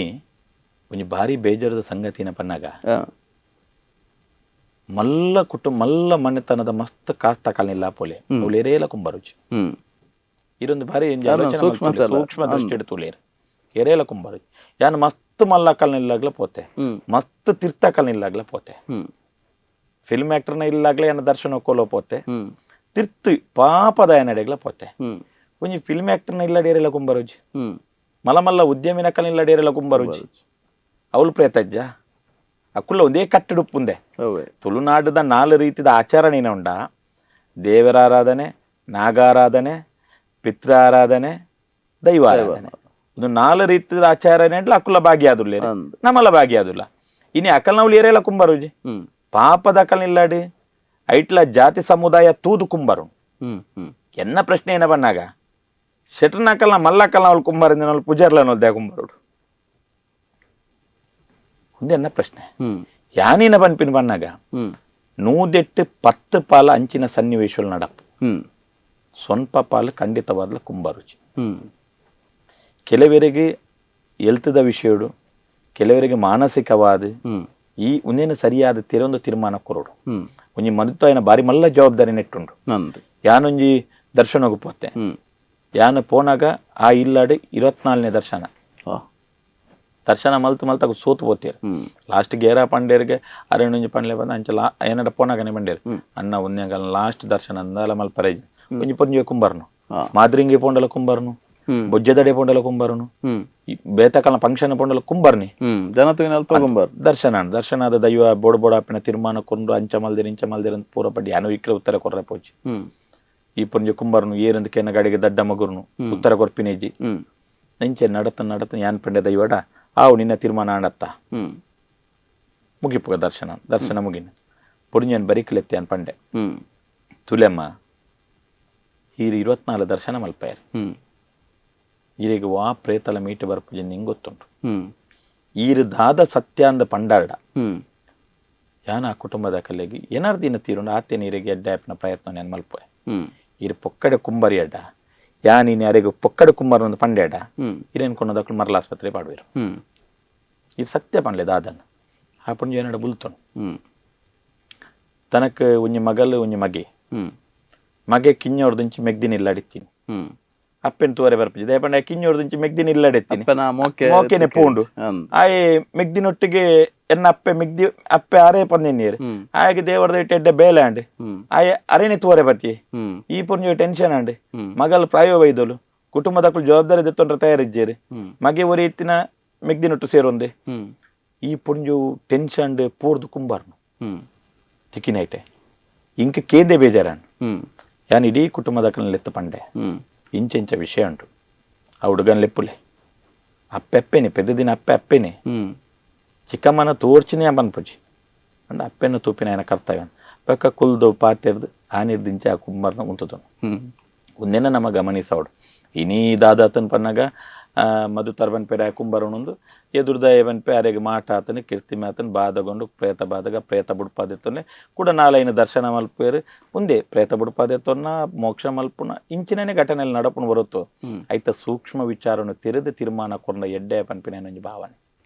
ಒಂಜಿ ಭಾರಿ ಬೇಜಾರದ ಸಂಗತಿನ ಪನ್ನಾಗ ಮಲ್ಲ ಕುಟುಂಬ ಮಲ್ಲ ಮನೆತನದ ಮಸ್ತ್ ಕಾಸ್ತ ಕಾಲನಿಲ್ಲ ಪೋಲೆ ಅವಳು ಕುಂಬಾರುಚಿ ಇದೊಂದು ಭಾರಿ ಸೂಕ್ಷ್ಮ ದೃಷ್ಟಿ ತುಳಿಯರು ಎರೇಲ ಕುಂಬಾರುಚಿ ಯಾನು ಮಸ್ತ್ ಮಲ್ಲ ಕಾಲನಿಲ್ಲಾಗ್ಲ ಪೋತೆ ಮಸ್ತ್ ತೀರ್ಥ ಕಾಲನಿಲ್ಲಾಗ್ಲ ಪೋತೆ ಫಿಲ್ಮ್ ಆಕ್ಟರ್ನ ಇಲ್ಲಾಗ್ಲ ಏನ ದರ್ಶನ ಕೋಲೋ ಪೋತೆ ತಿರ್ತು ಪಾಪದ ನಡೆಗ್ಲ ಪೋತೆ ಒಂಜಿ ಫಿಲ್ಮ್ ಆಕ್ಟರ್ನ ಇಲ್ಲಡೇರೆಲ್ಲ ಕುಂಬಾರುಜಿ ಮಲ್ಲ ಮಲ್ಲ ಉದ್ಯಮಿನ ಕಲಿಲ್ಲಡೇರೆಲ್ಲ ಕುಂಬಾರುಜಿ ಅವಳು ಪ್ರೇತಜ್ಜ ಅಕ್ಕುಲ್ಲ ಒಂದೇ ಕಟ್ಟಡುಪ್ಪುಂದೆ ತುಳುನಾಡದ ನಾಲ್ ರೀತಿದ ಆಚರಣೆನ ಉಂಡ ದೇವರಾರಾಧನೆ ನಾಗಾರಾಧನೆ ಪಿತ್ರಾರಾಧನೆ ದೈವಾರಾಧನೆ ಒಂದು ನಾಲ್ ರೀತಿದ ಆಚರಣೆ ಅಂಟ್ಲ ಅಕ್ಕುಲ್ಲ ಭಾಗ್ಯ ಆದುಲ್ಲ ನಮ್ಮಲ್ಲ ಭಾಗ್ಯ ಆದುಲ್ಲ ಇನಿ ಅಕಲ್ನವ್ಲು ಏರೆಲ್ಲ ಕುಂಬಾರುಜಿ ಪಾಪದ ಅಕಲ್ನಿಲ್ಲಾಡಿ ಐಟ್ಲ ಜಾತಿ ಸಮುದಾಯ ತೂದು ಕುಂಬಾರು ಎನ್ನ ಪ್ರಶ್ನೆ ಏನ ಬನ್ನಾಗ ಶೆಟ್ರನಾಕಲ್ನ ಮಲ್ಲಕಲ್ನ ಅವಳು ಕುಂಬಾರಿಂದ ಅವಳು ಪೂಜಾರ್ಲನ they ಕುಂಬಾರುಡು ಒಂದೇ ಪ್ರಶ್ನೆ ಯಾನೇನ ಪನ್ಪಿನ ಬನ್ನಾಗ 108 10 ಪಾಲ ಅಂಚಿನ ಸನ್ನಿವೇಶಗಳು ನಡಪು ಸ್ವಂಪ ಪಾಲು ಖಂಡಿತವಾದ ಕುಂಬಾರುಚಿ ಕೆಲವರಿಗೆ ಎಲ್ತದ ವಿಷಯಡು ಕೆಲವರಿಗೆ ಮಾನಸಿಕವಾದ ಈ ಒಂದೇನು ಸರಿಯಾದ ತಿರೊಂದು ತೀರ್ಮಾನ ಕೊರೋಡು ಒಂಜಿ ಮನುತಾಯಿನ ಬಾರಿ ಮಲ್ಲ ಜವಾಬ್ದಾರಿ ನೆಟ್ಟುಂಡು ಯಾನೊಂಜಿ ದರ್ಶನಕ್ಕೆ ಪೋತೆ ಯಾನು ಪೋನಾಗ ಆ ಇಲ್ಲಾಡಿ 24ನೇ ದರ್ಶನ ದರ್ಶನ ಮಲ್ತು ಮಲ್ತಾಗ ಸೋತು ಪೋತೀರು ಲಾಸ್ಟ್ ಗೇರ ಪಂಡೇರಿಗೆ ಅರೇಣುಂಜಿ ಪಂಡ್ಲೆ ಬಂದ ಅಂಚ ಲಾ ಏನಡ ಪೋನಾಗನೆ ಬಂಡೇರು ಅಣ್ಣ ಒಂದೇ ಲಾಸ್ಟ್ ದರ್ಶನ ಅಂದಲ ಮಲ್ಪರೇಜ್ ಒಂಜಿ ಪೊಂಜಿ ಕುಂಬಾರನು ಮಾದ್ರಿಂಗಿ ಪೋಂಡಲ ಕುಂಬಾರನು ಬೊಜ್ಜದಡೆ ಪೋಂಡಲ ಕುಂಬಾರನು ಬೇತಕಲ್ನ ಫಂಕ್ಷನ್ ಪೋಂಡಲ ಕುಂಬಾರ್ನಿ ಕುಂಬಾರ್ ದರ್ಶನ ದರ್ಶನದ ದೈವ ಬೋಡ ಬೋಡಾಪಿನ ತೀರ್ಮಾನ ಕೊಂಡು ಅಂಚ ಮಲ್ದಿರ ಇಂಚ ಮಲ್ದಿರ ಅಂತ ಪೂರ ಪಡ್ಡಿ ಯಾನು ಇಕ್ರೆ ಉತ್ತರ ಕೊರ್ರೆ ಪೋಚಿ ಈ ಪೊಂಜಿ ಕುಂಬಾರನು ಏರಂದಕ್ಕೆ ಗಾಡಿಗೆ ದಡ್ಡ ಮಗುರ್ನು ಉತ್ತರ ಕೊರ್ಪಿನೇಜಿ ನಂಚೆ ನಡತ ನಡತ ಯಾನ್ ಪಂಡೆ ದೈವಡ ಆವು ನಿನ್ನ ತೀರ್ಮಾನ ಆಡತ್ತ ಮುಗಿಪುಗ ದರ್ಶನ ದರ್ಶನ ಮುಗಿನ ಪೊಡಿಂಜನ್ ಬರಿಕಲೆತ್ತೆ ಅನ್ ಪಂಡೆ ತುಲೆಮ್ಮ ಈರು 24 ದರ್ಶನ ಮಲ್ಪಾಯರು ಈರಿಗೆ ವಾ ಪ್ರೇತಲ ಮೀಟು ಬರ್ಪುಜಿ ನಿಂಗೆ ಗೊತ್ತುಂಟು ಈರು ದಾದ ಸತ್ಯ ಅಂದ ಪಂಡಾರ್ಡ ಯಾನ ಆ ಕುಟುಂಬದ ಕಲೆಗೆ ಏನಾರು ದಿನ ತೀರುಂಡು ಆತೆ ನೀರಿಗೆ ಎಡ್ಡೆ ಆಪಿನ ಪ್ರಯತ್ನ ನಾನು ಮಲ್ಪೋಯ್ ಈರು ಪೊಕ್ಕಡೆ ಕುಂಬರಿ ಅಡ್ಡ ಯಾ ನೀನು ಯಾರಿಗೂ ಪೊಕ್ಕಡೆ ಕುಂಬಾರ ಒಂದು ಪಂಡ್ಯಾಡ ಇರೇನು ಕೊಂಡದಕ್ಕಳು ಮರಲ ಆಸ್ಪತ್ರೆ ಪಾಡುವಿರು ಇದು ಸತ್ಯ ಪಂಡ್ಲೆ ದಾದನ್ ಆ ಪುಂಜ ಏನಡ ಬುಲ್ತನು ತನಕ ಒಂಜಿ ಮಗಲು ಒಂಜಿ ಮಗೆ ಮಗೆ ಕಿഞ്ഞೋರ್ದುಂಚಿ ಮೆಗ್ದಿನ ಇಲ್ಲಾಡಿತ್ತೀನಿ ಅಪ್ಪೆನ್ ತೂವರೆ ಬರ್ಪುಜಿ ದಯಪಂಡ ಕಿഞ്ഞೋರ್ದುಂಚಿ ಮೆಗ್ದಿನ ಇಲ್ಲಾಡೆತ್ತೀನಿ ಮೋಕೆನೆ ಪೋಂಡು ಆಯೆ ಮೆಗ್ದಿನೊಟ್ಟಿಗೆ ಎನ್ನ ಅಪ್ಪೆ ಮೆಗ್ದಿ ಅಪ್ಪೆ ಅರೆ ಪಂದಿನೀರು ಆಯಗೆ ದೇವರದ ಎಡ್ಡೆ ಬೇಲೆ ಅಂಡ್ ಆಯೆ ಅರೇನೆ ತೂವರೆ ಬತ್ತಿ ಈ ಪುಂಜ ಟೆನ್ಷನ್ ಅಂಡ್ ಮಗಲ್ ಪ್ರಾಯೋ ವೈದೋಲು ಕುಟುಂಬದಕ್ಕಳು ಜವಾಬ್ದಾರಿ ದೆತ್ತೊಂಡ್ರೆ ತಯಾರಿಜ್ಜೇರು ಮಗೆ ಒರಿ ಇತ್ತಿನ ಮೆಗ್ದಿನೊಟ್ಟು ಸೇರೊಂದೆ ಈ ಪುಂಜು ಟೆನ್ಷನ್ ಪೂರ್ದು ಕುಂಬಾರ್ನು ತಿಕ್ಕಿನೈಟೆ ಇಂಕ ಕೇಂದೇ ಬೇಜಾರಾನ್ ಯಾನ್ ಇಡೀ ಕುಟುಂಬದ ಲೆತ್ತ ಪಂಡೆ ಇಂಚೆಂಚ ವಿಷಯ ಉಂಟು ಆ ಹುಡುಗನ್ ಲೆಪ್ಪುಲೆ ಅಪ್ಪೆಪ್ಪೇನೆ ಪೆದ್ದ ದಿನ ಅಪ್ಪೆ ಅಪ್ಪೇನೆ ಚಿಕ್ಕಮ್ಮನ ತೋರ್ಚಿನೇ ಪನ್ಪುಜಿ ಅಂಡ ಅಪ್ಪೆನ ತೂಪಿನ ಏನ ಕರ್ತವ್ಯ ಬೊಕ್ಕ ಕುಲ್ದು ಪಾತೆರ್ದು ಆನಿರ್ದಿಂಚ ಆ ಕುಂಬರ್ನ ಉಂತುದನು ಒಂದೇನ ನಮ್ಮ ಗಮನಿಸೋಡು ಇನಿ ದಾದಾತನ್ ಪನ್ನಾಗ ಮಧು ತರ್ಬನ್ ಪೆರೆ ಕುಂಬರನೊಂದು ಎದುರ್ದಾಯ ಬನ್ಪೆ ಅರೆಗೆ ಮಾಟ ಆತನು ಕೀರ್ತಿ ಮಾತನ್ ಬಾದಗೊಂಡು ಪ್ರೇತ ಬಾದಗ ಪ್ರೇತ ಬುಡ್ಪಾದೆತ್ತೊನ್ನೆ ಕೂಡ ನಾಲೈನ ದರ್ಶನ ಮಲ್ಪೇರು ಒಂದೇ ಪ್ರೇತ ಬುಡ್ಪಾದೆತ್ತೊನ್ನ ಮೋಕ್ಷ ಮಲ್ಪುನ ಇಂಚಿನೇ ಘಟನೆಯಲ್ಲಿ ನಡಪುನ ಬರುತ್ತೋ ಐತ ಸೂಕ್ಷ್ಮ ವಿಚಾರನು ತೆರೆದು ತೀರ್ಮಾನ ಕೊರ್ನ ಎಡ್ಡೆ ಪನ್ಪಿನ ಒಂಜಿ ಭಾವನೆ.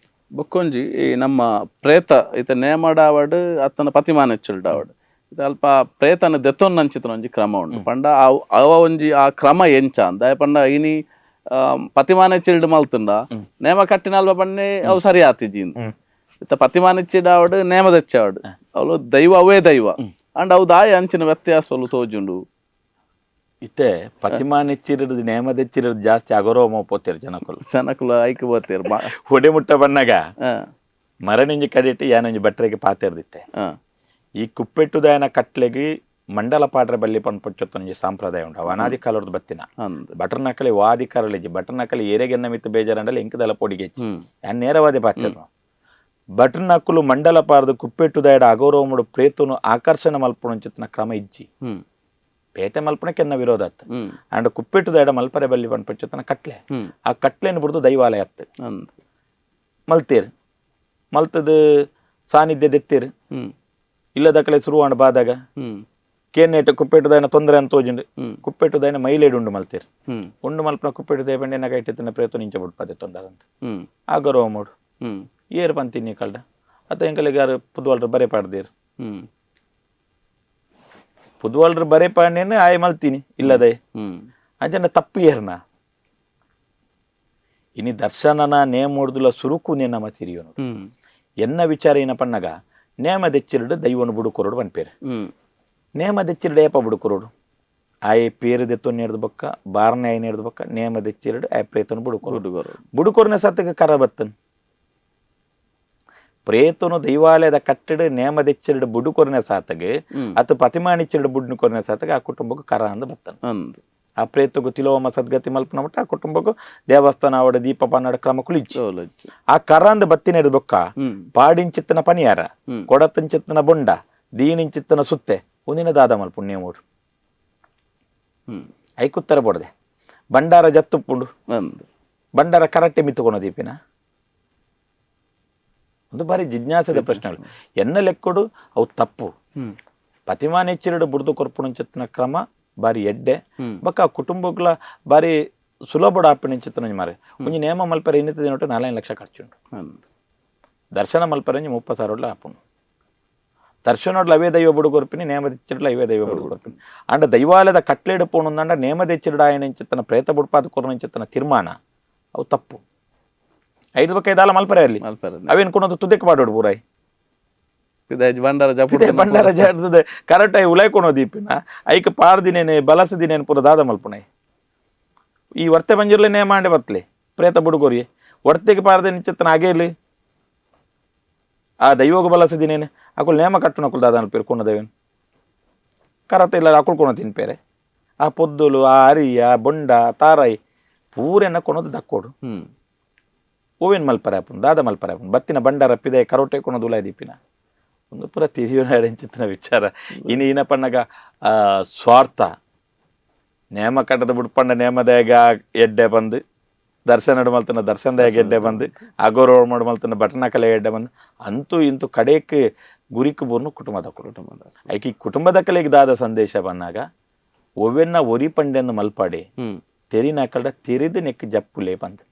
ಬೊಕ್ಕೊಂಜಿ ಈ ನಮ್ಮ ಪ್ರೇತ ಇತ ನೇಮಡಾವಡ್ ಅತ್ತನ ಪತಿಮಾನ ಹೆಚ್ಚುಲ್ಡಾವಡ್ ಇದು ಅಲ್ಪ ಪ್ರೇತನ ದೆತ್ತೊನ್ನಂಚಿತನ ಒಂಜಿ ಕ್ರಮ ಉಂಡು ಪಂಡ ಅವ ಒಂಜಿ ಆ ಕ್ರಮ ಎಂಚ ಅಂದ ಪಂಡ ಇನಿ ಪತಿಮಾನ ಚಿಲ್ಡ್ ಮಲ್ತುಂಡ ನೇಮ ಕಟ್ಟಿನ ಅಲ್ಪ ಪಂಡೆ ಅವು ಸರಿ ಆತಿಜಿ ಇತ್ತ ಪತಿಮಾನ ಚಿಡಾವಡ್ ನೇಮ ದೆಚ್ಚಾವಡ್ ಅವಳು ದೈವ ಅವೇ ದೈವ ಅಂಡ್ ಅವು ದಾಯ ಅಂಚಿನ ವ್ಯತ್ಯಾಸಲು ತೋಜುಂಡು. ಇತ್ತೆ ಪತಿಮಾನ ಹೆಚ್ಚಿರೋದು ನೇಮ ದೆಚ್ಚಿರೋದು ಜಾಸ್ತಿ ಅಗೌರವ ಪೋತಿರು ಜನಕುಲು ಜನಕುಲು ಐಕ್ ಬೋತೇರು ಹೊಡೆ ಮುಟ್ಟ ಬಣ್ಣಗ ಮರಣಿಂಜಿ ಕಡಿಟ್ಟು ಯಾನೊಂಜಿ ಬಟ್ರೆಗೆ ಪಾತೆರ್ದಿತ್ತೆ. ಈ ಕುಪ್ಪೆಟ್ಟುದಾಯನ ಕಟ್ಲೆಗೆ ಮಂಡಲ ಪಾಡ್ರೆ ಬಲ್ಲಿ ಪನ್ಪೊಚ್ಚೊತ್ತೊಂಜಿ ಸಂಪ್ರದಾಯ ಉಂಟು ಅವ ಅನಾದಿ ಕಾಲದ ಬತ್ತಿನ ಬಟರ್ನಕಲಿ ವಾದಿಕಾರಲಿಜಿ ಬಟರ್ನಕಲಿ ಏರೆಗೆನ್ನ ಮಿತ್ತು ಬೇಜಾರಂಡಲಿ ಎಂಕದಲ ಪೊಡಿಗೆ ಯಾನ್ ನೇರವಾದಿ ಪಾತೆರ್ನು ಬಟರ್ನಕುಲು ಮಂಡಲ ಪಾರ್ದು ಕುಪ್ಪೆಟ್ಟುದಾಯಡ ಅಗೌರವముడు ಪ್ರೇತನು ಆಕರ್ಷಣೆ ಮಲ್ಪುಣಂಚಿತ್ತಿನ ಕ್ರಮ ಇಜ್ಜಿ ಪೇತೆ ಮಲ್ಪಣಕ್ಕೆ ಎನ್ನ ವಿರೋಧ ಅತ್ತ ಅಂಡ್ ಕುಪ್ಪೆಟ್ಟುದಾಯಡ ಮಲ್ಪರೆ ಬಲ್ಲಿ ಪನ್ಪೊಚ್ಚೊತ್ತನ ಕಟ್ಲೆ ಆ ಕಟ್ಲೆನ್ ಬಿಡ್ದು ದೈವಾಲಯ ಅತ್ತ ಮಲ್ತೇರ್ ಮಲ್ತದ ಸಾನ್ನಿಧ್ಯ ದೆತ್ತೇರು ಇಲ್ಲದಕಲೆ ಶುರುವಾಂಡ್ ಬಾದಾಗ ಕೇನೇಟ ಕುಪ್ಪೆಟ್ಟುದಾಯನ ತೊಂದರೆ ಅಂತ ತೋಜಿಂಡು ಕುಪ್ಪೆಟ್ಟುದಾಯನ ಮೈಲೇಡು ಉಂಡು ಮಲ್ತೇರು ಉಂಡು ಮಲ್ಪನ ಕುಪ್ಪೆಟ್ಟು ದೇಪಂಡೆ ನಗ ಇಟ್ಟಿತ್ತಿನ ಪ್ರೇತ ನಿಂಚ ಬಿಡ್ಪದೆ ತೊಂದರೆ ಅಂತ ಆ ಗೌರವ ಮೂಡು ಏರು ಪಂತೀನಿ ಕಳ್ಡ ಅತ್ತ ಎಂಕಲಿಗಾರು ಪುದ್ವಾಲ್ರು ಬರೆ ಪಾಡ್ದೇರು ಪುದ್ವಾಲ್ರು ಬರೆ ಪಾಡೇನು ಆಯ್ ಮಲ್ತೀನಿ ಇಲ್ಲದೆ ಅಂಚನ ತಪ್ಪು ಏರ್ನ ಇನಿ ದರ್ಶನನ ನೇಮೋಡ್ದುಲ ಸುರುಕು ನೇನ ತಿರಿಯೋನು ಎನ್ನ ವಿಚಾರ ಏನ ಪಣ್ಣಗ ನೇಮ ದೆಚ್ಚಿರಡು ದೈವನು ಬುಡುಕೊರಡು ಪನ್ಪೇರು ನೇಮ ದೆಚ್ಚಿರಡು ಏಪ ಬುಡುಕೊರಡು ಆಯೆ ಪೇರು ದೆತ್ತೊನ್ ನೇರ್ದು ಬೊಕ್ಕ ಬಾರ್ನೆ ಆಯ್ ನೇರ್ದು ಬೊಕ್ಕ ನೇಮ ದೆಚ್ಚಿರಡು ಆಯ್ ಪ್ರೇತನು ಬುಡುಕೊರಡು ಬುಡುಕೊರನೆ ಸತ್ತಗೆ ಕರ ಬತ್ತನ್ ಪ್ರೇತನು ದೈವಾಲಯದ ಕಟ್ಟಡ ನೇಮ ದೆಚ್ಚಿರಡು ಬುಡುಕೊರನೆ ಸಾತಗೆ ಅತ ಪತಿಮಾನಿಚ್ಚಿರಡು ಬುಡ್ನು ಕೊರನೆ ಸಾತಗೆ ಆ ಕುಟುಂಬಕ್ಕೆ ಕರ ಅಂದ ಬತ್ತನ್ ಆ ಪ್ರೇತಗೂ ತಿಲೋಮ ಸದ್ಗತಿ ಮಲ್ಪನ ಮಟ್ಟ ಆ ಕುಟುಂಬಕ್ಕೂ ದೇವಸ್ಥಾನ ಅವಡ ದೀಪ ಪನ್ನಡ ಕ್ರಮ ಕುಳಿಚ್ಚು ಆ ಕರಾಂದ ಬತ್ತಿನ ಬೊಕ್ಕ ಪಾಡಿಂಚಿತ್ತನ ಪನಿಯಾರ ಕೊಡತಂಚಿತ್ತನ ಬೊಂಡ ದೀನಿಂಚಿತ್ತನ ಸುತ್ತೆ ಒಂದಿನ ದಾದ ಮಲ್ ಪುಣ್ಯ ಮೂಡು ಐಕುತ್ತರ ಬೋಡದೆ ಬಂಡಾರ ಜತ್ತುಪ್ಪುಂಡು ಬಂಡಾರ ಕರಟ್ಟೆ ಮಿತ್ತುಕೊಣ ದೀಪಿನ ಒಂದು ಬಾರಿ ಜಿಜ್ಞಾಸದ ಪ್ರಶ್ನೆಗಳು ಎನ್ನ ಲೆಕ್ಕಡು ಅವು ತಪ್ಪು ಪತಿಮಾನೆಚ್ಚಿರಡು ಬುಡ್ದು ಕೊರ್ಪುಣಂಚಿತ್ತನ ಕ್ರಮ ಬಾರಿ ಎಡ್ಡೆ ಬೊಕ್ಕ ಆ ಕುಟುಂಬಗಳ ಬಾರಿ ಸುಲಭ ಆಪಿನ ಮಾರೆ ಒಂಜಿ ನೇಮ ಮಲ್ಪರೆ ಇನ್ನಿತ ದಿನ 4 ಲಕ್ಷ ಖರ್ಚುಂಡು ದರ್ಶನ ಮಲ್ಪರೆ ಒಂಜಿ 30 ಸಾವಿರ ಆಪುಂಡು ದರ್ಶನೊಡ್ಲ ಅವೇ ದೈವ ಬುಡು ಕೊರ್ಪಿನಿ ನೇಮ ದೆಚ್ಚಿಡ್ಲ ಅವೇ ದೈವ ಬುಡು ಕೊರ್ಪಿನಿ ಅಂಡ ದೈವಾಲಯದ ಕಟ್ಲೆಡು ಪೋಣುಂದಂಡ ನೇಮ ದೆಚ್ಚಿರಡ ಆಯನಿಂಚಿತ್ತನ ಪ್ರೇತ ಬುಡ್ಪಾದ ಕೊರ್ನಿಂಚಿತ್ತನ ತೀರ್ಮಾನ ಅವು ತಪ್ಪು ಐದು ಬಕ್ಕ ಐದಾಲ ಮಲ್ಪರೆ ಅಲ್ಲಿ ಅವೇನು ಕೊನೊಂದು ತುದೆಕ್ ಪಾಡೋಡು ಪೂರಾಯ್ ಬಂಡಾರ ಜಾಡ್ದದ ಕರೆಕ್ಟ್ ಆಗಿ ಉಲಾಯ್ಕೊಣೋ ದೀಪಿನ ಐಕ್ ಪಾಡ್ದಿನೇನೆ ಬಲಸದಿನೇನು ಪೂರ ದಾದ ಮಲ್ಪುಣೈ ಈ ವರ್ತೆ ಬಂಜಿರ್ಲೆ ನೇಮ ಮಾಂಡೆ ಬತ್ಲೆ ಪ್ರೇತ ಬುಡುಗೋರಿ ವರ್ತೆಗೆ ಪಾಡ್ದೆ ನಿಂಚಿತ್ತನ ಆಗೇಲಿ ಆ ದೈವೋಗ ಬಲಸದಿನೇನೆ ಅಕುಲ್ ನೇಮ ಕಟ್ಟುನ ಅಕುಲ್ ದಾದ ಅನ್ಪೇರು ಕೊನ ದೈವನ್ ಕರತ ಇಲ್ಲ ಅಕುಲ್ ಕೊಣ ತಿನ್ಪೇರೆ ಆ ಪೊದ್ದುಲು ಆ ಅರಿ ಆ ಬೊಂಡ ತಾರಾಯಿ ಪೂರೆನ ಕೊಣದು ದಕ್ಕೋಡು ಹೂವಿನ ಮಲ್ಪರೆ ಆಪುಂಡು ದಾದ ಮಲ್ಪರೆ ಆಪುಂಡು ಬತ್ತಿನ ಬಂಡಾರ ಪಿದೆ ಕರೋಟೆ ಕೊಣದು ಉಲಾಯ್ ದೀಪಿನ ಒಂದು ಪೂರ ತಿರಿಯೋಣ ವಿಚಾರ ಇನ್ನು ಇನ ಪಣ್ಣಗ ಸ್ವಾರ್ಥ ನೇಮ ಕಟ್ಟದ ಬುಡ್ಪಂಡ ನೇಮದಾಗ ಎಡ್ಡೆ ಬಂದು ದರ್ಶನ ಮಲ್ತನ ದರ್ಶನದಾಗ ಎಡ್ಡೆ ಬಂದು ಅಗೋರೋಡ್ ಮಾಡು ಮಲ್ತನ ಬಟನಕಲೆ ಎಡ್ಡೆ ಬಂದು ಅಂತೂ ಇಂತೂ ಕಡೆಕ್ ಗುರಿಕ್ ಬೋರ್ನು ಕುಟುಂಬದ ಕುಟುಂಬದ ಐಕಿ ಕುಟುಂಬದ ಕಲೆಗೆ ದಾದ ಸಂದೇಶ ಬಂದಾಗ ಒವೆನ್ನ ಒರಿ ಪಂಡೆಂದು ಮಲ್ಪಾಡಿ ತೆರಿನ ಕಡ ತೆರಿದು ನೆಕ್ ಜಪ್ಪುಲೇ ಬಂದು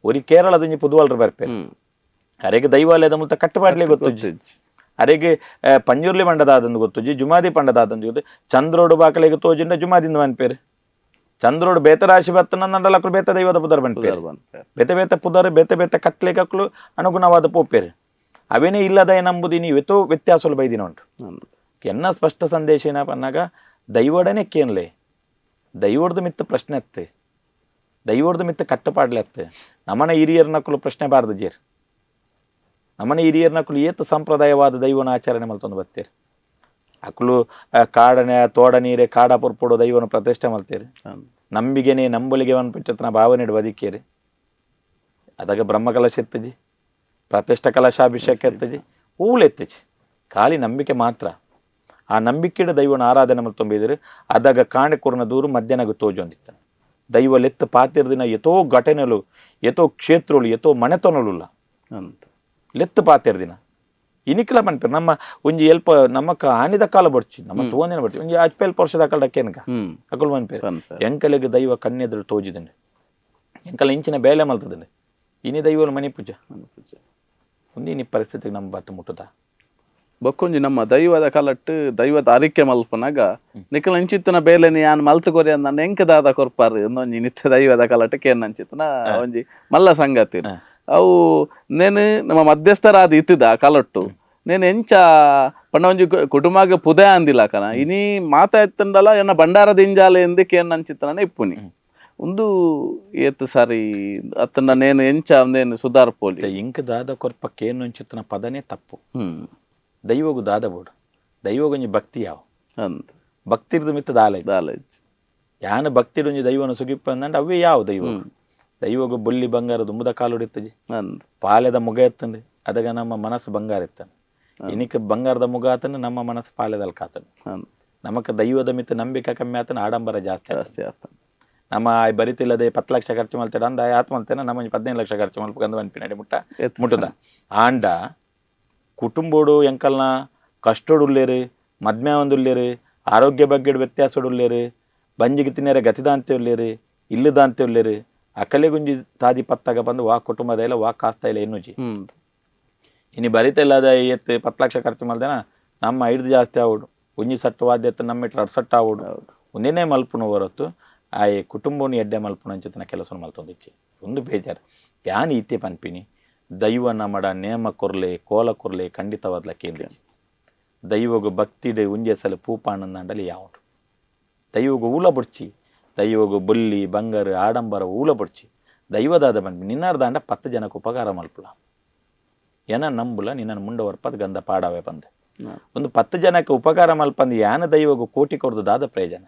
ಒರಿ ಕೇರಳದ ಪುದುವಾಲ್ರು ಬರ್ಪೇರು ಅರೆಗೆ ದೈವಾಲಯದ ಮುತ್ತ ಕಟ್ಟುಪಾಡ್ಲೆ ಗೊತ್ತು ಅರೆಗೆ ಪಂಜುರ್ಲಿ ಪಂಡದಾದಂದು ಗೊತ್ತುಜಿ ಜುಮಾದಿ ಪಂಡದಾದಂದು ಗೊತ್ತು ಚಂದ್ರೋಡು ಬಾಕಲಿಗೆ ತೋಜಿಂಡ ಜುಮಾದಿಂದ ಮನ್ಪೇರು ಚಂದ್ರೋಡು ಬೇತರಾಶಿ ಬತ್ತನ ಅಕ್ಕಳು ಬೇತ ದೈವದ ಪುದರ್ ಬನ್ಪೇರು ಬೇತೆ ಬೇತೆ ಪುದರ್ ಬೇತೆ ಬೇತೆ ಕಟ್ಲೆಗಕ್ಕಳು ಅನುಗುಣವಾದ ಪೋಪೇರು ಅವೇನೇ ಇಲ್ಲದ ನಂಬುದು ನೀವು ಎತ್ತೋ ವ್ಯತ್ಯಾಸಲು ಬೈದಿನ ಉಂಟು. ಎನ್ನ ಸ್ಪಷ್ಟ ಸಂದೇಶ ಏನಪ್ಪ ಅನ್ನಾಗ ದೈವಡನೆ ಕೇನ್ಲೆ ದೈವಡ್ದು ಮಿತ್ತ ಪ್ರಶ್ನೆ ಅತ್ತೆ ದೈವಡ್ದು ಮಿತ್ತ ಕಟ್ಟುಪಾಡ್ಲೆ ಅತ್ತೆ ನಮ್ಮನ ಹಿರಿಯರ್ನಕ್ಕಳು ಪ್ರಶ್ನೆ ಬಾರ್ದು ಜೇರ್ ನಮ್ಮನೆ ಹಿರಿಯರ್ನಕ್ಕಳು ಏತ ಸಂಪ್ರದಾಯವಾದ ದೈವನ ಆಚರಣೆ ಮಲ್ತೊಂದು ಬತ್ತೇರು ಅಕುಲು ಕಾಡನೆ ತೋಡ ನೀರೆ ಕಾಡ ಪೊರ್ಪೊಡು ದೈವನ ಪ್ರತಿಷ್ಠೆ ಮಲ್ತೇರು. ನಂಬಿಗೆನೆ ನಂಬೊಲಿಗೆ ಪಂಚತನ ಭಾವನೆಡು ಬದಿಕೇರು. ಅದಾಗ ಬ್ರಹ್ಮ ಕಲಶ ಎತ್ತಜಿ, ಪ್ರತಿಷ್ಠ ಕಲಶಾಭಿಷೇಕ ಎತ್ತಜಿ, ಹೂಳು ಎತ್ತಜಿ, ಖಾಲಿ ನಂಬಿಕೆ ಮಾತ್ರ. ಆ ನಂಬಿಕೆಡು ದೈವನ ಆರಾಧನೆ ಮಲ್ತೊಂಬಿದ್ರು. ಅದಾಗ ಕಾಂಡೆ ಕೊರ್ನ ದೂರು ಮಧ್ಯಾಹ್ನಗೆ ತೋಜೊಂದಿತ್ತ ದೈವ ಲೆತ್ತು ಪಾತಿರ್ದಿನ ಎತೋ ಘಟನೆಲು, ಎತೋ ಕ್ಷೇತ್ರಗಳು, ಎತೋ ಮನೆತನಲುಲ್ಲ ಲೆತ್ತು ಪಾತಿರ್ದಿನ ಇನಿಕ್ಲ ಪನ್ಪೆರ್. ನಮ್ಮ ಒಂಜಿ ಎಲ್ಪ ನಮಕ್ ಆನಿದ ಕಾಲ ಬಡ್ಚಿ, ನಮ್ಮ ತೋನಿನ ಬಡ್ಚಿ ಒಂಜಿ ಅಜ್ಪೆಲ್ಪ ವರ್ಷದ ಕಾಲಕ್ಕೆ ಅಕುಲು ಪನ್ಪೆರ್ ಎಂಕಲೆಗ್ ದೈವ ಕಣ್ಣೆದುರು ತೋಜಿದಂಡೆ, ಎಂಕಲ ಇಂಚಿನ ಬೇಲೆ ಮಲ್ತದಂಡೆ, ಇನಿ ದೈವಲು ಮಣಿ ಪೂಜೆ ಒಂದು ಇನಿ ಪರಿಸ್ಥಿತಿಗೆ ನಮ್ಮ ಬತ್ತು ಮುಟ್ಟುದ. ಬೊಕ್ಕೊಂಜಿ ನಮ್ಮ ದೈವದ ಕಲಟ್ಟು ದೈವದ ಅರಿಕೆ ಮಲ್ಪನಾಗ ನಿಕಲ ಇಂಚಿತ್ತಿನ ಬೇಲೆನಿ ಯಾನ್ ಮಲ್ತು ಕೊರಿ ಅಂದ ಎಂಕ್ ದಾದ ಕೊರ್ಪಾರು ಒಂಜಿ ನಿತ್ಯ ದೈವದ ಕಲಟ್ಟು ಕೇನ್ ಅಂಚಿತ್ತಿನ ಒಂಜಿ ಮಲ್ಲ ಸಂಗತಿ. ಅವು ನೇನು ನಮ್ಮ ಮಧ್ಯಸ್ಥರಾದ ಇತ್ತಿದ ಕಲಟ್ಟು ನೇನು ಎಂಚ ಪಂಡ ಒಂಜಿ ಕುಟುಂಬಗ್ ಪುದೆ ಅಂದಿಲ್ಲ ಕನ ಇನಿ ಮಾತಾ ಎತ್ತುಂಡಲ ಎನ್ನ ಭಂಡಾರ ದಿಂಜಾಲೆ ಎಂದ್ ಕೇನ್ ಅಂಚಿತ್ತನ ಇಪ್ಪುನಿ ಒಂದು ಏತ್ ಸಾರಿ ಅತ್ತಂಡ ನೇನು ಎಂಚ ನೇನು ಸುಧಾರ್ಪೋಲಿ. ಇಂಕ್ ದಾದ ಕೊರ್ಪ ಕೇನ್ ಅಂಚಿತ್ತಿನ ಪದನೇ ತಪ್ಪು. ದೈವಗು ದಾದ ಬೋಡು, ದೈವಗೊಂಜಿ ಭಕ್ತಿ ಯಾವ ಅಂದ್ ಭಕ್ತಿರ್ದ ಮಿತ್ತ ದಾಲ ದಾಲ ಯಾನು ಭಕ್ತಿಡೊಂಜಿ ದೈವನ ಸುಗಿಪ್ಪ ಅಂದಂಡ ಅವೇ ಯಾವ ದೈವ. ದೈವಗು ಬೊಲ್ಲಿ ಬಂಗಾರ ದುಂಬುದ ಕಾಲುಡಿತ್ತಜಿ, ಪಾಲೆದ ಮುಗ ಎತ್ತಂಡು ಅದಾಗ ನಮ್ಮ ಮನಸ್ಸು ಬಂಗಾರ ಇತ್ತಂಡು. ಇನಿಕ್ ಬಂಗಾರದ ಮುಗ ಆತನ ನಮ್ಮ ಮನಸ್ಸು ಪಾಲೆದಲ್ ಕಾತನ. ನಮಕ್ ದೈವದ ಮಿತ್ತ ನಂಬಿಕೆ ಕಮ್ಮಿ ಆತನ, ಆಡಂಬರ ಜಾಸ್ತಿ ಜಾಸ್ತಿ ಆತನ. ನಮ್ಮ ಬರಿತಿಲ್ಲದೆ 10 ಲಕ್ಷ ಖರ್ಚು ಮಾಡ್ತೇವೆ ಅಂದ ಆತ್ಮ ಅಂತೇನೆ ನಮ್ಮ 15 ಲಕ್ಷ ಖರ್ಚು ಮಲ್ಪಕಂದು ಅನ್ಪಿನಡಿ ಮುಟ್ಟ ಮುಟ್ಟದ. ಆಂಡ ಕುಟುಂಬೋಡು ಎಂಕಲ್ನ ಕಷ್ಟೋಡುಲ್ಲೇರು, ಮದ್ಮೆ ಒಂದುಲ್ಲೇರು, ಆರೋಗ್ಯ ಬಗ್ಗೆ ವ್ಯತ್ಯಾಸಡುಲ್ಲೇರು, ಬಂಜಿಗೆ ತಿನ್ನೇರ ಗತಿದಾಂತೆ ಉಲ್ಲೇರು, ಇಲ್ಲದಾಂತೆ ಉಲ್ಲೇರು, ಅಕಲೆಗುಂಜಿ ತಾದಿ ಪತ್ತಾಗ ಬಂದು ವಾ ಕುಟುಂಬದ ಇಲ್ಲ ವಾ ಕಾಸ್ತಾ ಇಲ್ಲ ಎನ್ನುಜಿ. ಇನ್ನು ಬರಿತಿಲ್ಲದ ಎತ್ತು 10 ಲಕ್ಷ ಖರ್ಚು ಮಾಡ್ದೇನ ನಮ್ಮ ಐದು ಜಾಸ್ತಿ ಆವಡು, ಒಂಜಿ ಸಟ್ಟು ವಾದ್ಯ ಎತ್ತು ನಮ್ಮ ಇಟ್ಟು 2 ಸಟ್ಟು ಆವಡು, ಒಂದೇನೇ ಮಲ್ಪುನ ಹೊರತು ಆ ಕುಟುಂಬವನ್ನು ಎಡ್ಡೆ ಮಲ್ಪುನ ಅಂಚಿನ ಕೆಲಸ ಮಲ್ತೊಂದಿಚ್ಚಿ ಒಂದು ಬೇಜಾರು. ಯಾನ್ ಈತೆ ಪನ್ಪಿನಿ ದೈವ ನಮಡ ನೇಮ ಕೊರ್ಲೆ ಕೋಲ ಕೊರ್ಲೆ ಖಂಡಿತವಾದ್ಲ ಕೇಂದ್ರ ದೈವಗು ಭಕ್ತಿಡೆ ಉಂಜೆ ಸಲ ಪೂಪಾನಂದಾಂಡಲಿ ಯಾವುಂಡು. ದೈವಗು ಊಲ ಬುಡ್ಚಿ, ದೈವಗು ಬೊಲ್ಲಿ ಬಂಗಾರ ಆಡಂಬರ ಊಲ ಬುಡ್ಚಿ ದೈವದಾದ ಪನ್ಪಿ ನಿನ್ನಾರ್ದಾಂಡ 10 ಜನಕ್ಕೆ ಉಪಕಾರ ಮಲ್ಪುಲ ಏನ ನಂಬುಲ ನಿನ್ನ ಮುಂಡವರ್ಪದ ಗಂಧ ಪಾಡವೆ ಬಂದೆ ಒಂದು 10 ಜನಕ್ಕೆ ಉಪಕಾರ ಮಲ್ಪಂದು ಯಾನ ದೈವಗು ಕೋಟಿ ಕೊಡ್ದು ದಾದ ಪ್ರಯೋಜನ.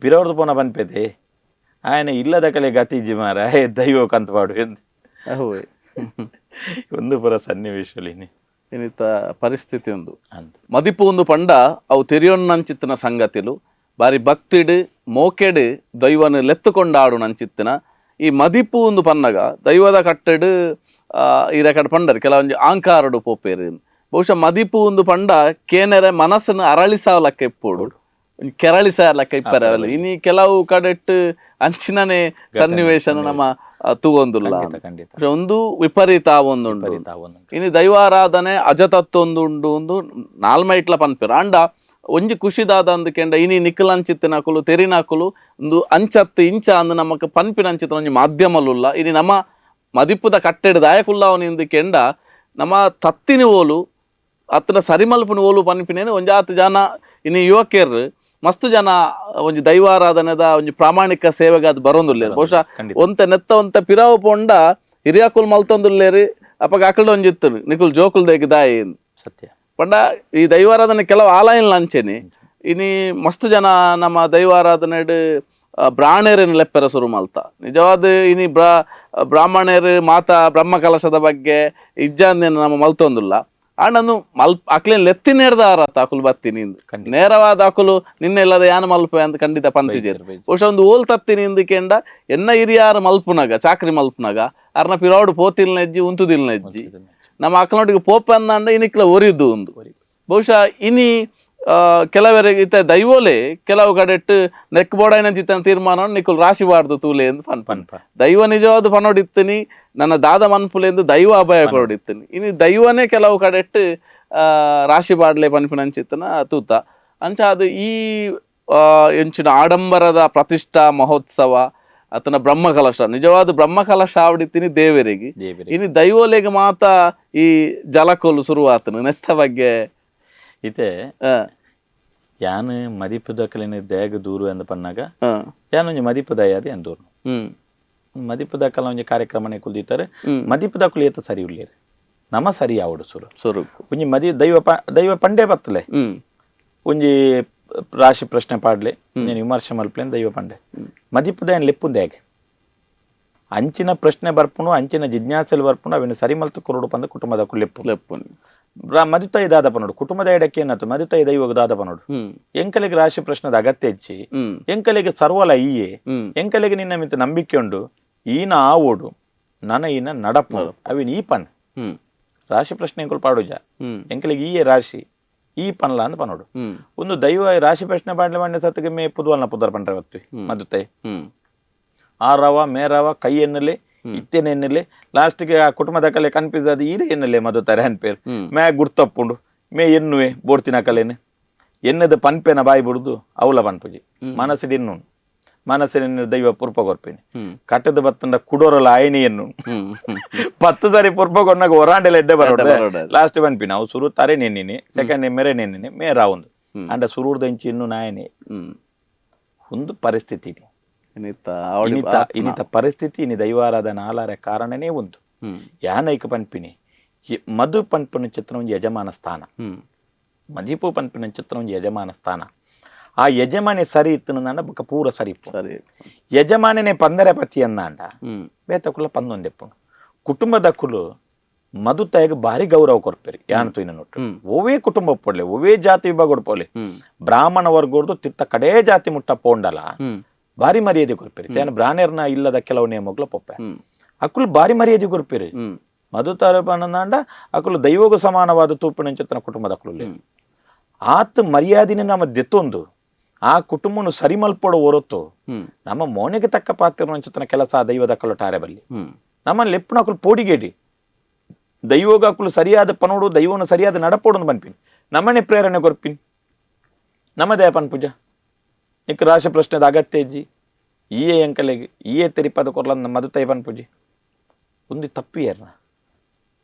ಪಿರವ್ರದ್ದು ಪೋನ ಪನ್ಪೇತೆ ಆಯನ ಇಲ್ಲದ ಕಲೆ ಗತಿ ಜಿಮಾರ ದೈವ ಕಂತಪಾಡು ಎಂದು ಒಂದು ಪುರ ಸನ್ನಿವೇಶಲಿ ಇನ್ನಿತ ಪರಿಸ್ಥಿತಿ ಒಂದು ಮದಿಪು ಒಂದು ಪಂಡ ಅವು ತೆರಿಯೊನ್ನಂಚಿತ್ತಿನ ಸಂಗತಿಲು ಬಾರಿ ಭಕ್ತಿಡು ಮೋಕೆಡು ದೈವನ ಲೆತ್ತುಕೊಂಡಾಡು ನಂಚಿತ್ತಿನ ಈ ಮದಿಪು ಒಂದು ಪನ್ನಗ ದೈವದ ಕಟ್ಟೆಡು ಈ ರೆಕಾರ್ಡ್ ಪಂಡರು ಕೆಲವೊಂಜಿ ಆಂಕಾರಡು ಪೋಪೇರು. ಬಹುಶಃ ಮದಿಪು ಒಂದು ಪಂಡ ಕೇನೆರೆ ಮನಸ್ಸನ್ನು ಅರಳಿಸಾವಲಕ್ಕ ಇಪ್ಪೋಡು, ಕೆರಳಿಸಾಲಕ್ಕ ಇಪ್ಪರವಲ್ಲ. ಇನಿ ಕೆಲವು ಕಡೆಟ್ಟು ಅಂಚಿನನೇ ಸನ್ನಿವೇಶನ ನಮ್ಮ ತೂವೊಂದುಲ್ಲ. ಒಂದು ವಿಪರೀತ ಒಂದುಂಡು. ಇನಿ ದೈವಾರಾಧನೆ ಅಜತತ್ವೊಂದು ಉಂಡು ಒಂದು ನಾಲ್ಮೈಟ್ಲ ಪನ್ಪೆರ್. ಆಂಡ ಒಂಜಿ ಖುಷಿದಾದ ಅಂದಕೆಂಡ ಇನಿ ನಿಕ್ಕಲಂಚಿತ್ತಿನಕುಲು ತೆರಿನಕುಲು ಒಂದು ಅಂಚತ್ತು ಇಂಚ ಅಂದ್ ನಮಕ್ ಪನ್ಪಿನ ಅಂಚಿತ್ತಿನ ಒಂಜಿ ಮಾಧ್ಯಮಲುಲ್ಲ. ಇನಿ ನಮ್ಮ ಮದಿಪುದ ಕಟ್ಟೆಡ್ ದಾಯಕುಲ್ಲವನ ಇಂದಕೆಂಡ ನಮ್ಮ ತತ್ತಿನ ಓಲು ಅತ್ತನ ಸರಿಮಲ್ಪುನ ಓಲು ಪನ್ಪಿನೇನು ಒಂಜಾತ್ ಜನ ಇನಿ ಯುವಕೆರ್ ಮಸ್ತ್ ಜನ ಒಂಜಿ ದೈವಾರಾಧನೆದ ಒಂಜಿ ಪ್ರಾಮಾಣಿಕ ಸೇವೆಗಾದ್ ಬರೋಂದುಲ್ಲೇರು. ಬಹುಶಃ ಒಂತೆ ನೆತ್ತ ಒಂತೆ ಪಿರಾವು ಪೋಂಡ ಹಿರಿಯಾಕುಲ್ ಮಲ್ತೊಂದುಲ್ಲೇರು ಅಪಗ ಅಕಲ್ಡ ಒಂಜಿ ಇತ್ತು ನಿಕುಲ್ ಜೋಕುಲ್ ದೇಗ್ ದಾಯಿ ಸತ್ಯ. ಪಂಡ ಈ ದೈವಾರಾಧನೆ ಕೆಲವು ಆಲಯನ್ ಅಂಚೆನೆ ಇನಿ ಮಸ್ತ್ ಜನ ನಮ್ಮ ದೈವಾರಾಧನೆಡ್ ಬ್ರಾಣೆರೆನ್ ಲೆಪ್ಪೆರ ಶುರು ಮಲ್ತ. ನಿಜವಾದ ಇನಿ ಬ್ರಾಹ್ಮಣರು ಮಾತಾ ಬ್ರಹ್ಮ ಕಲಶದ ಬಗ್ಗೆ ಇಜ್ಜಾಂದೇನು ನಮ್ಮ ಮಲ್ತೊಂದುಲ್ಲ. ಆಂಡನು ಅಕ್ಲೇನ್ ಲೆತ್ತಿ ನೇರ್ದ ಆರತ್ತ ಅಕುಲು ಬತ್ತೀನಿ ನೇರವಾದ ಅಕುಲು ನಿನ್ನೆ ಇಲ್ಲದ ಯಾನ್ ಮಲ್ಪೆ ಅಂತ ಖಂಡಿತ ಪಂತಿಜೇರು. ಬಹುಶಃ ಒಂದು ಓಲ್ ತತ್ತಿನಿ ಇಂದಕೆಂಡ ಎನ್ನ ಹಿರಿಯಾರ ಮಲ್ಪುನಗ ಚಾಕ್ರಿ ಮಲ್ಪುನಗ ಅರ್ನ ಪಿರಾಡು ಪೋತಿಲ್ನ ಹೆಜ್ಜಿ ಉಂತುದಿಲ್ನ ಹೆಜ್ಜಿ ನಮ್ಮ ಅಕ್ಕನೊಟ್ಟಿಗೆ ಪೋಪೆ ಅಂದಾಂಡ ಇನಿಕ್ಲ ಒರಿದು ಒಂದು. ಬಹುಶಃ ಇನಿ ಕೆಲವರಿಗೆ ಇತ್ತ ದೈವೋಲೆ ಕೆಲವು ಕಡೆಟ್ಟು ನೆಕ್ ಬೋಡಾಯಿನ ಚಿತ್ತನ ತೀರ್ಮಾನ ನಿಕುಲ್ ರಾಶಿ ಬಾರ್ದು ತೂಲೆ ಎಂದು ಪನ್ಪ. ದೈವ ನಿಜವಾದ ಪನೋಡಿತ್ತೀನಿ ನನ್ನ ದಾದ ಮನ್ಪುಲೆ ಎಂದು ದೈವ ಅಭಯ ಕೊಡಿತ್ತೀನಿ. ಇನಿ ದೈವನೇ ಕೆಲವು ಕಡೆಟ್ಟು ರಾಶಿ ಬಾಡ್ಲೆ ಪನ್ಪಿನಂಚಿತ್ತನ ತೂತ ಅಂಚ ಅದು ಈ ಎಂಚಿನ ಆಡಂಬರದ ಪ್ರತಿಷ್ಠಾ ಮಹೋತ್ಸವ ಅತನ ಬ್ರಹ್ಮ ಕಲಶ ನಿಜವಾದ ಬ್ರಹ್ಮ ಕಲಶ ಆವಡಿತ್ತೀನಿ ದೇವರಿಗೆ. ಇನಿ ದೈವೋಲೆಗೆ ಮಾತ ಈ ಜಲಕೋಲು ಶುರುವಾತನು ನೆತ್ತ ಬಗ್ಗೆ ಇತ್ತೆ ಯಾನ್ ಮದಿಪುದಕಲಿನ ದೇಗ ದೂರು ಅಂದ ಪನ್ನಾಗ ಯಾನೊಂಜಿ ಮದಿಪುದಯಾದಿ ಅಂದೂರು ಮದಿಪುದಕಲ ಒಂಜಿ ಕಾರ್ಯಕ್ರಮನೇ ಕುಲ್ದಿತ್ತಾರೆ. ಮದಿಪುದಕುಲು ಏತ ಸರಿ ಉಲ್ಲೇರು ನಮ ಸರಿ ಆವಡು ಸುರು ಸುರು ಒಂಜಿ ಮದಿ ದೈವ ದೈವ ಪಂಡೆ ಬತ್ತಲೆ ಒಂಜಿ ರಾಶಿ ಪ್ರಶ್ನೆ ಪಾಡ್ಲೆ నేను ವಿಮರ್ಶೆ ಮಲ್ಪಲೇನು ದೈವ ಪಂಡೆ ಮದಿಪುದ ಏನು ಲೆಪ್ಪುಂದೆ ಹೇಗೆ ಅಂಚಿನ ಪ್ರಶ್ನೆ ಬರ್ಪುನು ಅಂಚಿನ ಜಿಜ್ಞಾಸೆలు ಬರ್ಪುನು ಅವಿನ ಸರಿ ಮಲ್ತು ಕೊರಡು ಪಂದ ಕುಟುಂಬದ ಲೆಪ್ಪು ಲೆಪ್ಪುನು ಮದುತಾಯಿ ದಾದ ಪನೋಡು ಕುಟುಂಬದ ಎಡಕ್ಕೆ ಏನಾಯ್ತು ಮದುತಾಯಿ ದೈವಗ ದಾದ ಪನೋಡು ಎಂಕಲಿಗೆ ರಾಶಿ ಪ್ರಶ್ನದ ಅಗತ್ಯ ಹೆಚ್ಚಿ ಎಂಕಲಿಗೆ ಸರ್ವಲ ಈಯೆ ಎಂಕಲಿಗೆ ನಿನ್ನ ಮಿತ್ತ ನಂಬಿಕೆ ಉಂಡು ಈನ ಆವೋಡು ನನ ಈನ ನಡಪು ಅವಿನ ಈ ಪನ್ ರಾಶಿ ಪ್ರಶ್ನೆ ಎಂಕುಲು ಪಾಡುಜ ಎಂಕಲಿಗೆ ಈಯೆ ರಾಶಿ ಈ ಪನ್ಲ ಅಂದ್ ಪನೋಡು ಒಂದು ದೈವ ರಾಶಿ ಪ್ರಶ್ನೆ ಪಾಡ್ಲೆ ಮಾಡ ಸತ್ತಿಗೆ ಮೇ ಪುದುವಲ್ನ ಪುದರ್ ಪಂಡ್ರೆ ಬತ್ವಿ ಮದುತಾಯಿ ಆ ರವ ಮೇ ರವ ಕೈ ಎನ್ನಲೆ ಇತ್ತೇನೆ ಎನ್ನಲೆ ಲಾಸ್ಟ್ಗೆ ಆ ಕುಟುಂಬದ ಕಲೆ ಕನ್ಫ್ಯೂಸ್ ಅದು ಈರೆ ಎನ್ನಲೆ ಮದುತ್ತಾರೆ ಅನ್ಪೇರು ಮೇ ಗುರ್ತಪ್ಪುಂಡು ಮೇ ಎನ್ನುವೆ ಬೋಡ್ತಿನ ಕಲೆನೆ ಎನ್ನದ ಪನ್ಪೆನ ಬಾಯಿ ಬಿಡುದು ಅವಲ ಪನ್ಪುಜಿ ಮನಸ್ಸಿನ ಎನ್ನು ಮನಸ್ಸಿನ ದೈವ ಪುರ್ಪ ಕೊರ್ಪಿನಿ ಕಟ್ಟದ ಬತ್ತಂದ ಕುಡೋರಲ್ಲ ಆಯನಿ ಎನ್ನು 10 ಸಾರಿ ಪುರ್ಪ ಕೊಣ್ಣಾಗ ಒರಾಂಡೆಲ ಎಡ್ಡೆ ಬರೋಡ ಲಾಸ್ಟ್ ಪನ್ಪಿನ ಅವು ಸುರು ತಾರೆ ನೆನ್ನಿನಿ ಸೆಕೆಂಡ್ ಮೇರೆ ನೆನ್ನಿನಿ ಮೇ ರಾವುಂದು ಅಂಡ ಸುರೂರ್ದ ಇಂಚು ಇನ್ನು ನಾಯನೆ ಒಂದು ಪರಿಸ್ಥಿತಿ ಇನಿತ ಪರಿಸ್ಥಿತಿ ಇನಿ ದೈವಾರಾಧನ ಆಲಾರ ಕಾರಣನೇ ಒಂದು ಯಾನೈಕ ಪನ್ಪಿನಿ ಮಧು ಪನ್ಪಿನ ಚಿತ್ರ ಒಂದು ಯಜಮಾನ ಸ್ಥಾನ ಮದಿಪು ಪನ್ಪಿನ ಚಿತ್ರ ಒಂದು ಯಜಮಾನ ಸ್ಥಾನ ಆ ಯಜಮಾನಿ ಸರಿ ಇತ್ತು ಬೊಕ್ಕ ಪೂರ ಸರಿ ಸರಿ ಯಜಮಾನನೇ ಪಂದರ ಪತಿ ಅನ್ನಾಂಡ ಬೇತಕುಲ ಪಂದೊಂದೆಪ್ಪು ಕುಟುಂಬದ ಕುಲು ಮಧು ತಾಯಿಗೆ ಭಾರಿ ಗೌರವ ಕೊರ್ಪೇರಿ ಯಾನ್ ತೂಯಿನ ನೋಟ್ಟು ಒವೇ ಕುಟುಂಬ ಪೊಡ್ಲೆ ಒವೇ ಜಾತಿ ವಿಭಾಗ ಪೋಲೆ ಬ್ರಾಹ್ಮಣ ವರ್ಗರ್ದು ತಿರ್ತ ಕಡೇ ಜಾತಿ ಮುಟ್ಟ ಪೋಂಡಲ ಭಾರಿ ಮರ್ಯಾದೆ ಕೊರ್ಪೇರಿ ತೇನ ಬ್ರಾಹ್ಮಣರ್ನ ಇಲ್ಲದ ಕೆಲವು ನಿಯಮಗಳು ಪೊಪ್ಪೆ ಅಕುಲು ಭಾರಿ ಮರ್ಯಾದೆ ಕೊರ್ಪೇರಿ ಮಧು ತಾರಪನಂದಾಂಡ ಅಕುಲು ದೈವಗೂ ಸಮಾನವಾದ ತೂಪಿನಂಚಿತನ ಕುಟುಂಬದ ಅಕುಲು ಆತ ಮರ್ಯಾದಿನ ನಮ್ಮ ದೆತ್ತೊಂದು ಆ ಕುಟುಂಬನು ಸರಿಮಲ್ಪಡೋ ಹೊರತು ನಮ್ಮ ಮೋನೆಗೆ ತಕ್ಕ ಪಾತ್ರ ಕೆಲಸ ಆ ದೈವದ ಅಕಲು ಟಾರೆ ಬಲ್ಲಿ ನಮ್ಮ ಲೆಪ್ಪುನ ಅಕುಲು ಪೋಡಿಗೇಡಿ ದೈವಗ ಅಕುಲು ಸರಿಯಾದ ಪನೋಡು ದೈವನ ಸರಿಯಾದ ನಡಪೋಡು ಪನ್ಪಿನಿ ನಮ್ಮನೆ ಪ್ರೇರಣೆ ಕೊರ್ಪಿನಿ ನಮ್ಮದೇ ಪನ್ಪುಜ ನಿಕ್ ರಾಶ ಪ್ರಶ್ನೆದ ಅಗತ್ಯ ಇಜ್ಜಿ ಈಯೇ ಎಂಕಲೆಗೆ ಈಯೇ ತೆರಿಪದ ಕೊರ್ಲ ಮದುತೈ ಪನ್ಪುಜಿ ಒಂದು ತಪ್ಪಿಯರ್ನ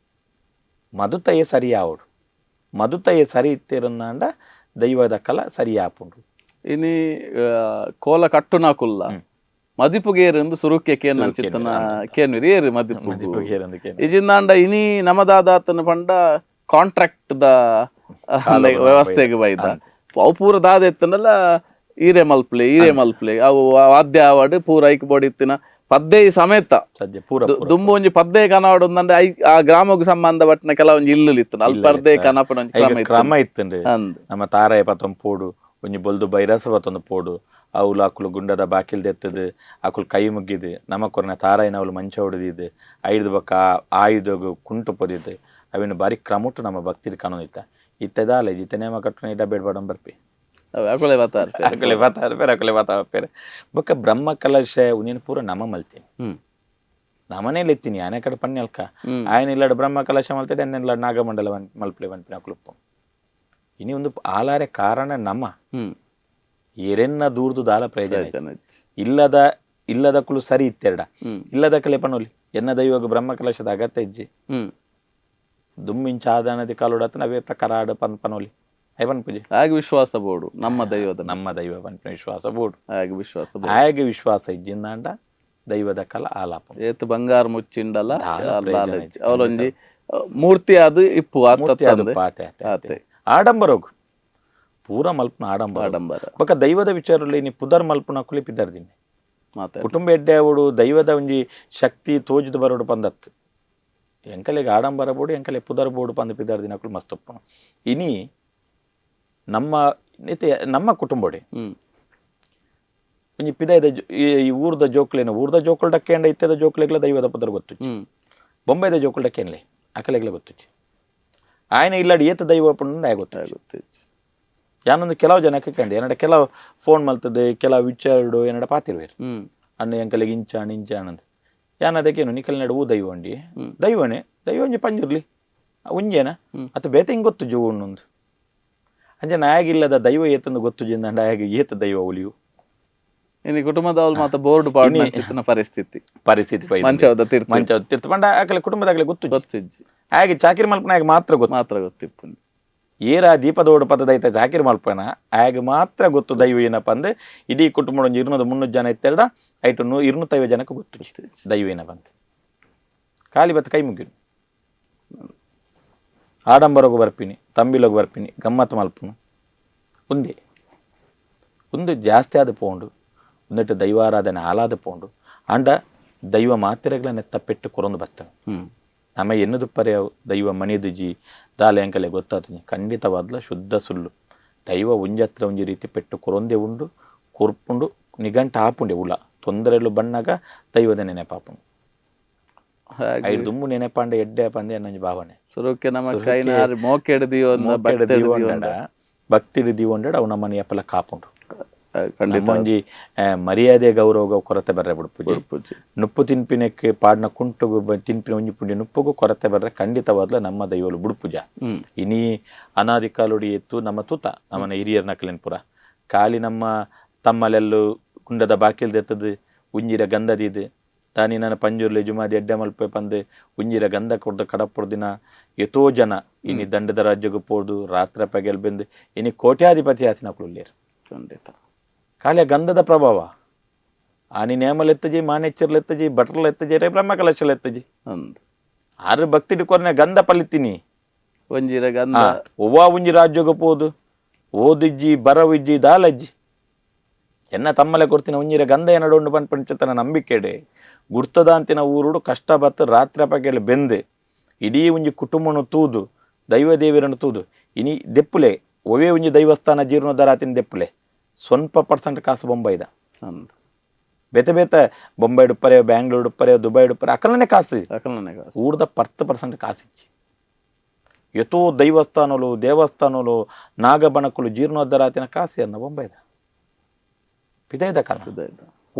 ಮದುತಯೇ ಸರಿಯಾವಡು ಮದುತಯೇ ಸರಿ ಇತ್ತಿರನ್ನಾಂಡ ದೈವದ ಕಲ ಸರಿಯಾಪುಂಡು ಇನಿ ಕೋಲ ಕಟ್ಟುನ ಕುಲ್ಲ ಮದಿಪುಗೇರು ಸುರುಕ್ಕೆ ಕೇನ್ ಚಿತ್ತನ ಕೇನ್ವಿರಿ ಏರು ಮದಿಪು ಇಜಿಂದಾಂಡ ಇನಿ ನಮದಾದಾತನ ಪಂಡ ಕಾಂಟ್ರಾಕ್ಟ್ the ವ್ಯವಸ್ಥೆಗೆ ಬೈದ ಅವು ಪೂರ ದಾದ ಎತ್ತನಲ್ಲ ಈರೆ ಮಲ್ಪ್ಲೆ ಈರೆ ಮಲ್ಪ್ಲೆ ಅವು ವಾದ್ಯ ಆವಾಡು ಪೂರ ಐಕ್ ಬೋಡಿತ್ತಿನ ಪದ್ದೆ ಸಮೇತ ದುಂಬು ಒಂಜಿ ಪದ್ದೆ ಕನವಾಡು ಅಂದ್ರೆ I ಆ ಗ್ರಾಮಕ್ಕೆ ಸಂಬಂಧಪಟ್ಟಿನ ಕೆಲವೊಂಜಿ ಇಲ್ಲು ಇತ್ತು ಅಲ್ಪರ್ದೆ ಕನಪನ ಒಂಜಿ ಕ್ರಮ ಇತ್ತು ನಮ್ಮ ತಾರಾಯ ಪತ್ತೊಂದು ಪೋಡು ಒಂಜಿ ಬೊಲ್ದು ಬೈರಸ ಪತ್ತೊಂದು ಪೋಡು ಅವುಲು ಅಕುಲು ಗುಂಡದ ಬಾಕಿಲ್ ದೆತ್ತದು ಅಕುಲು ಕೈ ಮುಗ್ಗಿದು ನಮ್ಮ ಕೊರನೆ ತಾರಾಯಿನ ಅವಳು ಮಂಚ ಹೊಡೆದಿದ್ದು ಐದು ಬಕ್ಕ ಆಯುಧಗು ಕುಂಟು ಪೊದಿದ್ದು ಅವಿನ ಬಾರಿ ಕ್ರಮುಟ್ಟು ನಮ್ಮ ಭಕ್ತಿರ್ ಕಾನೂನಿತ್ತ ಇತ್ತದಾಲ ಇತ್ತ ನೇಮ ಕಟ್ಟುನ ಇಡ ಬೇಡ್ಬಾಡ ಬರ್ಪಿ ಅಕುಲೆ ಬತ್ತಾರ ಅಕುಲೆ ಬತ್ತಾರ ಅಕುಲೆ ಬತ್ತಾರ ಬೊಕ್ಕ ಬ್ರಹ್ಮ ಕಲಶ ಉನಿನ ಪೂರ ನಮ ಮಲ್ತೀನಿ ನಮನೇಲಿ ಎತ್ತೀನಿ ಆನೆ ಕಡೆ ಪನ್ನಿ ಅಲ್ಕ ఆయన ಇಲ್ಲಾಡು ಬ್ರಹ್ಮ ಕಲಶ ಮಲ್ತಡೆ ಅನ್ನೆಲ್ಲ ನಾಗಮಂಡಲ ಮಲ್ಪಲೆ ಪನ್ಪಿನ ಅಕುಲುಪ್ಪು ಇನಿ ಒಂದು ಆಲಾರೆ ಕಾರಣ ನಮ್ಮ ಎರೆನ್ನ ದೂರ್ದು ದಾಲ ಪ್ರಯೋಜನ ಇಲ್ಲದ ಇಲ್ಲದಕ್ಕೂ ಸರಿ ಇತ್ತೆರಡ ಇಲ್ಲದ ಕಲೆ ಪನೋಲಿ ಎನ್ನ ದೈವಾಗ ಬ್ರಹ್ಮ ಕಲಶದ ಅಗತ್ಯ ಇಜ್ಜಿ ದುಮ್ಮಿಂಚ ಆದಾನದಿ ಕಾಲುಡತ್ತ ಅವೇ ಪ್ರಕಾರ ಆಡು ಪನ್ ಪನೋಲಿ ಐವನ್ ಪೂಜೆ ಹಾಗೆ ವಿಶ್ವಾಸ ಬೋಡು ನಮ್ಮ ದೈವದ ನಮ್ಮ ದೈವ ಪನ್ಪಿನ ವಿಶ್ವಾಸ ಬೋಡು ಹಾಗೆ ವಿಶ್ವಾಸ ಹಾಗೆ ವಿಶ್ವಾಸ ಇಜ್ಜಿಂದಾಂಡ ದೈವದ ಕಲ ಆಲಾಪ ಏತ್ ಬಂಗಾರ ಮುಚ್ಚಿಂಡಲ ಅವಲೊಂಜಿ ಮೂರ್ತಿ ಅದು ಇಪ್ಪು ಆಡಂಬರೋಗು ಪೂರ ಮಲ್ಪನ ಆಡಂಬರ ಆಡಂಬರ ಬೊಕ್ಕ ದೈವದ ವಿಚಾರದಲ್ಲಿ ನೀ ಪುದರ್ ಮಲ್ಪನ ಕುಲಿ ಪಿದರ್ದಿನಿ ಕುಟುಂಬ ಎಡ್ಡೆ ಅವಡು ದೈವದ ಒಂಜಿ ಶಕ್ತಿ ತೋಜುದು ಬರೋಡು ಪಂದತ್ತು ಎಂಕಲೆಗೆ ಆಡಂಬರ ಬೋಡು ಎಂಕಲೆ ಪುದರ್ ಬೋಡು ಪಂದ ಪಿದರ್ದಿನ ಅಕುಲು ಮಸ್ತ್ ಇನಿ ನಮ್ಮ ನಮ್ಮ ಕುಟುಂಬಡೆ ಒಂಜಿ ಪಿದಾಯ್ದ ಈ ಊರ್ದ ಜೋಕ್ಲೇನು ಊರ್ದ ಜೋಕುಲ್ ಡಕ್ಕೇಂಡ ಇತ್ತದ ಜೋಕ್ಲೆಗ್ಲ ದೈವದ ಪುದರ್ ಗೊತ್ತು ಬೊಂಬೈದ ಜೋಕುಲ್ ಡಕ್ಕೇನ್ಲೆ ಅಕಲೆಗ್ಲ ಗೊತ್ತುಚ್ಚಿ ఆయన ಇಲ್ಲಾಡಿ ಏತ ದೈವ ಪಂಡ ಗೊತ್ತಾಗುತ್ತೆ ಯಾನೊಂದು ಕೆಲವು ಜನಕ್ಕೆ ಕಂಡೆ ಏನಡ ಕೆಲವು ಫೋನ್ ಮಲ್ತದೆ ಕೆಲವು ವಿಚಾರಡು ಏನಡ ಪಾತಿರುವೇರು ಅಣ್ಣ ಎಂಕಲೆಗೆ ಇಂಚಾಣ ಇಂಚಾಣ ಅಂತ ಯಾನ್ ಅದಕ್ಕೇನು ನಿಕಲ್ ನಡುವು ದೈವ ಉಂಡಿ ದೈವನೇ ದೈವ ಒಂಜಿ ಪಂಜುರ್ಲಿ ಉಂಜೇನ ಅತ್ತ ಬೇತೆ ಹಿಂಗೆ ಗೊತ್ತು ಜೋ ಉಣ್ಣೊಂದು ಅಂಚೆ ನಾಯಗಿಲ್ಲದ ದೈವ ಏತಂದು ಗೊತ್ತು ಜಿಂದ ಆಯಾಗ ಏತ ದೈವ ಉಲಿಯು ಇನ್ನು ಕುಟುಂಬದವ್ರು ಮಾತ್ರ ಬೋರ್ಡ್ ಪಾಡಿನ ಪರಿಸ್ಥಿತಿ ಪರಿಸ್ಥಿತಿ ಮಂಚವದ ತೀರ್ಥ ಮಂಚವದ ತೀರ್ಥ ಪಂಡ ಆಕಲೆ ಕುಟುಂಬದಾಗಲೇ ಗೊತ್ತು ಗೊತ್ತಿಜ್ಜಿ ಹಾಗೆ ಚಾಕಿರಿ ಮಲ್ಪನಾಗ ಮಾತ್ರ ಗೊತ್ತು ಮಾತ್ರ ಗೊತ್ತಿಪ್ಪು ಏರ ದೀಪದೋಡು ಪದದೈತ ಚಾಕಿರಿ ಮಲ್ಪನ ಆಗ ಮಾತ್ರ ಗೊತ್ತು ದೈವ ಏನಪ್ಪ ಅಂದ್ರೆ ಇಡೀ ಕುಟುಂಬ ಒಂದು 200-300 ಜನ ಇತ್ತೆರಡ ಐಟು 250 ಜನಕ್ಕೆ ಗೊತ್ತು ದೈವ ಏನಪ್ಪ ಅಂತ ಖಾಲಿ ಬತ್ತ ಕೈ ಮುಗಿರು. ಆಡಂಬರಗು ಬರ್ಪಿನಿ, ತಂಬಿಲಗು ಬರ್ಪಿನಿ, ಗಮ್ಮತ್ ಮಲ್ಪುನು ಉಂದೆ ಉಂದು ಜಾಸ್ತಿ ಆದ ಪೋಂಡು. ಉಂದೆಟ್ ದೈವಾರಾಧನೆ ಹಾಲಾದ ಪೋಂಡು. ಆಂಡ ದೈವ ಮಾತೆರೆಗ್ಲ ನೆತ್ತ ಪೆಟ್ಟು ಕೊರೊಂದು ಬರ್ತವೆ. ನಮ ಎನ್ನುದುಪ್ಪರೆ ದೈವ ಮಣಿದುಜಿ ದಾಲೆ ಅಂಕಲೆ ಗೊತ್ತಾತುಜಿ, ಖಂಡಿತವಾದ್ಲ ಶುದ್ಧ ಸುಳ್ಳು. ದೈವ ಒಂಜತ್ರ ಒಂಜಿ ರೀತಿ ಪೆಟ್ಟು ಕೊರೊಂದೇ ಉಂಡು, ಕೊರ್ಪುಂಡು, ನಿಗಂಟ ಆಪುಂಡೆ. ಉಲ ತೊಂದರೆಲು ಬಣ್ಣಗ ದೈವದ ನೆನಪಾಪುಂಡು. ಐದು ದುಂಬು ನೆನಪಾಂಡ ಎಡ್ಡೆ ಪಂದೆ ಅನ್ನೊಂಜಿ ಭಾವನೆ. ಸುರುಕ್ಕೆ ನಮ್ಮ ಕೈನಾರ್ ಮೋಕೆಡ್ ದೀವೊಂಡ ಭಕ್ತಿಡ್ ದೀವೊಂಡಡ ಅವು ನಮ್ಮನೆ ಎಪ್ಪಲ ಕಾಪುಂಡು. ಒಂಜಿ ಮರ್ಯಾದೆ ಗೌರವ ಕೊರತೆ ಬರ್ರೆ ಬಿಡ್ಪುಜಿ. ನುಪ್ಪು ತಿನ್ಪಿನಕ್ಕೆ ಪಾಡ್ನ ಕುಂಟುಗು ತಿನ್ಪಿನ ಒಂಜಿ ಪುಂಡಿ ನುಪ್ಪುಗು ಕೊರತೆ ಬರ್ರೆ ಖಂಡಿತವಾದ್ಲ ನಮ್ಮ ದೈವಲು ಬುಡ್ಪುಜ. ಇನಿ ಅನಾದಿ ಕಾಲುಡಿ ಎತ್ತು ನಮ್ಮ ತೂತ ನಮ್ಮನ ಹಿರಿಯರ್ ನಕಲೆನ್ ಪುರ ಖಾಲಿ ನಮ್ಮ ತಮ್ಮಲೆಲ್ಲು ಕುಂಡದ ಬಾಕಿಲ್ ದೆತ್ತದು ಉಂಜಿರ ಗಂಧ ದೀದು ತಾನಿ ನನ್ನ ಪಂಜುರ್ಲಿ ಜುಮಾದಿ ಎಡ್ಡೆ ಮಲ್ಪೆ ಪಂದು ಉಂಜಿರ ಗಂಧ ಕೊಡ್ದು ಕಡಪುಡ್ದಿನ ಎತೋ ಜನ ಇನಿ ದಂಡದ ರಾಜ್ಯಕ್ಕೆ ಪೋದು ರಾತ್ರಿ ಪಗೆಲ್ ಬೆಂದು ಇನಿ ಕೋಟ್ಯಾಧಿಪತಿ ಆತಿನಕುಲು. ಖಂಡಿತ ಖಾಲಿ ಗಂಧದ ಪ್ರಭಾವ. ಆನಿ ನೇಮಲೆತ್ತಜಿ, ಮಾನೆಚ್ಚರ್ಲೆತ್ತಜಿ, ಬಟ್ರಲೆತ್ತಜಿ, ರೇ ಬ್ರಹ್ಮ ಕಲಶಲೆತ್ತಜಿ. ಆರು ಭಕ್ತಿ ಕೊರನೆ ಗಂಧ ಪಲಿತೀನಿ ಒಂಜಿರ ಗಂಧ ಒವ್ವ ಒಂಜಿ ರಾಜ್ಯಕ್ಕೆ ಪೋದು ಓದಿಜ್ಜಿ ಬರವಿಜ್ಜಿ ದಾಲಜ್ಜಿ ಎನ್ನ ತಮ್ಮಲೆ ಕೊಡ್ತೀನಿ ಒಂಜಿರ ಗಂಧ ಏನಡು ಉಂಡು ಪಂಚತನ ನಂಬಿಕೆಡೆ ಗುರ್ತದಾಂತಿನ ಊರುಡು ಕಷ್ಟ ಬತ್ತು ರಾತ್ರಿ ಪಗೆಲ್ ಬೆಂದು ಇಡೀ ಒಂಜಿ ಕುಟುಂಬನು ತೂದು ದೈವ ದೇವಿರನ್ನು ತೂದು ಇನಿ ದೆಪ್ಪುಲೆ ಒವೇ ಒಂಜಿ ದೈವಸ್ಥಾನ ಜೀರ್ಣೋದ್ಧಾರ ಆತಿನ ದೆಪ್ಪುಲೆ ಸ್ವಲ್ಪ ಪರ್ಸೆಂಟ್ ಕಾಸು ಬೊಂಬೈದ ಬೇತೆ ಬೇತೆ ಬೊಂಬೈ ಡುಪ್ಪರೆ, ಬ್ಯಾಂಗ್ಳೂರ್ ಡುಪ್ಪರೆ, ದುಬೈ ಡುಪ್ಪರೆ ಅಕಲನೆ ಕಾಸು ಊರ್ದ 10% ಕಾಸು ಇಚ್ಚಿ. ಎತೋ ದೈವಸ್ಥಾನಲು ದೇವಸ್ಥಾನಲು ನಾಗಬಣಕುಲು ಜೀರ್ಣೋದ್ಧಾರ ಆತಿನ ಕಾಸು ಅನ್ನ ಬೊಂಬೈದ ಪಿದೈದ ಕಾಲ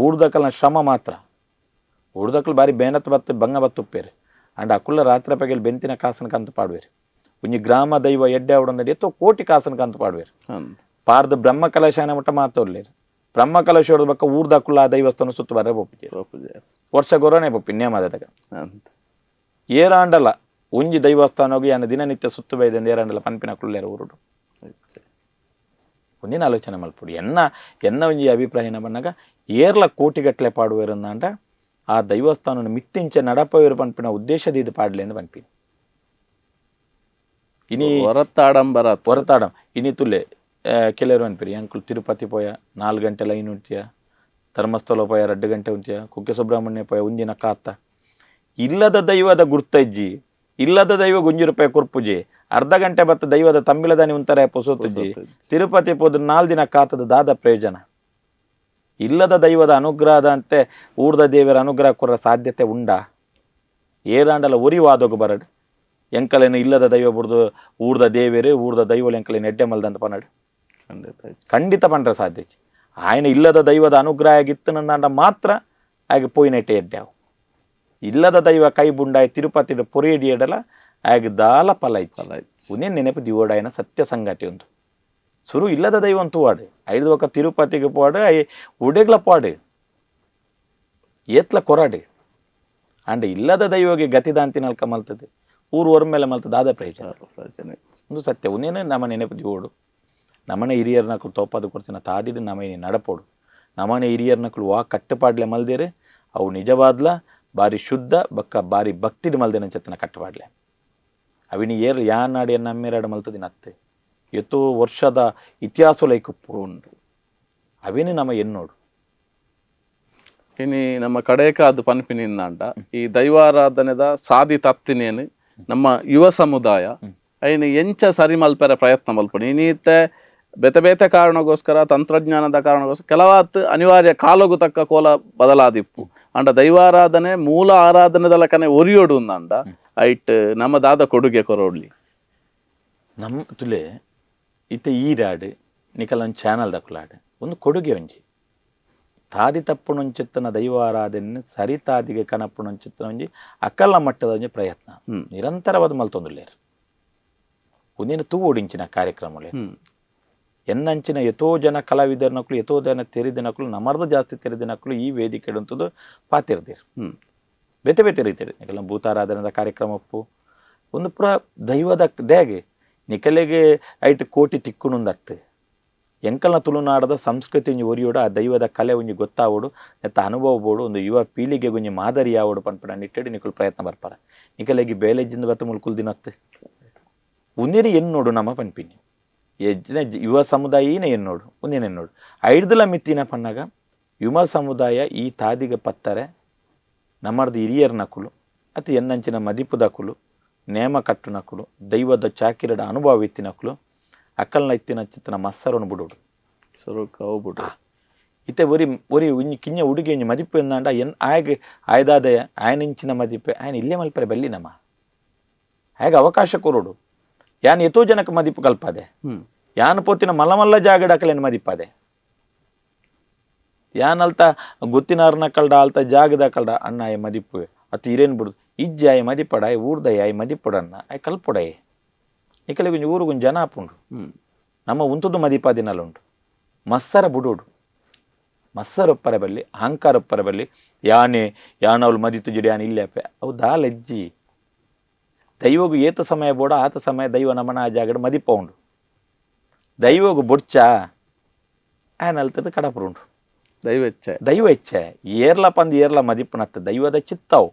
ಊರ್ದ ಕಲ್ನ ಶ್ರಮ ಮಾತ್ರ. ಊರ್ದಕಲ್ ಬಾರಿ ಬೇನತ್ ಬತ್ತು ಬಂಗ ಬತ್ತುಪ್ಪೇರು ಅಂಡ್ ಅಕುಲ್ಲ ರಾತ್ರಿ ಪಗೆಲ್ ಬೆಂತಿನ ಕಾಸನ ಕಂತ ಪಾಡುವೇರು. ಒಂಜಿ ಗ್ರಾಮ ದೈವ ಎಡ್ಡೆ ಅವಡೊಂದು ಎತ್ತೋ ಕೋಟಿ ಕಾಸನ ಕಂತ ಪಾಡುವೇರು. ಪಾರ್ದ ಬ್ರಹ್ಮ ಕಲಶಾನ ಮಟ್ಟ ಮಾತೋರ್ಲೇರು. ಬ್ರಹ್ಮ ಕಲಶ ಹೊಡೆದ ಬಕ್ಕ ಊರ್ದಕ್ಕುಲ್ಲ ಆ ದೈವಸ್ಥಾನ ಸುತ್ತು ಬರ ಬೊಪ್ಪಿ ವರ್ಷ ಗೊರನೆ ಬೊಪ್ಪಿ ನೇಮದಾಗ ಏರಾಂಡಲ ಒಂಜಿ ದೈವಸ್ಥಾನೋಗಿ ಯಾನ ದಿನನಿತ್ಯ ಸುತ್ತು ಬೈದಂದು ಏರಾಂಡಲ ಪನ್ಪಿನ ಕುಲ್ಲೇರ ಊರುಡು. ಒಂದಿನ ಆಲೋಚನೆ ಮಲ್ಪುಡು. ಎನ್ನ ಎನ್ನ ಒಂಜಿ ಅಭಿಪ್ರಾಯ ಬನ್ನಾಗ ಏರ್ಲ ಕೋಟಿಗಟ್ಟಲೆ ಪಾಡುವೇರಂದಾಂಡ ಆ ದೈವಸ್ಥಾನ ಮಿತ್ತಿಂಚೆ ನಡಪವೇರು ಪನ್ಪಿನ ಉದ್ದೇಶದ ಇದು ಪಾಡ್ಲೆ ಎಂದು ಪನ್ಪಿನಿ. ಇನಿ ಹೊರತಾಡಂಬರ ಹೊರತಾಡಂ ಇನಿ ತುಲೆ ಕೆಲವರು ಅನ್ಪಿರಿ ಅಂಕುಲ್ ತಿರುಪತಿ ಪೋಯ 4 ಗಂಟೆ ಲೈನ್ ಉಂಟಿಯ, ಧರ್ಮಸ್ಥಳ ಪೋಯ 2 ಗಂಟೆ ಉಂಟಿಯ, ಕುಕ್ಕೆ ಸುಬ್ರಹ್ಮಣ್ಯ ಪೋಯ ಒಂದಿನ ಕಾತ್ತ. ಇಲ್ಲದ ದೈವದ ಗುರ್ತಜ್ಜಿ, ಇಲ್ಲದ ದೈವ ಗುಂಜಿ ರೂಪಾಯಿ ಕೊರ್ಪುಜಿ, ಅರ್ಧ ಗಂಟೆ ಬತ್ತ ದೈವದ ತಂಬಿಲದಾನಿ ಉಂತಾರೆ ಪೊಸೊತ್ತುಜ್ಜಿ. ತಿರುಪತಿ ಪೋದು 4 ದಿನ ಕಾತದ ದಾದ ಪ್ರಯೋಜನ? ಇಲ್ಲದ ದೈವದ ಅನುಗ್ರಹದ ಅಂತೆ ಊರ್ದ ದೇವರ ಅನುಗ್ರಹ ಕೊರ ಸಾಧ್ಯತೆ ಉಂಡಾ? ಏರಾಂಡಲ ಒರಿವಾದೋಗು ಬರಡು ಎಂಕಲೇನು ಇಲ್ಲದ ದೈವ ಬುಡ್ದು ಊರ್ದ ದೇವೇರು ಊರ್ದ ದೈವలు ಎಂಕಲೇನು ಎಡ್ಡೆ ಮಲ್ದಂತ ಪನ್ನಡು ಖಂಡಿತ ಪಂಡ್ರೆ ಸಾಧ್ಯ. ఆయన ಇಲ್ಲದ ದೈವದ ಅನುಗ್ರಹ ಆಗಿತ್ತನಂದಾಂಡ ಮಾತ್ರ ಆಗ ಪೋಯಿನೆಟ್ಟೆ ಎಡ್ಡೆ. ಇಲ್ಲದ ದೈವ ಕೈ ಬುಂಡಾಯ್ ತಿರುಪತಿ ಪೊರಿಯಡಿ ಎಡಲ ಆಗ ದಾಲ ಫಲ ಇತ್ತು. ಉನೇ ನೆನಪು ದಿವೋಡಾಯನ ಸತ್ಯ ಸಂಗತಿ ಒಂದು ಸುರು ಇಲ್ಲದ ದೈವ ಅಂತೂ ವಾಡು ಐದು ಒಕ್ಕ ತಿರುಪತಿಗೆ ಪೋಡು I ಉಡೆಗ್ಲ ಪಾಡು ಏತ್ಲ ಕೊರಾಡು ಅಂಡ್ ಇಲ್ಲದ ದೈವಗೆ ಗತಿದಾಂತಿನಲ್ಕ ಮಲ್ತದೆ ಊರು ಒರ್ಮೇಲೆ ಮಲ್ತದೆ ಆದ ಪ್ರಯೋಜನ ಒಂದು ಸತ್ಯ. ಉನೇನೆ ನಮ್ಮ ನೆನಪು ದಿವೋಡು. ನಮ್ಮನೆ ಹಿರಿಯರ್ನಕ್ಳು ತೋಪಾದು ಕೊಡ್ತೀನ ತಾದಿಡು ನಮ್ಮನೆ ನಡಪೋಡು. ನಮ್ಮನೆ ಹಿರಿಯರ್ನಕ್ಳು ವಾ ಕಟ್ಟುಪಾಡ್ಲೆ ಮಲ್ದೇರೆ ಅವು ನಿಜವಾದ್ಲ ಬಾರಿ ಶುದ್ಧ ಬಕ್ಕ ಬಾರಿ ಭಕ್ತಿಡು ಮಲ್ದೇನ ಚೆತ್ತನ ಕಟ್ಟುಪಾಡ್ಲೆ. ಅವಿನಿ ಏರ್ ಯಾನಾಡಿ ನಮ್ಮೇರಾಡು ಮಲ್ತದಿನ ಅತ್ತೆ ಎತ್ತೋ ವರ್ಷದ ಇತಿಹಾಸ ಲೈಕುಪ್ಪು ಉಂಟು ಅವೇನು ನಮ್ಮ ಎನ್ನೋಡು. ಇನಿ ನಮ್ಮ ಕಡೇಕ ಅದು ಪನ್ಪಿನಿಂದಾಂಡ ಈ ದೈವಾರಾಧನೆದ ಸಾದಿ ತತ್ತಿನೇನು ನಮ್ಮ ಯುವ ಸಮುದಾಯ ಐನು ಎಂಚ ಸರಿ ಮಲ್ಪೆರ ಪ್ರಯತ್ನ ಮಲ್ಪಣಿ. ಇನ್ನೀತೆ ಬೇತೆ ಬೇತೆ ಕಾರಣಗೋಸ್ಕರ ತಂತ್ರಜ್ಞಾನದ ಕಾರಣಗೋಸ್ಕರ ಕೆಲವಾತ್ ಅನಿವಾರ್ಯ ಕಾಲೋಗು ತಕ್ಕ ಕೋಲ ಬದಲಾದಿಪ್ಪು ಅಂಡ ದೈವಾರಾಧನೆ ಮೂಲ ಆರಾಧನೆದ ಲಕನೆ ಒರಿಯೋಡು ಅಂದ ಐಟ್ ನಮ್ಮ ದಾದ ಕೊಡುಗೆ ಕೊರೋಡ್ಲಿ ನಮ್ಮ ತುಲೆ ಇತ್ತೆ ಈ ರಾಡ್ ನಿಕಲ ಒಂದು ಚಾನಲ್ ದಕ್ಕುಲಾಡ್ ಒಂದು ಕೊಡುಗೆ ಒಂಜಿ ತಾದಿ ತಪ್ಪುನೊಂಚಿತ್ತನ ದೈವಾರಾಧನೆ ಸರಿ ತಾದಿಗೆ ಕನಪ್ಪುನೊಂಚಿತ್ತನ ಒಂಜಿ ಅಕಲ ಮಟ್ಟದ ಒಂಜಿ ಪ್ರಯತ್ನ ನಿರಂತರವಾದ ಮಲ್ತೊಂದುಲ್ಲೇರು. ಒಂದೇನು ತೂ ಓಡಿಂಚಿನ ಕಾರ್ಯಕ್ರಮಲೆ ಎನ್ನಂಚಿನ ಎತೋ ಜನ ಕಲಾವಿದರ್ನಕ್ಳು ಎತೋ ಜನ ತೆರಿದಿನಕ್ಳು ನಮರ್ದ ಜಾಸ್ತಿ ತೆರಿದಿನಕ್ಳು ಈ ವೇದಿಕೆ ಉಂಟದು ಪಾತಿರ್ದಿರು ಬೇತೆ ಬೇತೆ ರೀತಿಯಲ್ಲಿ ನಿಕಲ ಭೂತಾರಾಧನೆದ ಕಾರ್ಯಕ್ರಮಪ್ಪು ಒಂದು ಪುರ ದೈವದ ದೇಗೆ ನಿಕಲೆಗೆ ಐಟ್ ಕೋಟಿ ತಿಕ್ಕುನುಂದತ್ತು ಎಂಕಲ್ನ ತುಳುನಾಡದ ಸಂಸ್ಕೃತಿ ಒಂಜಿ ಒರಿಯೋಡು ಆ ದೈವದ ಕಲೆ ಒಂಜಿ ಗೊತ್ತಾವೋಡು ನೆತ್ತ ಅನುಭವ ಬೋಡು ಒಂದು ಯುವ ಪೀಳಿಗೆಗೆ ಒಂಜಿ ಮಾದರಿ ಆವೋಡು ಪನ್ಪಡ ನಿಟ್ಟೆಡು ನಿಕುಲು ಪ್ರಯತ್ನ ಬರ್ಪಾರ. ನಿಕಲೆಗೆ ಬೇಲೆಜ್ಜಿಂದ ಬತ್ತ ಮುಲ್ಕುಲ್ ದಿನತ್ತು ಉಂದೇನೆ ಎನ್ನೋಡು ನಮ್ಮ ಪನ್ಪಿನಿ ಎಜ್ಜಿನ ಯುವ ಸಮುದಾಯನೇ ಎನ್ನೋಡು ಉಂದೇನೆ ಎನ್ನೋಡು ಐಡ್ದಲ ಮಿತ್ತಿನ ಪನ್ನಾಗ ಯುವ ಸಮುದಾಯ ಈ ತಾದಿಗ ಪತ್ತಾರೆ ನಮ್ಮರ್ದು ಹಿರಿಯರ್ ನಕುಲು ಅತಿ ಎನ್ನಂಚಿನ ಮದಿಪುದಕುಲು ನೇಮ ಕಟ್ಟುನಕುಲು ದೈವದ ಚಾಕಿರಡ ಅನುಭವ ಇತ್ತಿನಕುಲು ಅಕ್ಕಲ್ನ ಇತ್ತಿನ ಚಿತ್ತನ ಮಸ್ಸರನ್ನು ಬಿಡೋಡು ಸುರುಕ್ ಅವು ಬಿಡು ಇತ್ತೆ ಒರಿ ಒರಿ ಒಂಜಿ ಕಿಂಜ ಹುಡುಗಿ ಒಂಜಿ ಮದಿಪು ಎಂದಾಂಡ ಎನ್ ಆಯಗ್ ಆಯ್ದಾದಯ ಆಯನಿಂಚಿನ ಮದಿಪೆ ಆಯನ ಇಲ್ಲೇ ಮಲ್ಪರೆ ಬಲ್ಲಿ ನಮ್ಮ ಆಯಗ ಅವಕಾಶ ಕೊರೋಡು ಯಾನ್ ಎತೋ ಜನಕ್ಕೆ ಮದಿಪು ಕಲ್ಪಾದೆ ಯಾನ್ ಪೋತಿನ ಮಲ್ಲ ಮಲ್ಲ ಜಾಗಡ ಅಕಲೇನು ಮದಿಪಾದೆ ಯಾನ್ ಅಲ್ತ ಗೊತ್ತಿನಾರ್ನ ಕಲ್ಡ ಅಲ್ತ ಜಾಗದ ಕಲ್ಡ ಅಣ್ಣ ಆಯ ಮದಿಪು ಅತ್ತು ಇರೇನು ಬಿಡುದು ಇಜ್ಜಿ ಆಯ ಮದಿಪಡ ಆಯ್ ಊರ್ದಯ ಆಯ್ ಮದಿಪಡಣ್ಣ ಆಯ್ ಕಲ್ಪೊಡಾಯೆ ನಿಕಲೆ ಒಂಜಿ ಊರುಗೊಂಜಿ ಜನ ಆಪುಂಡು ನಮ್ಮ ಉಂತುದು ಮದಿಪಾದಿನಲ್ಲ ಉಂಟು ಮಸ್ಸರ ಬುಡೋಡು ಮಸ್ಸರ ಒಪ್ಪರ ಬಲ್ಲಿ ಅಹಂಕಾರ ಒಪ್ಪರ ಬಲ್ಲಿ ಯಾನೆ ಯಾನವಳು ಮದಿತು ಜಿಡಿ ಯಾನ್ ಇಲ್ಲಪ್ಪೆ ಅವು ದಾಲಜ್ಜಿ ದೈವಗು ಏತ ಸಮಯ ಬೋಡ ಆತ ಸಮಯ ದೈವ ನಮನ ಆ ಜಾಗಡ ಮದಿಪ ಉಂಡು ದೈವಗು ಬೊಡ್ಚ ಆಯನ ಅಲ್ತದ ಕಡಪರು ಉಂಟು ದೈವ ಇಚ್ಛೆ ದೈವ ಇಚ್ಛೆ ಏರ್ಲ ಪಂದ್ ಏರ್ಲ ಮದಿಪುನತ್ತ ದೈವದ ಚಿತ್ತವು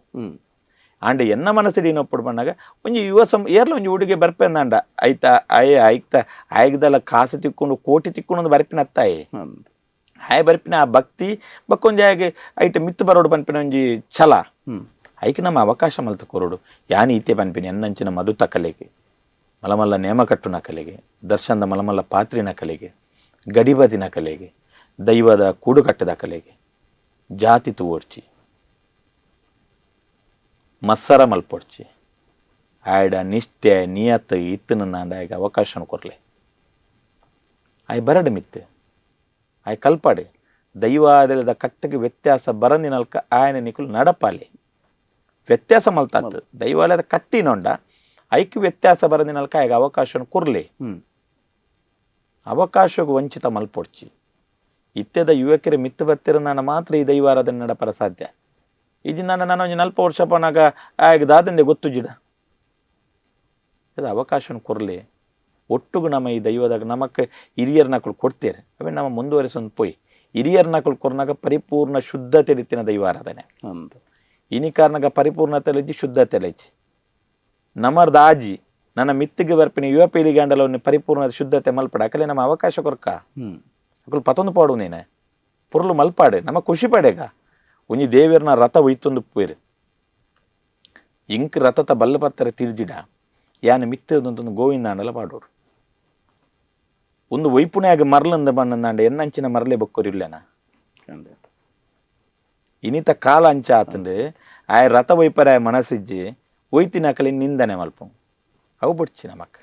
ಆಂಡ ಎನ್ನ ಮನಸ್ಸಿಡಿ ಒಪ್ಪಡು ಬಂದಾಗ ಒಂಜಿ ಯುವ ಸಮ ಏರ್ಲ ಒಂಜಿ ಹುಡುಗಿ ಬರ್ಪೆಂದಾಂಡ ಐತ ಆಯೆ ಐಕ್ತ ಆಯ್ದಲ್ಲ ಕಾಸು ತಿಕ್ಕೊಂಡು ಕೋಟಿ ತಿಕ್ಕೊಂಡು ಒಂದು ಬರ್ಪಿನತ್ತಾಯೆ ಆಯ್ ಬರ್ಪಿನ ಆ ಭಕ್ತಿ ಬಕ್ಕೊಂಜಿ ಆಯಗ್ ಐಟ ಮಿತ್ತು ಬರೋಡು ಪನ್ಪಿನ ಒಂಜಿ ಛಲ ಐಕ್ ನಮ್ಮ ಅವಕಾಶ ಮಲ್ತ ಕೊರೋಡು ಯಾನ್ ಈತೆ ಪನ್ಪಿನ ಎನ್ನಂಚಿನ ಮಧು ತಕಲೆಗೆ ಮಲಮಲ್ಲ ನೇಮ ಕಟ್ಟುನ ಕಲೆಗೆ ದರ್ಶನದ ಮಲಮಲ್ಲ ಪಾತ್ರಿನ ಕಲೆಗೆ ಗಡಿಬದಿನ ಕಲೆಗೆ ದೈವದ ಕೂಡುಕಟ್ಟದ ಕಲೆಗೆ ಜಾತಿ ತೂವೊಡ್ಚಿ ಮತ್ಸರ ಮಲ್ಪೊಡ್ಚಿ ಆಯ್ಡ ನಿಷ್ಠೆ ನಿಯತ್ ಇತ್ತನ ಆಯ್ಗ ಅವಕಾಶ ಕೊರ್ಲೆ ಆಯ್ ಬರಡು ಮಿತ್ತು ಆಯ್ ಕಲ್ಪಾಡು ದೈವಾದಲದ ಕಟ್ಟಗೆ ವ್ಯತ್ಯಾಸ ಬರಂದಿನಲ್ಕ ಆಯನ ನಿಕುಲು ನಡಪಾಲೆ ವ್ಯತ್ಯಾಸ ಮಲ್ತಾತು ದೈವಾಲಯದ ಕಟ್ಟಿನೊಂಡ ಐಕ್ ವ್ಯತ್ಯಾಸ ಬರಂದಿನಲ್ಕ ಆಯ್ಗ ಅವಕಾಶನ ಕೊರ್ಲೆ ಅವಕಾಶಕ್ಕೆ ವಂಚಿತ ಮಲ್ಪೊಡ್ಚಿ ಇತ್ಯದ ಯುವಕರ ಮಿತ್ತು ಬತ್ತಿರ ನಾನು ಮಾತ್ರ ಈ ದೈವಾರಾಧನೆ ನಡಪರ ಸಾಧ್ಯ ಇದು ನಾನು ನಾನು ಒಂಜಿ ನಲ್ಪ ವರ್ಷ ಪನಾಗ ಆಗ ದಾದಂದೆ ಗೊತ್ತು ಜಿಡ ಅದು ಅವಕಾಶನ ಕೊರಲಿ ಒಟ್ಟುಗು ನಮ್ಮ ಈ ದೈವದಾಗ ನಮಕ್ ಹಿರಿಯರ್ ನಕಲು ಕೊಡ್ತೀರಿ ಅವೇ ನಮ್ಮ ಮುಂದುವರಿಸೊಂದು ಪೋಯ್ ಹಿರಿಯರ್ ನಕಲು ಕೊರ್ನಾಗ ಪರಿಪೂರ್ಣ ಶುದ್ಧತೆ ಇತ್ತಿನ ದೈವಾರಾಧನೆ ಇನಿ ಕಾರಣಗ ಪರಿಪೂರ್ಣ ತೆಲಜಿ ಶುದ್ಧ ತೆಲಜಿ ನಮರ್ದ ಆಜಿ ನನ್ನ ಮಿತ್ತಿಗೆ ಬರ್ಪಿನ ಯುವ ಪೀಳಿಗೆ ಅಂಡಲವನ್ನು ಪರಿಪೂರ್ಣ ಶುದ್ಧತೆ ಮಲ್ಪಡ ಅಕಲೆ ನಮ್ಮ ಅವಕಾಶ ಕೊರ್ಕ ಅಕಲು ಪತೊಂದು ಪಾಡು ನೀನೆ ಪೊರ್ಲು ಮಲ್ಪಾಡೆ ನಮ್ಮ ಖುಷಿ ಪಡೆಗ ಒಂಜಿ ದೇವೆರ್ನ ರಥ ಒಯ್ತೊಂದು ಪೋಯಿರು ಇಂಕ್ ರಥತ ಬಲ್ಲ ಪತ್ತರ ತಿರ್ಜಿಡ ಯಾನ ಮಿತ್ತದಂತೊಂದು ಗೋವಿಂದ ಅಂಡಲ ಪಾಡೋರು ಒಂದು ಒಯ್ಪುಣೆಯಾಗ ಮರಲಂದ ಬಣ್ಣಂದಾಂಡ ಎನ್ನಂಚಿನ ಮರಲೆ ಬೊಕ್ಕೊರಿಲ್ಲೇನ ಇನಿತ ಕಾಲ ಅಂಚ ಆತಂಡು ಆಯ ರಥ ಒಯ್ಪರ ಆಯ ಮನಸ್ಸಿಜ್ಜಿ ಒಯ್ತಿನ ಅಕಲಿ ನಿಂದನೆ ಮಲ್ಪು ಅವು ಬೊಡ್ಚಿ ನಮಕ್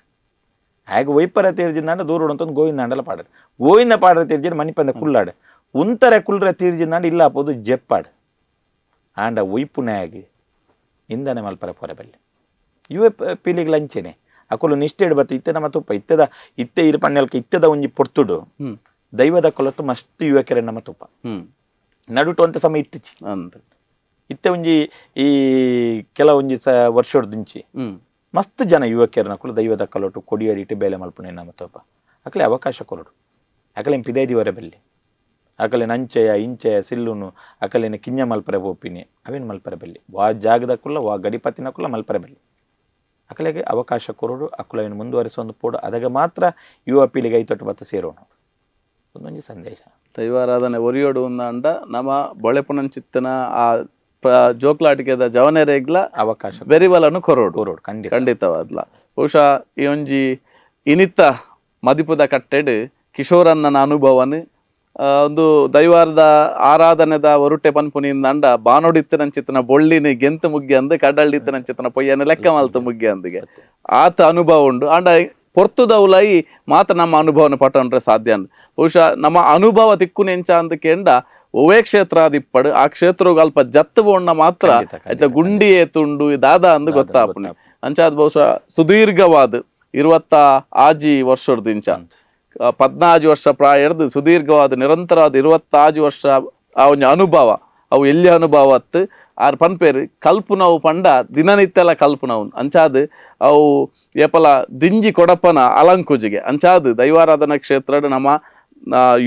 ಆಗ ಒಯ್ಪರ ತೀರ್ಜಿಂದಾಂಡ ದೂರ ಅಂತಂದು ಗೋವಿಂದ ಅಂಡಲ ಪಾಡರು ಗೋವಿಂದ ಪಾಡ್ರ ತೀರ್ಜಿನ ಮನಿಪಂದ ಕುಲ್ಲಾಡು ಉಂತರೆ ಕುಲ್ರೆ ತೀರ್ಜಿಂದಾಂಡ ಇಲ್ಲ ಪೋದು ಜೆಪ್ಪಾಡು ಆಂಡ ಒಯ್ಪುಣೆಯಾಗಿ ನಿಂದನೆ ಮಲ್ಪರ ಪೊರೆ ಬಲ್ಲೆ ಇವೆ ಪೀಳಿಗೆ ಲಂಚೆನೆ ಅಕುಲು ನಿಷ್ಠೆ ಬತ್ತು ಇತ್ತೆ ನಮ್ಮ ತುಪ್ಪ ಇತ್ತೆದ ಇತ್ತೆ ಇರು ಪಣ್ಣೆಲ್ಕ ಇತ್ತೆದ ಒಂಜಿ ಪೊರ್ತುಡು ದೈವದ ಕೊಲತ್ತು ಮಸ್ತ್ ಯುವಕರೆ ನಮ್ಮ ತುಪ್ಪ ನಡುಟು ಅಂತ ಸಮಯ ಇತ್ತಿಚಿ ಇತ್ತೆ ಒಂಜಿ ಈ ಕೆಲವೊಂಜಿ ಸ ವರ್ಷೊಡ್ದುಂಚಿ ಮಸ್ತ್ ಜನ ಯುವಕರನಕುಲು ದೈವದ ಕಲೋಟು ಕೊಡಿಯಡಿಟ್ಟು ಬೇಲೆ ಮಲ್ಪುಣೆ ನಮ್ಮ ತೋಪ ಅಕಲೆ ಅವಕಾಶ ಕೊರಡು ಅಕಲೆ ಪಿದೈದಿವರೆ ಬಲ್ಲಿ ಅಕಲೆ ನಂಚೆಯ ಇಂಚೆಯ ಸಿಲ್ಲುನು ಅಕಲೇನ ಕಿಂಜ ಮಲ್ಪರೆ ಪೋಪಿನಿ ಅವೇನು ಮಲ್ಪರೆ ಬಲ್ಲಿ ವಾ ಜಾಗದ ಕುಲ್ಲ ವಾ ಗಡಿಪತಿನ ಕುಲ್ಲ ಮಲ್ಪರೆ ಬಲ್ಲಿ ಅಕಲೆಗೆ ಅವಕಾಶ ಕೊರಡು ಅಕುಲವನ್ನು ಮುಂದುವರಿಸೊಂದು ಪೋಡು ಅದಾಗ ಮಾತ್ರ ಯುವ ಪೀಳಿಗೆ ಐತೊಟ್ಟು ಬತ್ತ ಸೇರೋಣ ಒಂದೊಂದು ಸಂದೇಶ. ದೈವಾರಾಧನೆ ಒರಿಯೋಡು ಅಂಡ ನಮ್ಮ ಬೊಳೆಪುನಂಚಿತ್ತನ ಆ ಜೋಕ್ಲಾಟಿಕೆದ ಜವನೆರೆಗ್ಲ ಅವಕಾಶ ಬೆರಿಬಲನು ಕೊರೋಡು ಕೊರೋಡು ಖಂಡಿತ ಖಂಡಿತವಾದ್ಲ. ಬಹುಶಃ ಈ ಒಂಜಿ ಇನಿತ್ತ ಮದಿಪುದ ಕಟ್ಟೆಡ್ ಕಿಶೋರನ್ನನ ಅನುಭವನು ಒಂದು ದೈವಾರದ ಆರಾಧನೆದ ಒರುಟೆ ಪನ್ಪುನಿಂದ ಬಾನೋಡಿತ್ತನಂಚಿತ್ತನ ಬೊಳ್ಳಿನ ಗೆಂತು ಮುಗ್ಗಿ ಅಂದ್ ಕಡಳ್ಳಿತ್ತನಂಚಿತ್ತನ ಪೊಯ್ಯನ ಲೆಕ್ಕ ಮಲ್ತು ಮುಗ್ಗಿ ಅಂದಿಗೆ ಆತ ಅನುಭವ ಉಂಡು. ಅಂಡ ಪೊರ್ತುದವುಲೈ ಮಾತ್ರ ನಮ್ಮ ಅನುಭವನ ಪಟ್ಟಂಡ್ರೆ ಸಾಧ್ಯ ಅಂದ್. ಬಹುಶಃ ನಮ್ಮ ಅನುಭವ ತಿಕ್ಕುನೆಂಚ ಅಂದಕೆಂಡ ಒವೇ ಕ್ಷೇತ್ರಾದಿಪ್ಪಡು ಆ ಕ್ಷೇತ್ರಗ್ ಅಲ್ಪ ಜತ್ತು ಬೋಣ್ಣ ಮಾತ್ರ ಅಯ್ತ ಗುಂಡಿ ಏತುಂಡು ದಾದಾ ಅಂದ್ ಗೊತ್ತಾಪುಣೆ. ಅಂಚಾದ್ ಬಹುಶಃ ಸುದೀರ್ಘವಾದ 25 ವರ್ಷದ ಇಂಚ 14 ವರ್ಷ ಪ್ರಾಯ ಹಿಡ್ದು ಸುದೀರ್ಘವಾದ ನಿರಂತರವಾದ 25 ವರ್ಷ ಆ ಒಂಜಿ ಅನುಭವ ಅವು ಎಲ್ಲಿ ಅನುಭವ ಅತ್ತು ಆರ್ ಪನ್ಪೇರು ಕಲ್ಪುನವು ಪಂಡ ದಿನನಿತ್ಯಲ ಕಲ್ಪುನವು ಅಂಚಾದ್ ಅವು ಏಪಲ ದಿಂಜಿ ಕೊಡಪನ ಅಲಂಕುಜಿಗೆ ಅಂಚಾದ್ ದೈವಾರಾಧನಾ ಕ್ಷೇತ್ರಡ್ ನಮ್ಮ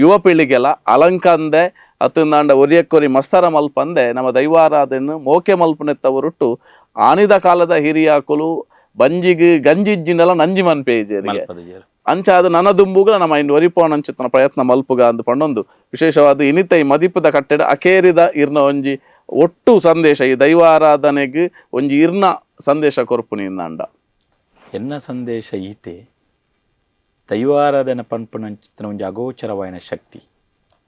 ಯುವ ಪೀಳಿಗೆಲ ಅಲಂಕಂದೆ ಅತ್ತಂದಾಂಡ ಒರಿಯಕ್ಕೊರಿ ಮಸ್ತರ ಮಲ್ಪಂದೆ ನಮ್ಮ ದೈವಾರಾಧನೆ ಮೋಕೆ ಮಲ್ಪನೆತ್ತ ಹೊರಟು ಆನಿದ ಕಾಲದ ಹಿರಿಯಾಕುಲು ಬಂಜಿಗ್ ಗಂಜಿ ಇಜ್ಜಿಂಡಲ ನಂಜಿ ಮನ್ಪೇಜಿ ಮಲ್ಪದಿಜೆರ್. ಅಂಚಾದ ನನ ದುಂಬುಗ ನಮ್ಮ ಇನ್ ಒರಿಪೋನಂಚಿತ್ತನ ಪ್ರಯತ್ನ ಮಲ್ಪುಗ ಅಂದ್ ಪಂಡೊಂದು ವಿಶೇಷವಾದ ಇನಿತ ಈ ಮದಿಪುದ ಕಟ್ಟೆಡ್ ಅಕೇರಿದ ಇರ್ನ ಒಂಜಿ ಒಟ್ಟು ಸಂದೇಶ ಈ ದೈವಾರಾಧನೆಗ್ ಒಂಜಿ ಇರ್ನ ಸಂದೇಶ ಕೊರ್ಪುನಿ ಇಂದಾಂಡ. ಎನ್ನ ಸಂದೇಶ ಈತೆ, ದೈವಾರಾಧನೆ ಪನ್ಪುನಂಚಿತ್ತಿನ ಒಂಜಿ ಅಗೋಚರವಾಯಿನ ಶಕ್ತಿ,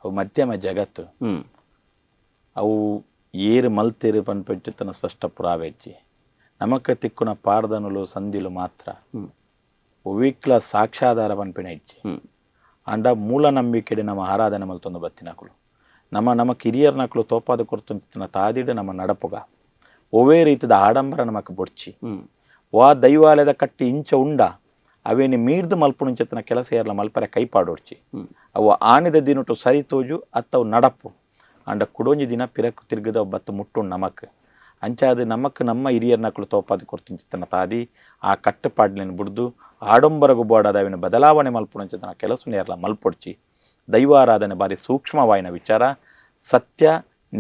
ಅವು ಮಧ್ಯಮ ಜಗತ್ತು. ಅವು ಏರು ಮಲ್ತೇರು ಪನ್ಪಂಚಿತ್ತನ ಸ್ಪಷ್ಟ ಪುರಾವೆಜ್ಜಿ. ನಮಕ್ ತಿಕ್ಕುನ ಪಾಡ್ದನುಲು ಸಂದಿಲು ಮಾತ್ರ, ಒವಿಕ್ಲ ಸಾಕ್ಷಾಧಾರ ಪನ್ಪಿನ ಇಜ್ಜಿ. ಆಂಡ ಮೂಲ ನಂಬಿಕೆಡ್ ನಮ್ಮ ಆರಾಧನೆ ಮಲ್ತೊಂದು ಬತ್ತಿನಕುಲು ನಮ್ಮ ನಮ್ಮ ಕಿರಿಯರ್ನಕುಲು ತೋಪಾದ ಕೊರ್ತುಂಚಿತ್ತಿನ ತಾದಿಡು ನಮ್ಮ ನಡಪುಗ. ಒವೇ ರೀತಿದ ಆಡಂಬರ ನಮಕ್ ಬೊಡ್ಚಿ. ವಾ ದೈವಾಲಯದ ಕಟ್ಟಿ ಇಂಚ ಉಂಡ ಅವೇನಿ ಮೀರ್ದು ಮಲ್ಪುನಂಚಿತ್ತಿನ ಕೆಲಸ ಏರ್ಲ ಮಲ್ಪರೆ ಕೈಪಾಡೊಡ್ಚಿ. ಅವು ಆನಿದ ದಿನಟು ಸರಿ ತೋಜು ಅತ್ತವು ನಡಪು. ಆಂಡ ಕುಡೊಂಜಿ ದಿನ ಪಿರಕು ತಿರ್ಗದ ಬತ್ತು ಮುಟ್ಟು ನಮಕ್. ಅಂಚಾದ ನಮಕ್ ನಮ್ಮ ಹಿರಿಯರ್ನಕುಲು ತೋಪಾದ ಕೊರ್ತುಂಚಿತ್ತಿನ ತಾದಿ ಆ ಕಟ್ಟುಪಾಡ್ಲೆನ್ ಬುಡ್ದು ಆಡಂಬರಗು ಬೋಡಾದ ಅವಿನ ಬದಲಾವಣೆ ಮಲ್ಪುನಂಚಿತ್ತಿನ ಕೆಲಸ ಏರ್ಲ ಮಲ್ಪೊಡ್ಚಿ. ದೈವಾರಾಧನೆ ಬಾರಿ ಸೂಕ್ಷ್ಮವಾಯಿನ ವಿಚಾರ. ಸತ್ಯ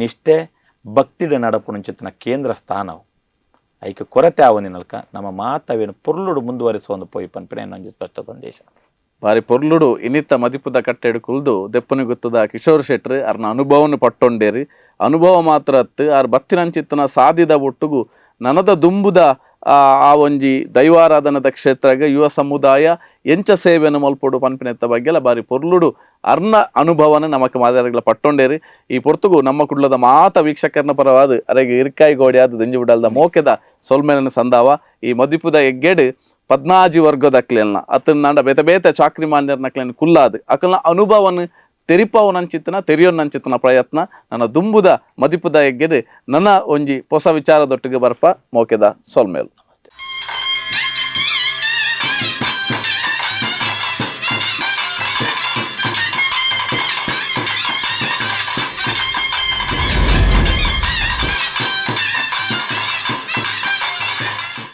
ನಿಷ್ಠೆ ಭಕ್ತಿಡ ನಡಪುನಂಚಿತ್ತಿನ ಕೇಂದ್ರ ಸ್ಥಾನವು. ಐಕ್ ಕೊರತೆ ಆವೊಂದಿನಲ್ಕ ನಮ್ಮ ಮಾತವೇನು ಪೊರ್ಲುಡು ಮುಂದುವರಿಸುವ ಒಂದು ಪೋಯಿ ಪನ್ಪಿನ ಒಂಜಿ ಸ್ಪಷ್ಟ ಸಂದೇಶ. ಬಾರಿ ಪೊರ್ಲುಡು ಇನಿತ್ತ ಮದಿಪುದ ಕಟ್ಟೆಡ್ ಕುಲ್ದು ದೆಪ್ಪುನಿ ಗುತ್ತದ ಕಿಶೋರ್ ಶೆಟ್ರು ಅರ್ನ ಅನುಭವನು ಪಟ್ಟೊಂಡೇರಿ. ಅನುಭವ ಮಾತ್ರ ಅತ್ತು ಆರ್ ಬತ್ತಿನಂಚಿತ್ತನ ಸಾದಿದ ಒಟ್ಟುಗು ನನದ ದುಂಬುದ ಆ ಒಂಜಿ ದೈವಾರಾಧನದ ಕ್ಷೇತ್ರಗ್ ಯುವ ಸಮುದಾಯ ಎಂಚ ಸೇವೆಯನ್ನು ಮಲ್ಪೊಡು ಪನ್ಪಿನೆತ್ತ ಬಗ್ಗೆಲ ಬಾರಿ ಪೊರ್ಲುಡು ಅರ್ನ ಅನುಭವನ ನಮಕ್ ಮಾದರಿಗಳ ಪಟ್ಟೊಂಡೇರಿ. ಈ ಪೊರ್ತುಗು ನಮ್ಮ ಕುಡ್ಲದ ಮಾತ ವೀಕ್ಷಕರನ ಪರವಾದ ಅರೆಗೆ ಇರ್ಕಾಯಿ ಗೋಡಿಯಾದ ದಿಂಜಿಬುಡಲ್ದ ಮೋಕೆದ ಸೊಲ್ಮೆಲನ ಸಂದಾವ. ಈ ಮದಿಪುದ ಎಗ್ಗೆಡ್ 14 ವರ್ಗದಕ್ಲೆಲ್ನ ಅತ್ತನಾಂಡ ಬೇತೆ ಬೇತೆ ಚಾಕ್ರಿ ಮಾನ್ಯರ್ನಕ್ಲೆನ್ ಕುಲ್ಲಾದ್ ಅಕಲ್ನ ಅನುಭವನ ತೆರಿಪಾವನಂಚಿತ್ತನ ತೆರಿಯೊನ್ನಂಚಿತ್ತನ ಪ್ರಯತ್ನ ನನ್ನ ದುಂಬುದ ಮದಿಪುದ ಎಗ್ಗೆಡ್ ನನ್ನ ಒಂಜಿ ಹೊಸ ವಿಚಾರದೊಟ್ಟಿಗೆ ಬರ್ಪ ಮೋಕೆದ ಸೊಲ್ಮೇಲ್.